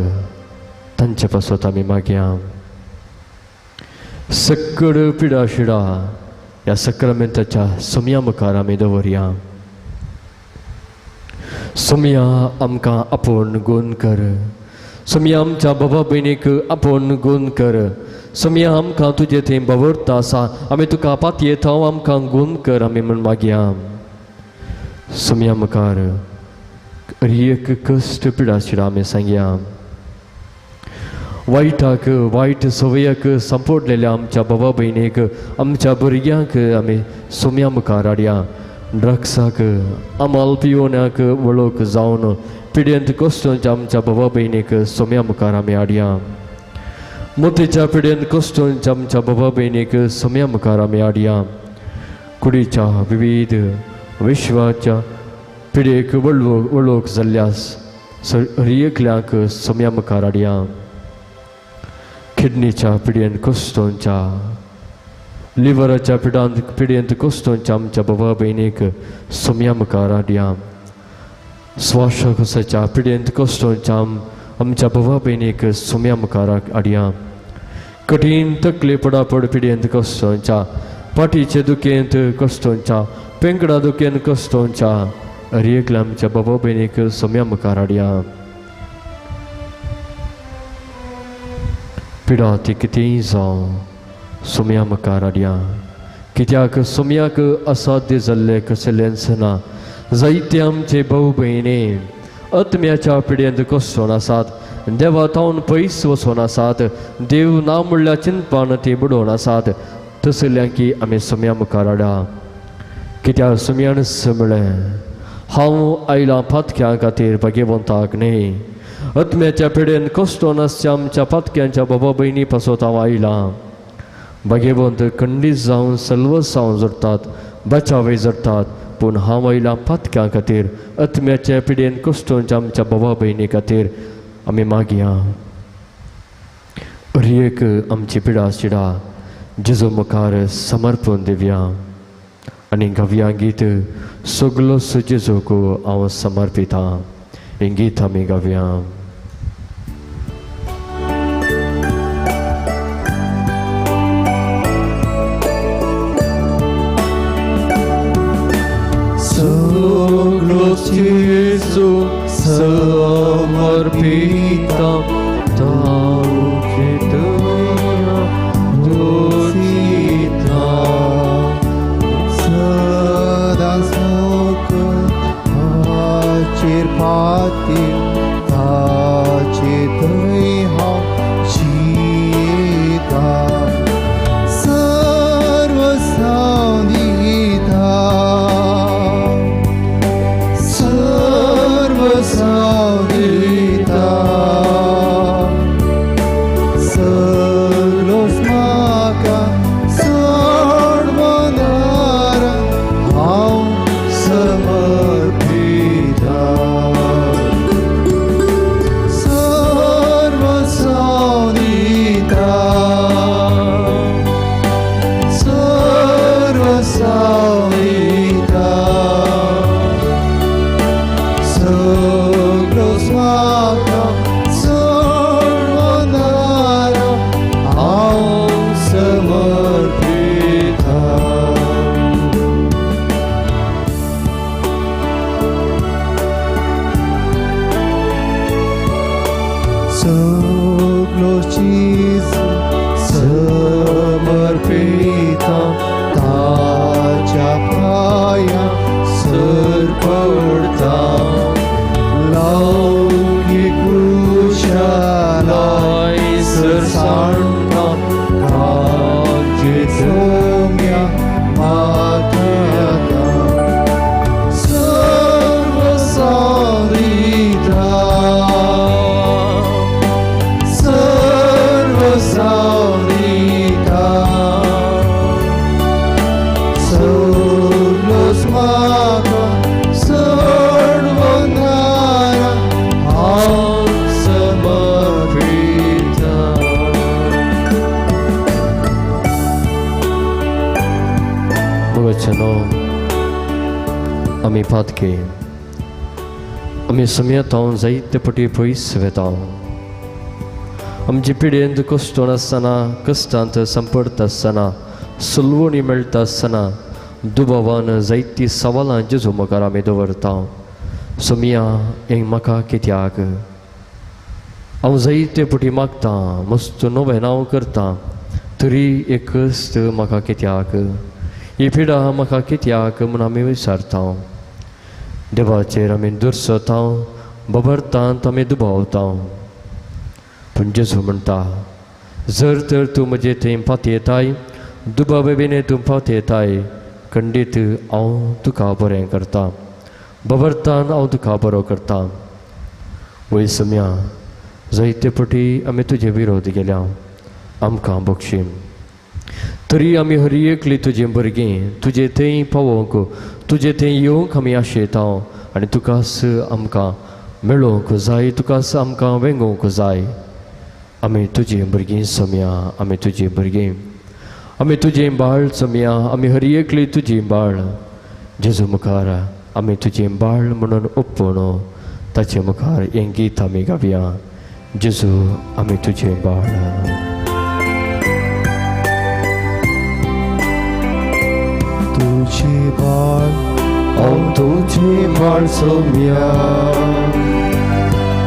तांचे पासत आमी मागया. सक्कड पिडा शिडा ह्या सक्रामेंताच्या सोम्या मुखार आमी दवरया. सोम्या आमकां आपोवन गुण कर, सोम्या आमच्या बाबा भयणीक आपोवन गुण कर. सोम्या आमकां तुजें थंय बावरता आसा, आमी तुका पातयेता, आमकां गुण कर आमी म्हूण मागया. सोम्या मुखार एक कश्ट पिडाशिडा आमी सांगया. वायटाक, वायट संवयाक सांपडलेल्या आमच्या बाबा भयणीक, आमच्या भुरग्यांक आमी सोम्या मुखार हाडया. ड्रग्साक, अमाल पिवण्याक वळख जावन पिडेंत कश्टोंच्या आमच्या बाबा भयणीक सोम्या मुखार आमी हाडया. मोतीच्या पिडेंत कश्टोंच्या आमच्या बाबा भयणीक सोम्या मुखार आमी हाडया. कुडीच्या विविध विश्वाच्या पिडेक वळख जाल्ल्या हर एकल्याक सोम्या मुखार हाडया. किडनीच्या पिडेन कश्टोंच्या लिवराच्या पिडांत पिडयेंत कोस्तोंच्या आमच्या बाबा भयणीक सोम्या मुखार हाडया. श्वासकोशाच्या पिडयेंत कोस्तोंच्या आमच्या बाबा भयणीक सोम्या मुखार हाडया. कठीण तकले पडापड पिडयेंत कोस्तोंच्या पाठीचे दुखेंत कश्टोंच्या पेंकडा दुखेंत कश्टोंच्या हर आमच्या बाबा भयणीक सोम्या मुखार हाडया. पिडा ती कितेंय जावं सोम्या मुखार हाडया. कित्याक सोम्याक असाध्य जाल्लें कसलेंच ना. जायते आमचे भाव भयणी आत्म्याच्या पिडयेंत कश्टोन आसात, देवा तावन पयस वचोन आसात, देव ना म्हणल्यार चिंतपान ती बुडोवन आसात. तसल्या की आमी सोम्या मुखार हाडा. कित्याक सोम्यान म्हळें हांव आयलां पातक्यां खातीर भाग्यवंताक न्ही. आत्म्याच्या पिडेन कश्टोन आसच्या आमच्या पातक्यांच्या बाबा भयणी पासत हांव आयलां. भाग्यवंत खंडीत जावन सल्वसांव जोडटात, बचावय जोडटात, पूण हांव आयलां पातक्यां खातीर आत्म्याच्या पिडेन कश्टोनच्या आमच्या बाबा भयणी खातीर आमी मागया. हर एक आमची पिडा शिडा जेजू मुखार समर्पण दिवया आनी गावया गीत सगलो जेजूक हांव समर्पिता. हें गीत आमी गावया. सगलो जेजू समर्पिता ताचे दया दोषिता सदां ताचेर पाती ताचे दया जियेता सर्व दिता सर्व दिता सगलोच म्हाका सोडवणार हांव समर्पिता सर्व दिता सर्व दिता सगलोच म्हाका सोडवणार हांव समर्पिता. सगलो चीज समर्पिता ताच्या पांया सर पडता लौकीक कुशलाय सर सांडता ताचे सोम्या मागता सर्व दिता सर्व दिता सगलोच म्हाका सोडवणार हांव समर्पिता. मोगाचेनो आमी पातके आमी समेतांव जायते पटी पयस वेता. आमचे पिडयेंत कश्टोन आसतना कश्टांत संपडता आसतना सलवणी मेळटा आसतना दुबावान जायती सवालां जेजू मुखार आमी दवरता. सोमिया हें म्हाका कित्याक हांव जायते पटी मागतां मस्त नवें नांव करता तरी एक कश्ट म्हाका कित्याक ही पिडा म्हाका कित्याक म्हूण आमी विचारता. देवाचेर आमी दुरसता बबरतांत आमी दुबावता. पूण जेजू म्हणटा जर तर तूं म्हजे थंय पातयेताय दुबावे बिने तूं पातयेताय खंडीत हांव तुका बरें करता बबरतान हांव तुका बरो करता. वय सम्या जायते पटी आमी तुजे विरोध गेल्या आमकां बक्षी तरी आमी हर एकली तुजे भुरगीं तुजे थंय पावोवंक तुजे थंय येवंक आमी आशेता आनी तुकाच आमकां मेळोवंक जाय तुकाच आमकां वेंगोवंक जाय. आमी तुजी भुरगीं सोम्या आमी तुजी भुरगीं. आमी तुजें बाळ सोमया, आमी हर एकली तुजी बाळ. जेजू मुखार आमी तुजें बाळ म्हणून ओप्पोण ताचे मुखार हें गीत आमी गावया. जेजू आमी तुजें बाळ. तुझे बाळ हांव तुजें बाळ सोमया,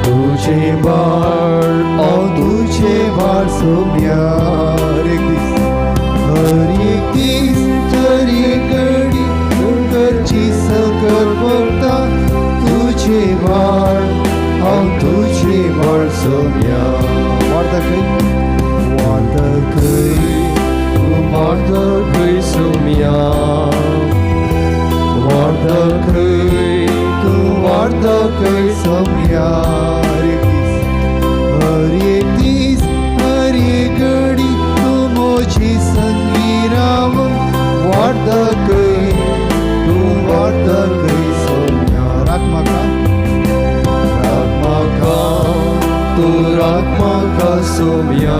तुजें बाळ हांव तुझे बाळ सोमया. हर एक दीस हर एक दीस हर एक घडी करची सकत पडटा तुझे बाळ हांव तुझे बाळ सोमया. वार्ता खंय वार्ता खंय वार्ता खंय सोमया, वार्ता खंय तूं वार्ता खंय सोमया. हर एक दीस हर एक दीस हर एक घडी तूं म्हजी संगी राव वार्ता खंय तूं वार्ता खंय सोमया. राख म्हाका राख म्हाका तूं राख म्हाका सोमया,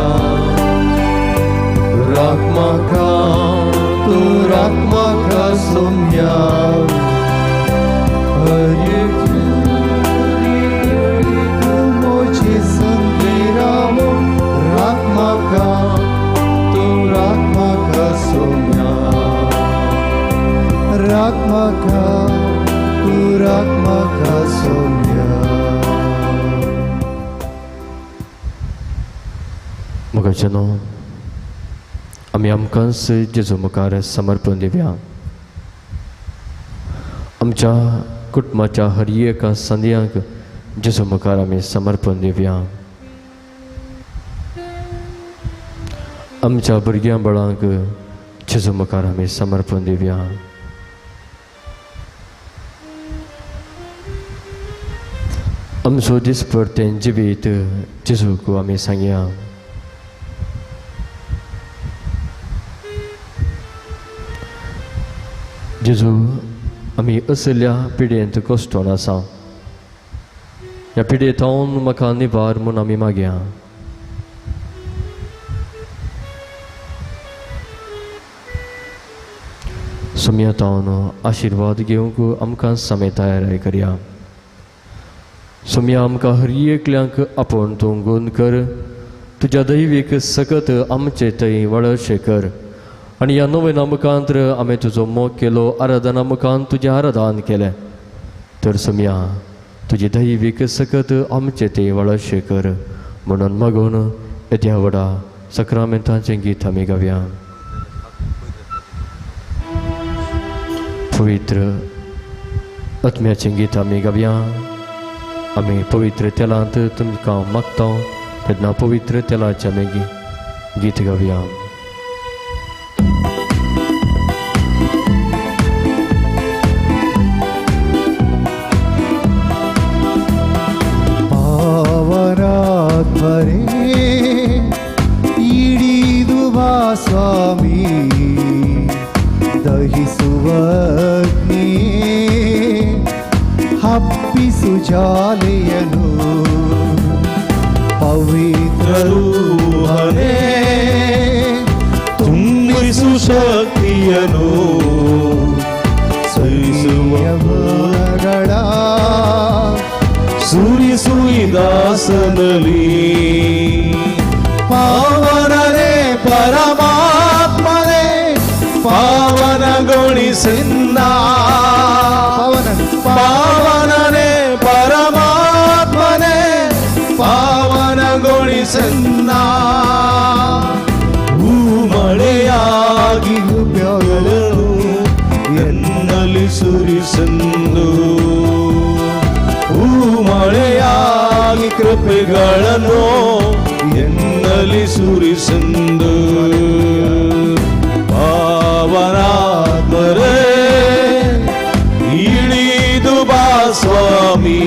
राख म्हाका तूं राख म्हाका सोमया. हर एक घडी तूं म्हजी संगी राव राख म्हाका तूं राख म्हाका सोमया, राख म्हाका तूं राख म्हाका सोमया. मोगाचेनो आमी आमकांच जेजू मुखार समर्पण दिवया. आमच्या कुटुंबाच्या हर एका संदयांक जेजू मुखार आमी समर्पण दिवया. आमच्या भुरग्यां बाळांक जेजू मुखार आमी समर्पण दिवया. आमचो दिसपडतें जिवीत जेजूक आमी सांगया. जेजू आमी असल्या पिड्येंत कश्टोन आसा, ह्या पिड्येंत म्हाका निवार म्हूण आमी मागया. सोमया तावन आशिर्वाद घेवंक आमकां समे तयार करया. सोमया आमकां हर एकल्यांक आपोवन तूं गुण कर, तुज्या दैवीक सकत आमचे थंय वळशे कर आनी ह्या नव्या मुखांत आमी तुजो मोग केलो, आराधना मुखान तुजें आराधन केलें. तर सोमया तुजी दैवीक सकत आमचे ते वळशे कर म्हणून मागून येद्या व्हडा सक्रामेंताचें गीत आमी गावया. पवित्र आत्म्याचें गीत आमी गावया. आमी पवित्र तेलांत तुमकां मागता तेन्ना पवित्र तेलाचें आमी गीत गावया. पावनात्मरे ಇಳಿದು ಬಾ ಸ್ವಾಮಿ, ದಹಿಸುವ ಅಗ್ನಿಯೇ ಹಬ್ಬಿಸು ಜ್ವಾಲೆಯನು. ಪವಿತ್ರ ರೂಹನೇ ತುಂಬಿಸು ಶಕ್ತಿಯನು, ಸಹಿಸುವ ಗುಣಗಳ ಸುರಿಸು ಈ ದಾಸನಲ್ಲಿ. ಪಾವನನೇ ಪರಮಾತ್ಮನೇ ಪಾವನಗೊಳಿಸಿನ್ನ, ಪಾವನನೇ ಪರಮಾತ್ಮನೇ ಪಾವನಗೊಳಿಸಿನ್ನ. ಹೂ ಮಳೆಯಾಗಿ ಉಪಯೋಗಗಳು ಎನ್ನಲ್ಲಿ ಸುರಿಸಂದು, ಹೂ ಮಳೆಯಾಗಿ ಕೃಪೆಗಳನ್ನು ಎನ್ನಲ್ಲಿ ಸುರಿಸಂದು. ಪಾವನಾತ್ಮರೇ ಇಳಿದು ಬಾ ಸ್ವಾಮಿ,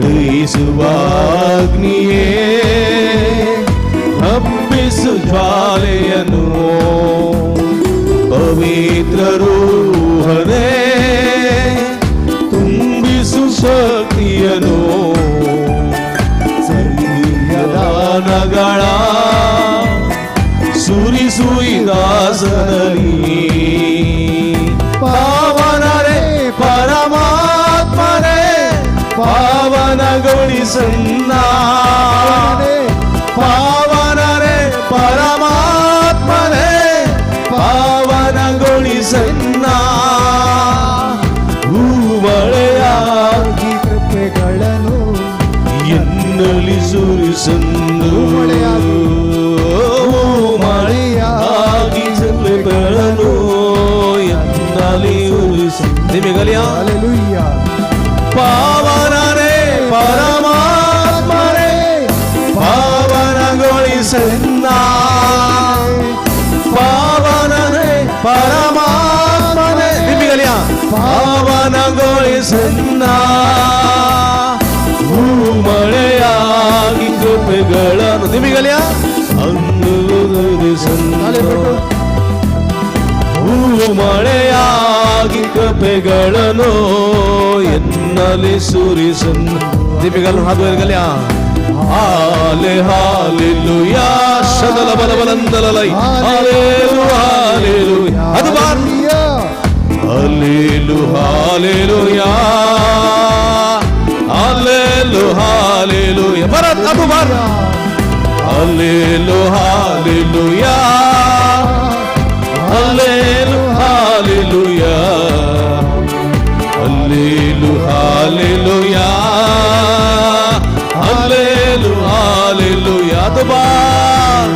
ದಹಿಸುವ ಅಗ್ನಿಯೇ ಹಬ್ಬಿಸು ಜ್ವಾಲೆಯನು. ಪವಿತ್ರ ರೂಹನೇ ತುಂಬಿಸು ಶಕ್ತಿಯನು, ದಾನಗಳ ಸುರಿಸು दासनली ಪಾವನರೇ ಪರಮಾತ್ಮನೇ ಪಾವನಗೊಳಿಸನ್ನ ಪಾವನರೇ ಪರಮಾತ್ಮನೇ ಪಾವನಗೊಳಿಸನ್ನ ಹೂಮಳೆಯಾಗಿ ಕೃಪೆಗಳನ್ನು ಎನ್ನಲಿ ಸುರಿಸನ್ನು ಮಳೆಯಾಗಿ ಕೃಪೆಗಳನ್ನು ಎನ್ನಲಿ ಉರಿಸ ನಿಮಗಲಿಯ Hallelujah. ಪಾವನರೇ ಪರಮಾತ್ಮನೇ ಪಾವನಗೊಳಿಸನ್ನ ಪಾವನರೇ ಪರಮಾತ್ಮನೇ ನಿಮಗಲಿಯ ಪಾವನಗೊಳಿಸನ್ನ ಮಳೆಯಾಗಿ ಕೃಪೆಗಳನ್ನು ನಿಮಗಲಿಯ ಮಳೆಯಾಗಿ ಕೃಪೆಗಳನ್ನು ಎನ್ನಲಿ ಸುರಿಸನ್ ನಿಮಗಲ್ಲ ಹಾದು ಹಾಲೆ ಹಾಲೆಲೂಯಾ ಶದಲ ಬಲ ಬಲಂದಲಲೈ ಹಾಲೇಲು ಹಾಲೇಲೂಯಾ ಅದು ಬಾರ್ ಹಾಲೇಲು ಹಾಲೇಲೂಯಾ ಹಾಲೇಲು ಹಾಲೇಲೂಯಾ ಬರತ್ ಅದು ಬಾರ್ ಹಾಲೇಲು ಹಾಲೇಲೂಯಾ ಹಾಲೇಲು ಹಾಲೇಲೂಯಾ ಹಾಲೇಲು ಹಾಲೇಲೂಯಾ ಹಾಲೇಲು ಹಾಲೇಲೂಯಾ ಅದು ಬಾರ್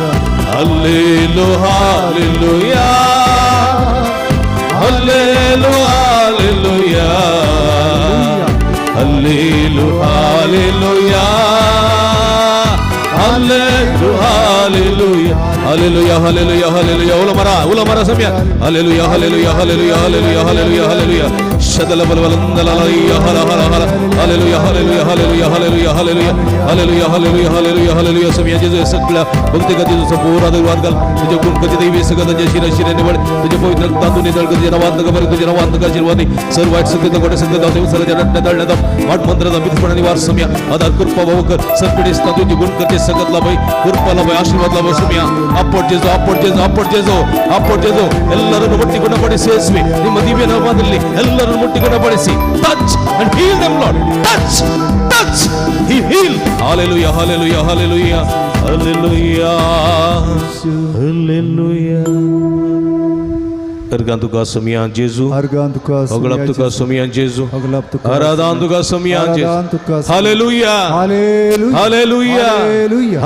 ಹಾಲೇಲು ಹಾಲೇಲೂಯಾ ಹಾಲೇಲು ಹಾಲೇಲೂಯಾ ಹಾಲೇಲು ಹಾಲೇಲೂಯಾ ಹಾಲೇಲು ಹಾಲೇಲೂಯಾ ಹಾಲೇಲೂಯಾ ಹಾಲೇಲೂಯಾ ಹಾಲೇಲೂಯಾ ಉಲಮರ ಉಲಮರ ಸಮಯ ಹಾಲೇಲೂಯಾ ಹಾಲೇಲೂಯಾ ಹಾಲೇಲೂಯಾ ಹಾಲೇಲೂಯಾ ಹಾಲೇಲೂಯಾ ಹಾಲೇಲೂಯಾ ಶದಲ ಬಲಬಲಂದಲಲಯ್ಯ ಹಲ ಹಲ ಹಲ ಹಾಲೇಲೂಯಾ ಹಾಲೇಲೂಯಾ ಹಾಲೇಲೂಯಾ ಹಾಲೇಲೂಯಾ ಹಾಲೇಲೂಯಾ ಹಾಲೇಲೂಯಾ ಹಾಲೇಲೂಯಾ ಹಾಲೇಲೂಯಾ ಹಾಲೇಲೂಯಾ ಸಮಯ ಜೇಸು ಸಕಲ ಭಕ್ತಿ ಗತಿ ಸಂಪೂರ್ಣ ವಾರ್ಗಲ್ तुझे गुण गति देवी सगत जय शिर शिर निवड तुझे पवित्र तांदू निदळ गति नवात्मक पर तुझे नवात्मक आशीर्वादी सर्व वाईट सत्य गोटे सत्य दाव सर्व जन दळण्यात वाट मंत्र विधपण निवार समय आधार कृपा भावकर सर्पिडिस तुझे गुण गति सगत लाभय कृपा लाभय आशीर्वाद लाभय समय ಅಪ್ಪೋಟ್ ಜೇಸು ಅಪ್ಪೋಟ್ ಜೇಸು ಅಪ್ಪೋಟ್ ಜೇಸು ಅಪ್ಪೋಟ್ ಜೇಸು ಎಲ್ಲರನ್ನು ಮುಟ್ಟಿ ಗುಣಪಡಿಸಿ ಯೇಸುವೆ ನಿಮ್ಮ ದಿವ್ಯ ನಾಮದಲ್ಲಿ ಎಲ್ಲರನ್ನು ಮುಟ್ಟಿ ಗುಣಪಡಿಸಿ touch and heal them Lord touch touch he heal hallelujah hallelujah hallelujah hallelujah hallelujah organ तुका समिया जेजू अर्गान तुका अगलाप तुका समिया जेजू अगलाप तुका आराधान तुका समिया जेजू आराधान तुका hallelujah hallelujah hallelujah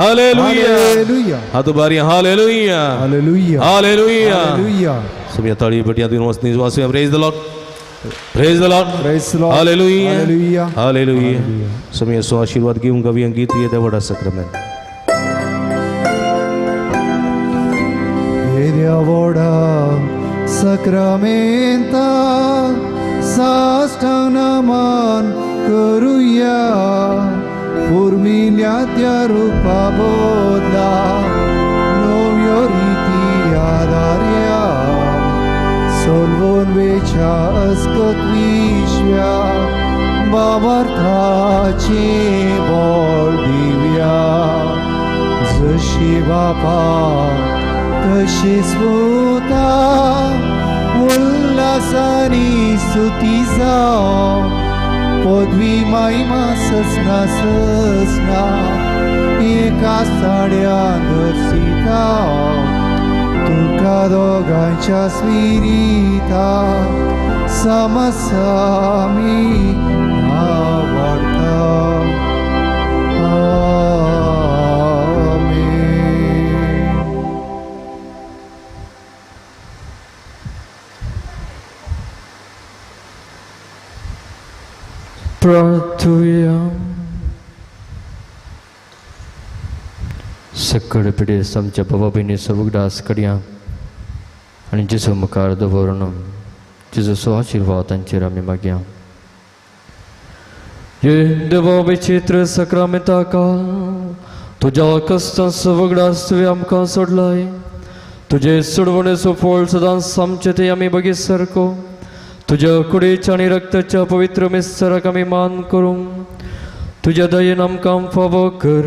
hallelujah hallelujah हाथ बारी हालेलुया हालेलुया हालेलुया हालेलुया समिया ताली बटिया दिन वसनी वासी praise the Lord praise the Lord praise the Lord hallelujah hallelujah hallelujah समिया सो आशीर्वाद घेऊन कवी अंगीत ये देवडा सक्रमेंत देवडा सक्रामेंता साष्टांग नमन करूया पुर्मिल्या त्या रूपा बदला नव्यो रिती आदार्या सोलवून वेच्या अस्कत विश्व्या बाबार्थाचे बळ दिव्या जशी बापा तशी स्वता उल्हासानी स्तुती जाव पदवी महिमा ससना ससना एका साड्या दर्शिता तुका दोगांच्या स्विरिता समसामी आवडता आमेन. प्रार्थुया. सकळ पिडेस्त आमच्या बाबा भयणी सर्वदास करया आनी जेजू मुखार दवरून जेजूचो आशिर्वाद तांचेर आमी मागया. हे देवा विचित्र सक्रामेंता काल तुज्या कश्टांचो वगडास तुवें आमकां सोडलाय. तुजे सोडवणेचो फळ सदांच आमचे ते आमी बगीत सारको तुज्या कुडीच्या आनी रक्ताच्या पवित्र मिस्तराक आमी मान करूंक तुज्या दयेन आमकां फावो कर.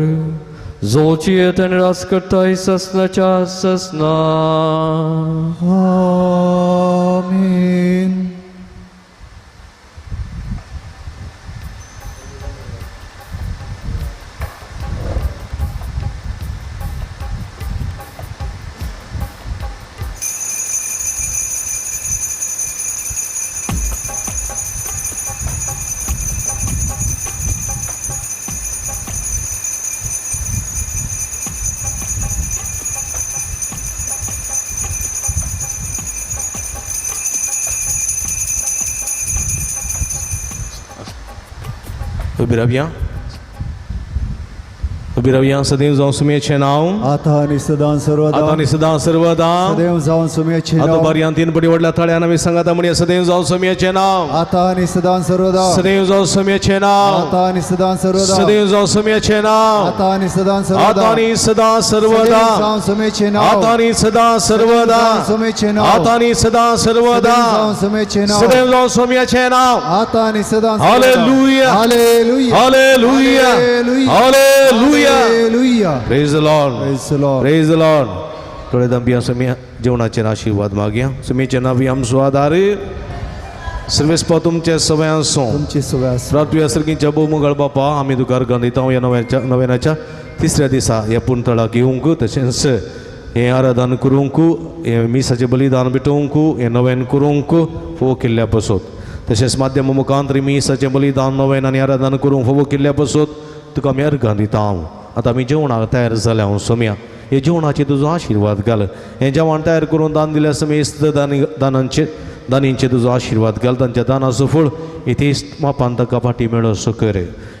जो जियेत आनी राज करताय ससनाच्या ससना. आमेन. उबी रावया, उबी रावया. सदैव जावं सुमयेचें नांव आतां आनी सदां सर्वदा, आतां आनी सदां सर्वदा, सदैव जावं सुमयेचें नांव. आतां बारयान तीन पटी व्हडल्या ताळ्यान आमी सांगाता म्हणया, सदैव जावं सुमयेचें नांव आतां आनी सदां सर्वदा, सदैव जावं सुमयेचें नांव आतां आनी सदां सर्वदा, सदैव जावं सुमयेचें नांव आतां आनी सदां सर्वदा, आतां आनी सदां सर्वदा, जावं सुमयेचें नांव आतां आनी सदां सर्वदा, सुमयेचें नांव आतां आनी सदां सर्वदा, सुमयेचें नांव सदैव जावं सुमयेचें नांव आतां आनी सदां. Hallelujah, hallelujah, hallelujah, hallelujah. Hallelujah. Praise the Lord. Praise the Lord. Praise the Lord. थोडे दंपिया सुमिया जेवणाचेर आशिर्वाद मागया. सुमीचे नावी आमचो आदार सर्वेस्पा तुमचे सवय आसूं, तुमची सवय आसूं. प्रार्थुया सर्गींच्या भोवमंगळ बापा, आमी तुका अर्गां दिता ह्या नव्यानाच्या तिसऱ्या दिसा ह्या पुणतळाक येवंक, तशेंच हें आराधन करूंक, हें मिसाचें बलिदान भेटोवंक, हें नवेन करूंक फोव केल्ल्या पसत, तशेंच माध्यम मुखांत मिसाचें बलिदान नवेन आनी आराधन करूंक फोव केल्ल्या पसत तुका आमी अर्गां दिता. आतां आमी जेवणाक तयार जाल्या हांव सोम्या, हे जेवणाचेर तुजो आशिर्वाद घाल. हें जेवण तयार करून दान दिल्या समेस्त दानांचेर दानींचेर तुजो आशिर्वाद घाल. तांच्या दानाचो फळ इथेच मापान ताका फाटी मेळो कर.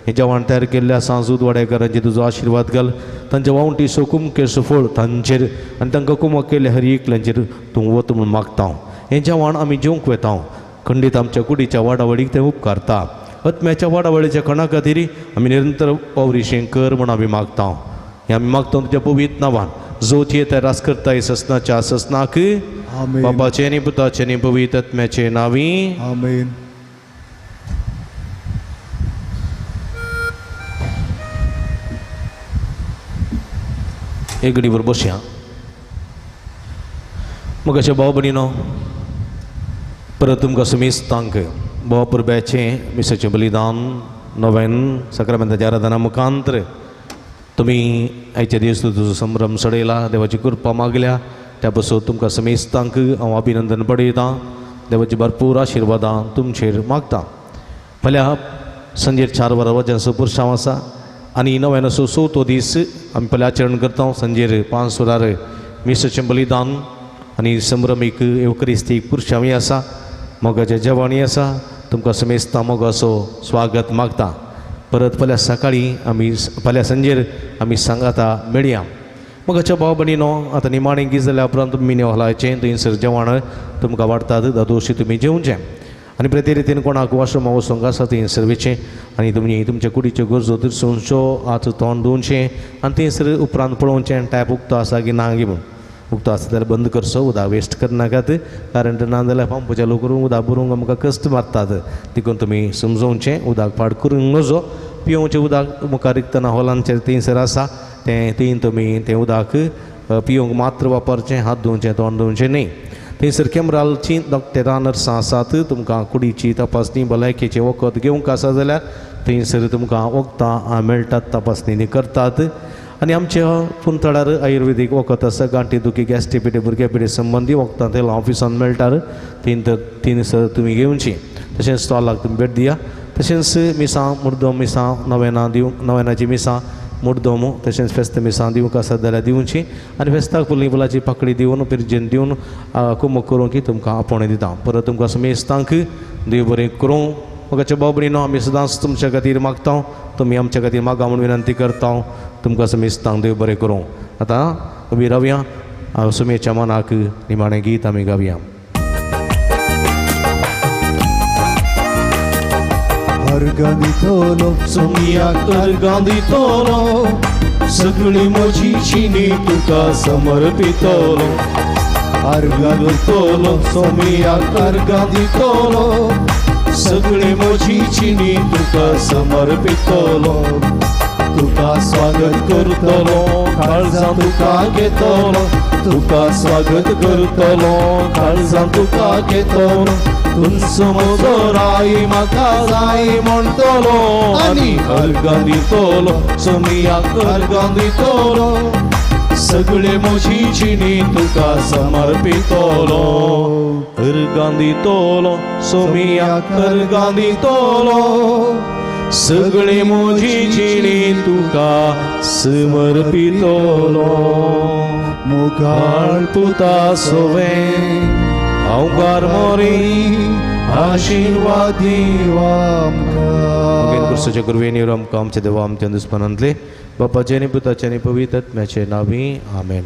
हें जेवण तयार केल्ल्या सांजूद वाडेकारांचेर तुजो आशिर्वाद घाल. तांच्या वावंटीचो कुमकेचो फळ तांचेर आनी तांकां कुमक केल्ल्या हर एकल्यांचेर तूं वत म्हूण मागता. हें जेवण आमी जेवंक वेता. खंडीत आमच्या कुडीच्या वाडावळीक तें उपकारता. आत्म्याच्या वाडावळीच्या कणा खातीर आमी निरंतर वावरिशें कर म्हूण आमी मागता. हें आमी मागता तुज्या पवित्र नांवान, जो येता रास करताय ससनाच्या ससनाक, बापाचें आनी पुताचें आनी पवित्र आत्म्याचें नांवी आमेन. एक घडीभर बसया. मग अशें भाव भयणीनो, परत तुमकां सुमेस्तांक भाव परब्याचें मिसाचें बलिदान नवेन साक्रामेंताच्या आराधना मुखांतर तुमी आयच्या दीस तुजो संभ्रम सडयला, देवाची कृपा मागल्या, त्या पासून तुमकां समेस्तांक हांव अभिनंदन पडयतां. देवाची भरपूर आशिर्वादां तुमचेर मागता. फाल्यां सांजेर 4 वरां वाज्यांचो पुरसांव आसा आनी नव्यानसो चवथो दीस आमी फाल्यां आचरण करता. सांजेर 5 वरार मिसाचें बलिदान आनी संभ्रमीक येवक्रिस्तीक पुरसांवय आसा, मोगाचें जेवणय आसा. तुमकां समेस्तां मोगाचो स्वागत मागता. परत फाल्यां सकाळीं आमी फाल्यां सांजेर आमी सांगाता मेळया. मोगाच्या भाव भयणीनो, आतां निमाणें गीत जाल्या उपरांत तुमी मिन्यो हलायचें, थंयसर जेवण तुमकां वाडटात, दादोशी तुमी जेवचें आनी प्रती रितीन कोणाक वॉशरुमा वचूंक आसा थंयसर वयचें आनी तुमी तुमच्या कुडीच्यो गरजो तिरसुनच्यो, हात तोंड धुवचें आनी थंयसर उपरांत पळोवचें टॅप उक्तो आसा की ना गी म्हूण. उक्तो आसा जाल्यार बंद करचो, उदक वेस्ट करनाकात, कारण ना जाल्यार पंप चालू करूंक उदक भरूंक आमकां कश्ट मारतात. देखून तुमी समजोवचें, उदक पाड करूंक नजो. पियोवचें उदक मुखार रिगतना हॉलांचेर थंयसर आसा तें थंय तुमी तें उदक पियोवंक मात्र वापरचें, हात धुवचें तोंड धुवचें न्ही. थंयसर केमरालचीं डॉक्टरां नर्सां आसात, तुमकां कुडीची तपासणी भलायकेचें वखद घेवंक आसा जाल्यार थंयसर तुमकां वखदां मेळटात, तपासणी करतात. आनी आमच्या पुंतळार आयुर्वेदीक वखद आसा, गांठी दुखी गॅस्ट्री पिडे भुरग्या पिडे संबंदी वखदां ते ऑफिसान मेळटात, थंयसर तुमी घेवचीं. तशेंच स्टॉलाक तुमी भेट दिया. तशेंच मिसां मुर्दम मिसां नवेनां दिवंक, नवेनाचीं मिसां मुर्दम तशेंच फेस्त मिसां दिवंक आसत जाल्यार दिवची आनी फेस्ताक फुली फुलाची पाकळी दिवन पिरजेन दिवन कुमक करूंक की तुमकां आपोवणें दिता. परत तुमकां समेस्तांक देव बरें करूं. मोगाच्या भाव भयणीनो, आमी सदांच तुमच्या खातीर मागता, तुमी आमच्या खातीर मागा म्हूण विनंती करता. तुमकां समेस्तांक देव बरें करूं. आतां उबी रावया, सुमेच्या मनाक निमाणें गीत आमी गावया. अर्गां दितलो सोमियाक अर्गां दितलो, सगळी म्हजी जिणी तुका समर्पितलो. अर्गां दितलो सोमियाक अर्गां दितलो, सगळी म्हजी जिणी तुका समर्पितलो. तुका स्वागत करतलो काळजां तुका घेतलो तुका स्वागत करतलो काळजां तुका घेतलो तुमचो म्हजो राय म्हाका जाय म्हणटलो आनी अर्गां दितलो सोमियाक अर्गां दितलो सगळे म्हजी जिणी तुका समर्पितलो अर्गां दितलो सोमियाक अर्गां दितलो सगळे म्हजी जिणी तुका समर्पितलो. मुखाळ पुता सोवे हांव मोरी आशिर्वाद मगेन कुर्साच्या कुरवेनी आमकां आमच्या देवा आमच्या दुस्मानांतले बापाचे आनी पुताचे आनी पवित्र आत्म्याचे नांवी आमेन.